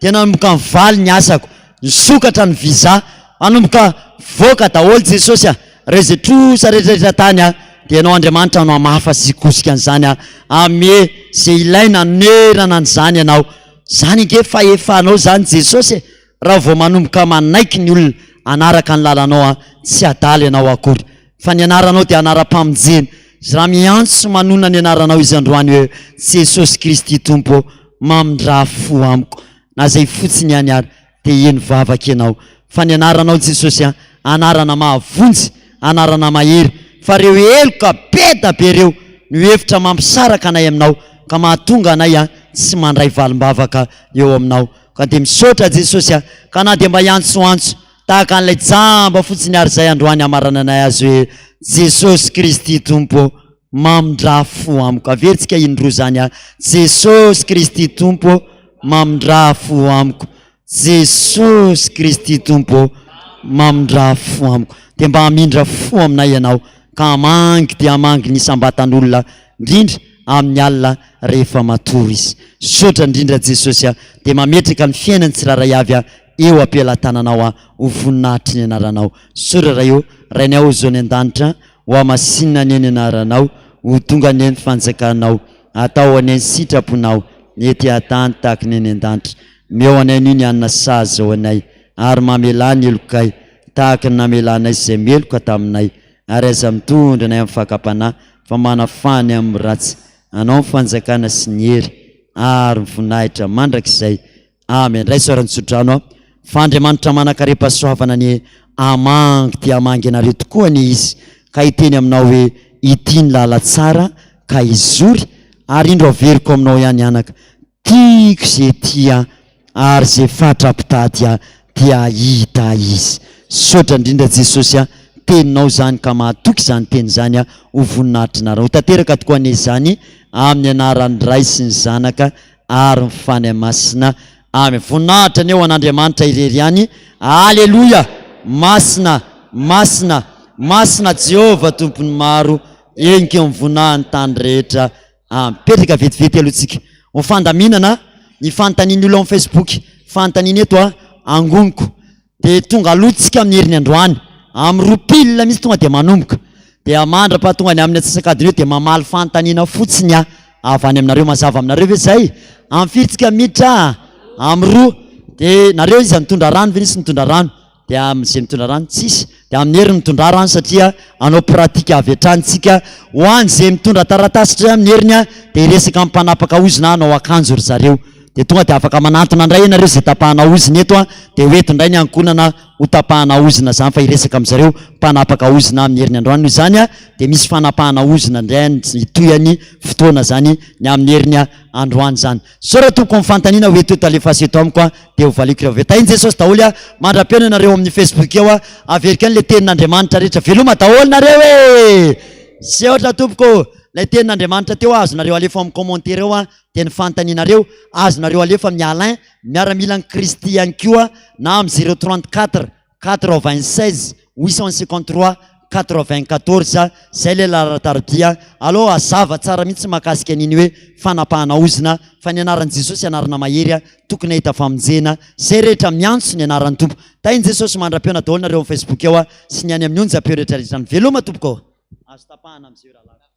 dia nanomboka nivaly ny asako, nisokatra ny visa, hanomboka mivoaka daholo Jesosy a, ireo izay trosa rehetra rehetra tany a, dia Ianao Andriamanitra no hamafa sy hikosika an'izany a, ame izay ilaina hanonerana an'izany Ianao. Izany ange fahefanao izany Jesosy e! Raha vao manomboka manaiky ny olona hanaraka ny lalanao aho, tsy adala ianao akory. Fa ny anaranao dia anaram-pamonjena. Izy raha miantso sy manonona ny anaranao izy androany hoe, Jesosy Kristy Tompo ô, mamindrà fo amiko. Na izay fotsiny ihany ary, dia heno vavaka ianao. Fa ny anaranao Jesosy an, anarana mahavonjy, anarana mahery. Fa ireo heloka be da be ireo no hevitra mampisaraka anay aminao, ka mahatonga anay an, tsy mandray valim-bavaka eo aminao. Ka dia misaotra Jesosy a! Ka na dia mba hiantsoantso tahaka an'ilay jamba fotsiny ary izay androany hamarananay azy hoe Jesosy Kristy Tompo ô, mamindrà fo amiko. Averintsika indroa izany a! Jesosy Kristy Tompo ô, mamindrà fo amiko. Jesosy Kristy Tompo ô, mamindrà fo amiko. Dia mba hamindra fo aminay Ianao ka hamangy dia hamangy ny isam-batan'olona indrindra amin'ny alina rehefa matory izy. Misaotra indrindra Jesosy a, dia mametraka ny fiainany tsirairay avy a eo am-pelatananao a ho voninahitry ny anaranao. Misaotra Ray o, Rainay ao izao any an-danitra, ho hamasinina anie ny anaranao, ho tonga anie ny fanjakanao, atao anie ny sitraponao, ny ety an-tany tahaka ny any an-danitra. Omeo anay anio ny hanina sahaza ho anay, ary mamelà ny helokay tahaka ny namelanay izay meloka taminay, ary aza mitondra anay amin'ny fakam-panahy, fa manafaha ny amin'ny ratsy. Anao ny fanjakana sy ny hery ary ny voninahitra mandrakizay. Amen. Raiso ary ny tsodrano aho. Fa Andriamanitra manan-karem-pahasoavana anie hamangy dia hamangy anareo tokoa anie Izy, ka hiteny aminao hoe, Ity ny lalantsara, ka izory, ary indro averiko aminao ihany anaka, Tiako ze tia ary ze fatra mpitady ahy dia hahita izy. Misaotra indrindra Jesosy a, teninao izany ka mahatoky izany teny izany aho ho voninahitrinareo. Ho tanteraka tokoa anie izany amin'ny anaran'ny Ray sy ny Zanaka ary ny Fanahy Masina. Amen. Voninahitra anie ho an'Andriamanitra irery ihany. Aleloia! Masina, masina, masina Jehovah Tompon'ny maro, henika eo amin'ny voninahin'ny tany rehetra. Mipetraka vetivety aloha tsika. Ho fandaminana ny fanontanian'ny olona ao amin'ny Facebook. Fanontaniana eto a, angoniko. Dia tonga aloha tsika amin'ny heriny androany. Amin'ny roa pile mihitsy tonga dia manomboka. Dia mandra-pahatonga ny amin'ny antsasak'adiny eo dia mamaly fanontaniana fotsiny aho avy any aminareo. Mazava aminareo ve izay? Amin'ny firy tsika miditra? Amin'ny roa. Dia nareo iza nitondra rano ve nisy nitondra rano? Dia amin'izay mitondra rano tsisy, dia amin'ny heriny mitondrà rano satria hanao pratique avy hatrany tsika, ho an'izay mitondra taratasy ndray amin'ny heriny dia hiresaka amin'ny mpanapaka ozona hanao akanjo ry zareo, dia tonga dia afaka manantona indray ianareo izay tapahana ozona eto dia ho eto indray ny ankohonana ho tapahana ozona izany fa hiresaka amin-dry zareo mpanapaka ozona amin'ny heriny androany noho izany dia misy fanapahana ozona indray hitohy fotoana izany ny amin'ny heriny androany izany. Misaotra tompoko amin'ny fanontaniana ho eto eto alefaso eto amiko a dia ho valiako rehefa avy eo. Tahin'i Jesosy daholo a! Mandra-pihaona nareo amin'ny Facebook eo a! Averiko ihany ilay tenin'Andriamanitra rehetra. Veloma daholo nareo e! Misaotra tompoko! Ilay tenin'Andriamanitra teo azonareo alefa ao amin'ny commentaire eo a, dia ny fanontanianareo azonareo alefa amin'i Alain, miaramilan'i Kristy ihany koa na amin'ny 034 96 853 94, zay le laharan-taridia, aleo hazava tsara mihitsy mahakasika an'iny hoe fanapahana ozona, fa ny anaran'i Jesosy anarana mahery, tokony hahita famonjena zay rehetra miantso ny anaran'ny Tompo. Tahin'i Jesosy mandra-pihaona daholo nareo amin'ny Facebook ao sy ny any amin'ny onjam-peo rehetra rehetra any. Veloma tompoko ô! Azo tapahana amin'izay io rahalahy.